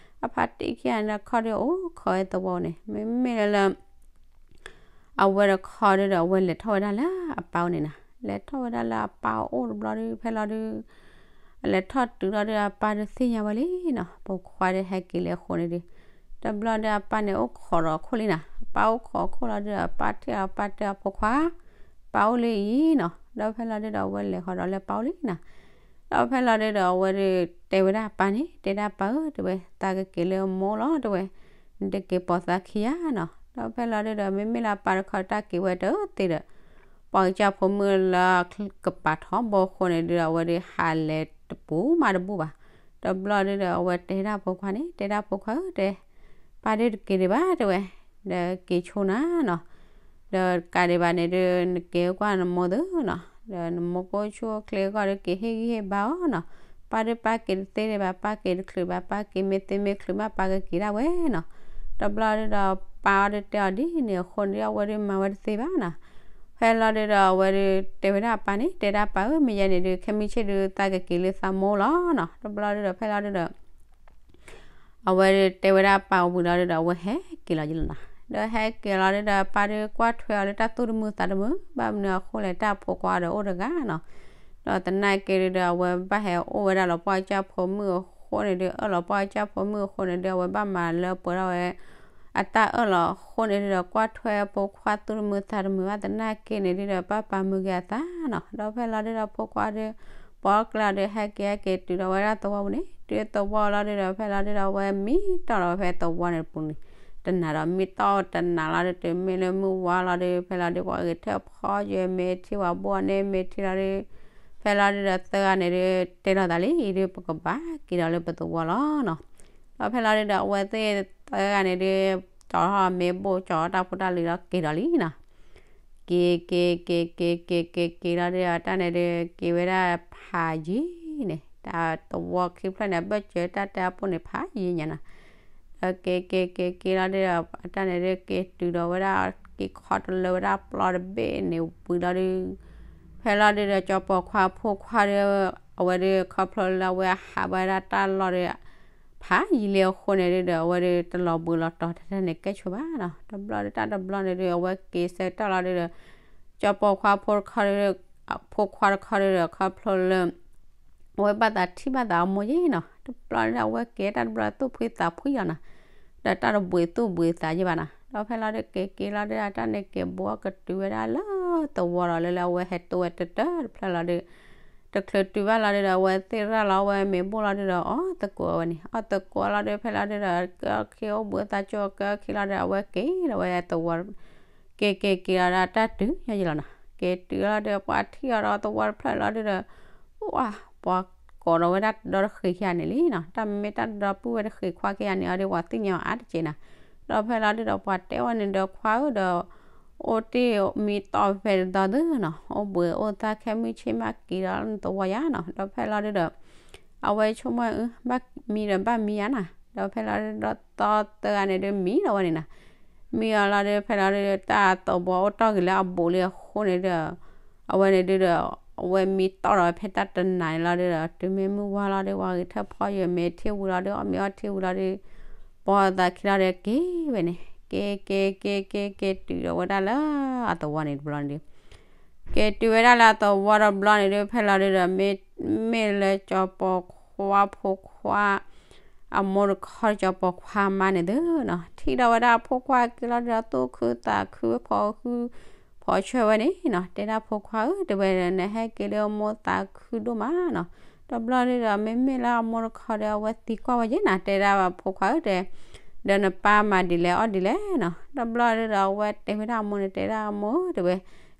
အဖါတံၢ်ခံဂၤန့ၣ်ဒီးခီဒုအိၣ်ခိးဝဲသဝီန့ၣ် မ့မ့ၢ်လၢလၢ အဝဲတခီဒုဒီး အဝဲလဲၤထီၣ်ဝဲဒၣ်လၢအပၢ်အိၣ်န့ၣ်နီၤ. လဲၤထီၣ်ဝဲဒၣ်လၢအပၢ်အိၣ်တဘျီဒု ဖဲလီၤဒု အလဲၤထီၣ်တုၤလီၤဒု အပၢ်ဒုသ့ၣ်ညါဝဲလံနီၤ, ပိာ်ခွါဒုဟဲက့ၤလၢအဃိန့ၣ်ဒု, တဘျီဒုအပၢ်န့ၣ် အိၣ်ခိးဒီးအခိၣ်လံနီၤ. အပၢ်အိၣ်ခိးအခိၣ်လီၤဒုဒီး အပၢ်ထံၣ်အပၢ်တဲအီၤ ဖိခွါ, ပၢ်အိၣ်လံအံၤနီၤ. ဒီးဖဲလီၤဒုဒီး အဝဲလဲၤဃီၤဒီးလၢပၢ်အိၣ်လံနီၤ. ဒီးဖဲလီၤဒုဒီး အဝဲဒုတဲဝဲဒၣ်အပၢ်န့ၣ်, တဲဒၣ်ပၢ်ဧၢ တဲဝဲ, သးကက့ၤလၢမိၢ်လီၤ တဲဝဲ, နတက့ၤပိာ်သးခံယါနီၤ. ဒီးဖဲလီၤဒုဒီး မ့မ့ၢ်လၢအပၢ်တခီတၢ်က့ၤဝဲတသ့ဒီး ပှၤကစၢ်ဖိမုၣ်လၢကပာ်ထီဘိအဃိန့ၣ်ဒုဒီး အဝဲဒုဟးလဲၤတပူၤမးတဘူၣ်ဘၣ်. တဘျီဒုဒီး အဝဲတဲဒၣ်ဖိခွါန့ၣ်, တဲဒၣ်ဖိခွါဧၢ တဲ, ပၢ်ဒုတက့ၤဒံးဘၣ် တဲဝဲ, ဒီးက့ၤဆိနၤနီၤ. ဒီးတကးဒံးဘၣ်န့ၣ်ဒု နက့ၤကွၢ်နမိၢ်သုနီၤ, ဒီးနမိၢ်ကအိၣ်ဆူၣ်အိၣ်ချ့အဂီၢ်ဒု က့ၤဟ့ၣ်ဂံၢ်ဟ့ၣ်ဘါအီၤနီၤ. ပၢ်ဒုပၢ်က့ၤတသ့ဒံးဘၣ်, ပၢ်က့ၤတချုးဘၣ်, ပၢ်က့ၤမ့ၢ်သ့မ့ၢ်ချုးမး ပၢ်ကက့ၤဒၣ်ဝဲနီၤ. တဘျီဒုဒီး ပၢ်အီၤဒုတဲအီၤဒ်န့ၣ်အဃိန့ၣ်ဒု အဝဲဒုမၤဝဲတသ့ဘၣ်နီၤ. ဖဲလီၤဒုဒီး အဝဲဒုတဲဝဲဒၣ်အပၢ်န့ၣ်, တဲဒၣ်ပၢ်ဧၢ မ့ၢ်ယဲန့ၣ်ဒု ခဲမုၢ်ဆ့ၣ်ဒု သးကက့ၤလၢသးမိၢ်လီၤနီၤ. တဘျီဒုဒီး ဖဲလီၤဒုဒီး အဝဲတဲဝဲဒၣ်ပၢ်ဝံၤလီၤဒုဒီး အဝဲဟဲက့ၤလီၤယလီၤနီၤ. ဒီးဟဲက့ၤလီၤဒုဒီး ပၢ်ဒုကွၢ်ထွဲအီၤလၢတၢ်သူၣ်တမုာ်သးတမုာ်, ဘၣ်မနုၤအဃိလဲၣ် တၢ်ဖိခွါဒီးအိၣ်တဂၤနီၤ. ဒီးသနာ်က့ဒုဒီး အဝဲဘၣ်ဟဲအိၣ်ဝဲဒၣ်လီၤပှၢ်ကစၢ်ဖိမုၣ်အဃိန့ၣ်ဒု အၢၣ်လီၤပှၢ်ကစၢ်ဖိမုၣ်အဃိန့ၣ်ဒု အဝဲဘၣ်မၤလၢပှဲၤထီၣ်ဝဲ အတၢ်အၢၣ်လီၤအဃိန့ၣ်ဒုဒီး ကွၢ်ထွဲဖိခွါသူၣ်တမုာ်သးတမုာ်ဘၣ် သနာ်က့န့ၣ်ဒုဒီး ပၢ်ပၢ်မုာ်က့ၤအသးနီၤ. ဒီးဖဲလီၤဒုဒီး ဖိခွါဒု ပိာ်ကျဲအီၤဒု ဟဲက့ၤဟဲက့ၤတုၤဒီးဝဲဒၣ်သဝီပူၤန့ၣ်, တုၤသဝီလီၤဒုဒီး ဖဲလီၤဒုဒီး အဝဲမံတီၢ်ဒီးဖဲသဝီန့ၣ်တပူၤန့ၣ်, တနၤဒီးမံတီၢ်တနၤလီၤဒု တုၤမ့ၢ်လၢမုၢ်ဝါလီၤဒု ဖဲလီၤဒု ပှၤဂဲၤထၢၣ်ဖီယွဲမ့ၢ်ထံၣ်ဝဲဘိန့ၣ်မ့ၢ်ထံၣ်လီၤဒု ဖဲလီၤဒုဒီးသၢဂၤန့ၣ်ဒု တဲလိာ်သးလံ အံၤဒု ပကဘၣ်က့ၤဒီးလၢပသဝီလီၤနီၤ. ဒီးဖဲလီၤဒုဒီး အဝဲသ့ၣ်သၢဂၤန့ၣ်ဒု ကၠီထီၣ်မ့ၢ်ဘိၣ် ကၠီထီၣ်တၢ်ဖိတၢ်လံၤဒီးက့ၤဒီးလံနီၤ. က့ၤ က့ၤ က့ၤ က့ၤ က့ၤ က့ၤ က့ၤ က့ၤလီၤဒုဒီး အတၢ်န့ၣ်ဒု က့ၤဝဲဒၣ်ဖးယံၤန့ၣ်, တၢ်သဝီခံဖျၢၣ်န့ၣ် အဘၢၣ်စၢၤတၢ်တဲအပူၤန့ၣ် ဖးယံၤညါနီၤ. ဒီးက့ၤ က့ၤ က့ၤ က့ၤလီၤဒုဒီး အတၢ်န့ၣ်ဒု က့ၤတုၤဒီးဝဲဒၣ် က့ၤခီတလၢဝဲဒၣ်ပျီတဘ့ၣ်န့ၣ်ဝံၤလီၤဒု ဖဲလီၤဒုဒီး ကၠီပိာ်ခွါဖိခွါဒု အဝဲဒု ခီဖျိလၢအဝဲဟးဘၣ်ဝဲဒၣ်တၢ်လီၢ်ဒု ဖးယံၤလံအဃိန့ၣ်ဒုဒီး အဝဲဒုတလီၤဘှံးလီၤတီၤထဲထဲန့ၣ်ကဲဆိဘၣ်နီၤ. တဘျီဒုတၢ်တဘျီန့ၣ်ဒု အဝဲက့ၤဆၢကတီၢ်လီၤဒုဒီး ကၠီပိာ်ခွါဖိတခီ ဖိခွါတခီဒုဒီး ခီဖျိလၢ အဝဲဘၣ်သးထံၣ်ဘၣ်သးအမိၢ်ယဲနီၤ. တဘျီဒုဒီး အဝဲက့ၤတၢ်တဘျီသူၣ်ဖှံသးဖှံလီၤနီၤ. ဒီးတၢ်တဘှံးသူၣ်ဘှံးသးယဲဘၣ်နီၤ. ဒီးဖဲလီၤဒုက့ၤက့ၤလီၤဒု အတၢ်န့ၣ်က့ၤဘှီကတုၤဝဲဒၣ်လၢသဝီဒီး လၢလၢအဝဲဟဲတိဝဲတတၢၢ်တဖျၢၣ်လီၤဒု တချုးတုၤဘၣ်လီၤဒုဒီး အဝဲသ့ၣ်ရၣ်လီၤအဝဲမ့ၤဘိၣ်လီၤဒုဒီး အီၣ်သကိးဝဲန့ၣ်, အီၣ်သကိးလီၤဒု ဖဲလီၤဒုဒီး ကၢခံအိၣ်ဘှံးသးကၠိကၢခံလီၤဒု အဝဲက့ၤဒီးဝဲသဝီ က့ၤက့ၤက့ၤလီၤဒီး အတၢ်တုၤညီယလီၤနီၤ. က့ၤတုၤလီၤဒု ပှၤထံၣ်အီၤဒီးသဝီတဖျၢၣ်လီၤဒုဒီး ဝၢ် ပှၤကိးဒီးဝဲဒၣ်တဒီတဃ့ၢ်ခံဂၤန့ၣ်လံနီၤ. တၢ်မ့ၢ်တၢ်တဒီပုၢ်ဝဲၢ်တဃ့ၢ်ခွါခံဂၤန့ၣ်အီၤဒု ပှၤသ့ၣ်ညါအါတက့ၢ်နီၤ. ဒီးဖဲလီၤဒုဒီး ပှၤတဲဝဲန့ၣ်ဒီး ခွါဧၢဒီး အိၣ်တ့ၢ်မံတီၢ်ဖဲတသီသုနီၤ, အိၣ်ဘှံးအိၣ်သါခဲမုၢ်ဆ့ၣ်မးက့ၤဒီးနသဝီယါနီၤ. ဒီးဖဲလီၤဒုဒီး အဝဲဆိကမိၣ်အၢ ဘၣ်မံဒီးဘၣ်မံယါနီၤ. ဒီးဖဲလီၤဒုဒီးသီသၢဂၤန့ၣ်ဒု မံဒီးဝဲန့ၣ်နီၤ. မံအီၤလီၤဒု ဖဲလီၤဒုဒီး တၢ်သဝီအိၣ်တီၢ်က့ၤလၢအဘူးလံအဃိန့ၣ်ဒီး အဝဲန့ၣ်ဒုဒီး အဝဲမံတီၢ်ဒီးဖဲတၢ်တနၤန့ၣ်လီၤဒုဒီး တုၤမ့ၢ်မုၢ်ဝါလီၤဒု ပှၤဂဲၤထၢၣ်ဖီယွဲမ့ၢ်ထံၣ်ဝံၤလီၤဒု အီၣ်မ့ၤအီထံဝံၤလီၤဒု ပိာ်သးခံလီၤဒု က့ၤဝဲန့ၣ် က့ၤ က့ၤ က့ၤ က့ၤ က့ၤတုၤဒီးဝဲဒၣ်လၢအသဝီန့ၣ်တဘျီန့ၣ်ဒု က့ၤတုၤဝဲဒၣ်လၢအသဝီတဘျီန့ၣ်ဒု ဖဲလီၤဒုဒီး မ့မ့ၢ်လၢ ကၠီပိာ်ခွါဖိခွါ အမိၢ်တခီ ကၠီပိာ်ခွါမါန့ၣ်သုနီၤ, ထံၣ်ဒီးဝဲဒၣ်အဖိခွါက့ၤလီၤဒုဒီး သူၣ်ခုသးခု ဖီခု ဖီဆွဲဝဲန့ၣ်နီၤ, တဲဒၣ်ဖိခွါဧၢ တဲဝဲ နဟဲက့ၤလၢအမိၢ်သးခုဒိၣ်မးနီၤ, တဘျီဒုဒီး မ့မ့ၢ်လၢအမိၢ်တခီဒီး အဝဲသံကွၢ်ဝဲယဲနီၤ, တဲဒၣ်ဖိခွါဧၢ တဲ ဒီးနပၢ်မၤဒ်လဲၣ်အီၣ်ဒ်လဲၣ်နီၤ, တဘျီဒုဒီး အဝဲတဲဝဲဒၣ်အမိၢ်န့ၣ် တဲဒၣ်အမိၢ်ဧၢ တဲဝဲ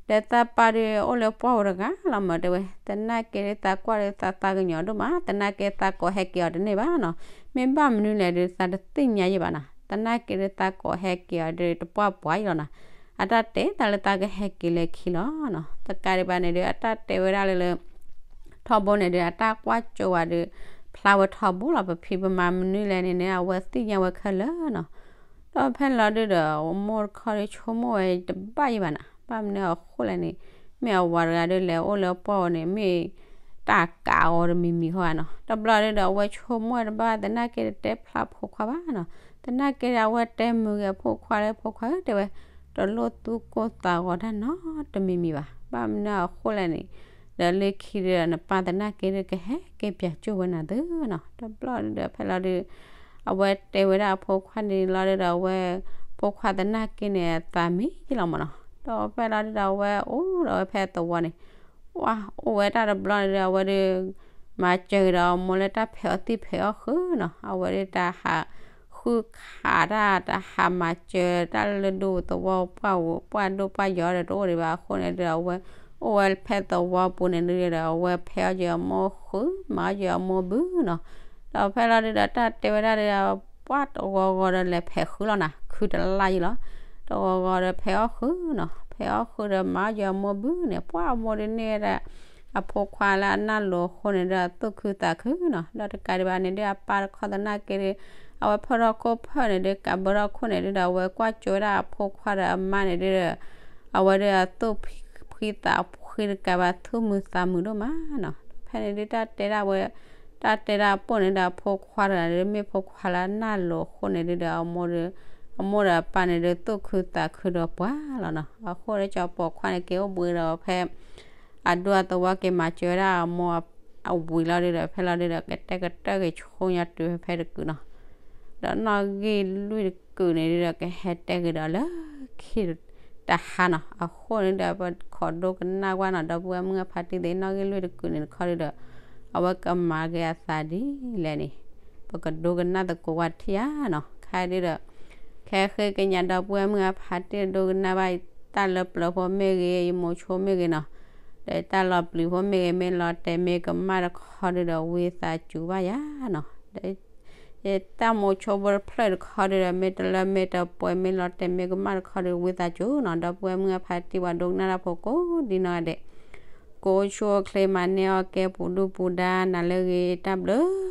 ဒီးသးပၢ်ဒုးအိၣ်လၢပှၢ်ပူၤတဂၤလီၤမၢ် တဲဝဲ, သနာ်က့ဒုးသးကွၢ်ဒုးသးသးကညီၤဒိၣ်မး, သနာ်က့သးကိးဟဲက့ၤအီၤတန့ၢ်ဘၣ်နီၤ, မ့ၢ်ဘၣ်မနုၤလဲၣ်ဒုးသးတသ့ၣ်ညါယဲဘၣ်နီၤ, သနာ်က့ဒုးသးကိးဟဲက့ၤအီၤဒုးတပှၢ်ပှၢ်အံၤလီၤနီၤ, အတၢ်တဲသးလၢသးကဟဲက့ၤလၢခံလီၤနီၤ, တကးဒံးဘၣ်န့ၣ်ဒုး အတၢ်တဲဝဲဒၣ်လၢလၢ ထီဘိန့ၣ်ဒုး အတၢ်ကွၢ်ကၠိဝဲဒုး ဖျါဝဲထီဘိလီၤ, ပဖံးပမၤမနုၤလဲၣ်န့ၣ်န့ၣ် အဝဲသ့ၣ်ညါဝဲခဲလၢာ်နီၤ. ဒီးဖဲလီၤဒုဒီး အမိၢ်တခီဒီးဆိကမိၣ်ဝဲတဘၣ်ယံၤဘၣ်နီၤ, ဘၣ်မနုၤအဃိလဲၣ်န့ၣ်, မ့ၢ်အဝၤတဂၤဒီးလဲၤအိၣ်လၢပှၢ်အီၤန့ၣ် မ့ၢ်တၢ်ကးအီၤတမံၤမံၤဃီဧါနီၤ. တဘျီဒုဒီး အဝဲဆိကမိၣ်ဝဲတဘၣ် သနာ်က့တတဲဖျါဖိခွါဘၣ်နီၤ. သနာ်က့ဒီး အဝဲတဲမုာ်ဂ့ၤအဖိခွါလၢ ဖိခွါဧၢ တဲဝဲ, တလိၣ်သူၣ်ကိၢ်သးဂီၤတၢ်နီတမံၤမံၤဘၣ်. ဘၣ်မနုၤအဃိလဲၣ်န့ၣ်, ဒီးလၢခံဒီး နပၢ်သနာ်က့ဒီး ကဟဲက့ၤပၠးကၠိၣ်ဝဲနၤသုနီၤ. တဘျီဒုဒီး ဖဲလီၤဒု အဝဲတဲဝဲဒၣ်အဖိခွါန့ၣ်လီၤဒုဒီး အဝဲ ဖိခွါသနာ်က့န့ၣ် အသးမံလီၤမးနီၤ. ဒီးဖဲလီၤဒုဒီး အဝဲအိၣ်ဒီးဝဲဖဲသဝီန့ၣ်, ဝါ အိၣ်ဝဲတၢ်တဘျီန့ၣ်ဒီး အဝဲဒု မၤစၢၤဒီးအမိၢ်လၢတၢ်ဖံးအီၣ်သံၣ်ဖံးအီၣ်ဃုာ်နီၤ. အဝဲဒုတၢ်ဟးဃုခးတၢ် တၢ်ဟးမၤစၢၤတၢ်လၢဒူသဝီပှၢ်ဝဲ ပှၢ်ဒိၣ်ပှၢ်ယီၤဒီးတအိၣ်ဒံးဘၣ်. အဃိန့ၣ်ဒီး အဝဲအိၣ်ဝဲဖဲသဝီပူၤန့ၣ်ဒုဒီး အဝဲဖံးအီၣ်က့ၤအမိၢ်ဃုာ် မၤအီၣ်က့ၤအမိၢ်ဘုနီၤ. ဒီးဖဲလီၤဒုဒီး တၢ်တဲဝဲဒၣ်ဒီး ပှၢ်တဂီၤဂီၤဒီးလဲၤဖံးဃုာ်လီၤနီၤ, ခုတလါယံၤလီၤ. တဂီၤဂီၤဒီးဖံးအီၣ်ဃုာ်နီၤ, ဖံးအီၣ်ဃုာ်ဒီးမၤအီၣ်က့ၤအမိၢ်ဘုန့ၣ် ပှၢ်အမိၢ်ဒုန့ၢ်ဝဲဒၣ် အဖိခွါလၢအနၢ်လိၤအဃိန့ၣ်ဒီး အသူၣ်ခုသးခုနီၤ. ဒီးတကးဒံးဘၣ်န့ၣ်ဒု အပၢ်တခီသနာ်က့ဒီး အဝဲဖီၣ်ထီၣ်ခိၣ်ဖၢၣ်န့ၣ်ဒု ကးဘၢထီၣ်ခိၣ်န့ၣ်ဒုဒီး အဝဲကွၢ်ကၠိဝဲဒၣ်အဖိခွါဒီးအမါန့ၣ်ဒုဒီး အဝဲဒုအသူၣ်ဖှံသးဖှံတကးဘၣ် သူၣ်မုာ်သးမုာ်ဒိၣ်မးနီၤ. ဖဲန့ၣ်ဒုတၢ်တဲဒၣ်ဝဲ တၢ်တဲဒၣ်အပိၢ်န့ၣ်ဒီး အဖိခွါတဂၤန့ၣ်ဒု မ့ၢ်ဖိခွါလၢအနၢ်လိၤအဃိန့ၣ်ဒုဒီး အမိၢ်ဒီး အမိၢ်ဒီးအပၢ်န့ၣ်ဒု သူၣ်ခုသးခုဒီးပှၤလီၤနီၤ. အဃိဒီး ကၠီပိာ်ခွါန့ၣ် က့ၤအိၣ်ဘှံးဒီးဖဲ အဒိအသဝီက့ၤမၤစၢၤဝဲဒၣ်အမိၢ်အဝံၤလီၤဒုဒီး ဖဲလီၤဒုဒီး ကတဲာ်ကတီၤက့ၤဆိညါတုၤဖဲတကုာ်နီၤ. ဒီးနီၣ်ဂံၢ်လွံၢ်တကုာ်န့ၣ်ဒုဒီး ကဟဲတဲာ်က့ၤဒီးလၢခံတဟါနီၤ. အဃိန့ၣ်ဒီး ပခိးဒိကနၣ်ကွၢ်နီၤ ဒီပုၢ်ဝဲၢ်မုၣ်အဖါတံၢ်သ့ၣ် နီၣ်ဂံၢ်လွံၢ်တကုာ်န့ၣ်တခီဒုဒီး အဝဲကမၤက့ၤအသးဒ်လဲၣ်န့ၣ် ပကဒိကနၣ်သကိးကွၢ်ထံၣ်ဧါနီၤ. ခဲဒုဒီး ခဲဃ့ကညး ဒီပုၢ်ဝဲၢ်မုၣ်အဖါတံၢ် ဒိကနၣ်ဘၣ် တၢ်လၢပျၢၤဖိမ့ၢ်ဂ့ၤ ယမိၤဆိမ့ၢ်ဂ့ၤနီၤ, ဒီးတၢ်လီၤပျံၤဖိမ့ၢ်ဂ့ၤ မ့ၢ်လီၤတဲာ်မ့ၢ်ကမၣ်တခီဒုဒီး ဝံသးစူၤဘၣ်ယၤနီၤ. ဒီး ယတၢ်မိၤဆိဖိတဖျၢၣ်တခီဒုဒီး မ့ၢ်တလၢမ့ၢ်တပှဲၤ မ့ၢ်လီၤတဲာ်မ့ၢ်ကမၣ်တခီဒု ဝံသးစူၤနီၤ. ဒီပုၢ်ဝဲၢ်မုၣ်အဖါတံၢ် ပှၤဒိကနၣ်တၢ်ဖိကိးဒ်နီၢ်ဂၤဒဲး ကိးဆူၣ်အိၣ်ချ့ မၤန့ၢ်အီၣ်ကဲပူၤဒုၣ်ပူၤဒါ နၤလၢအဂ့ၤ တၢ်ဘျုး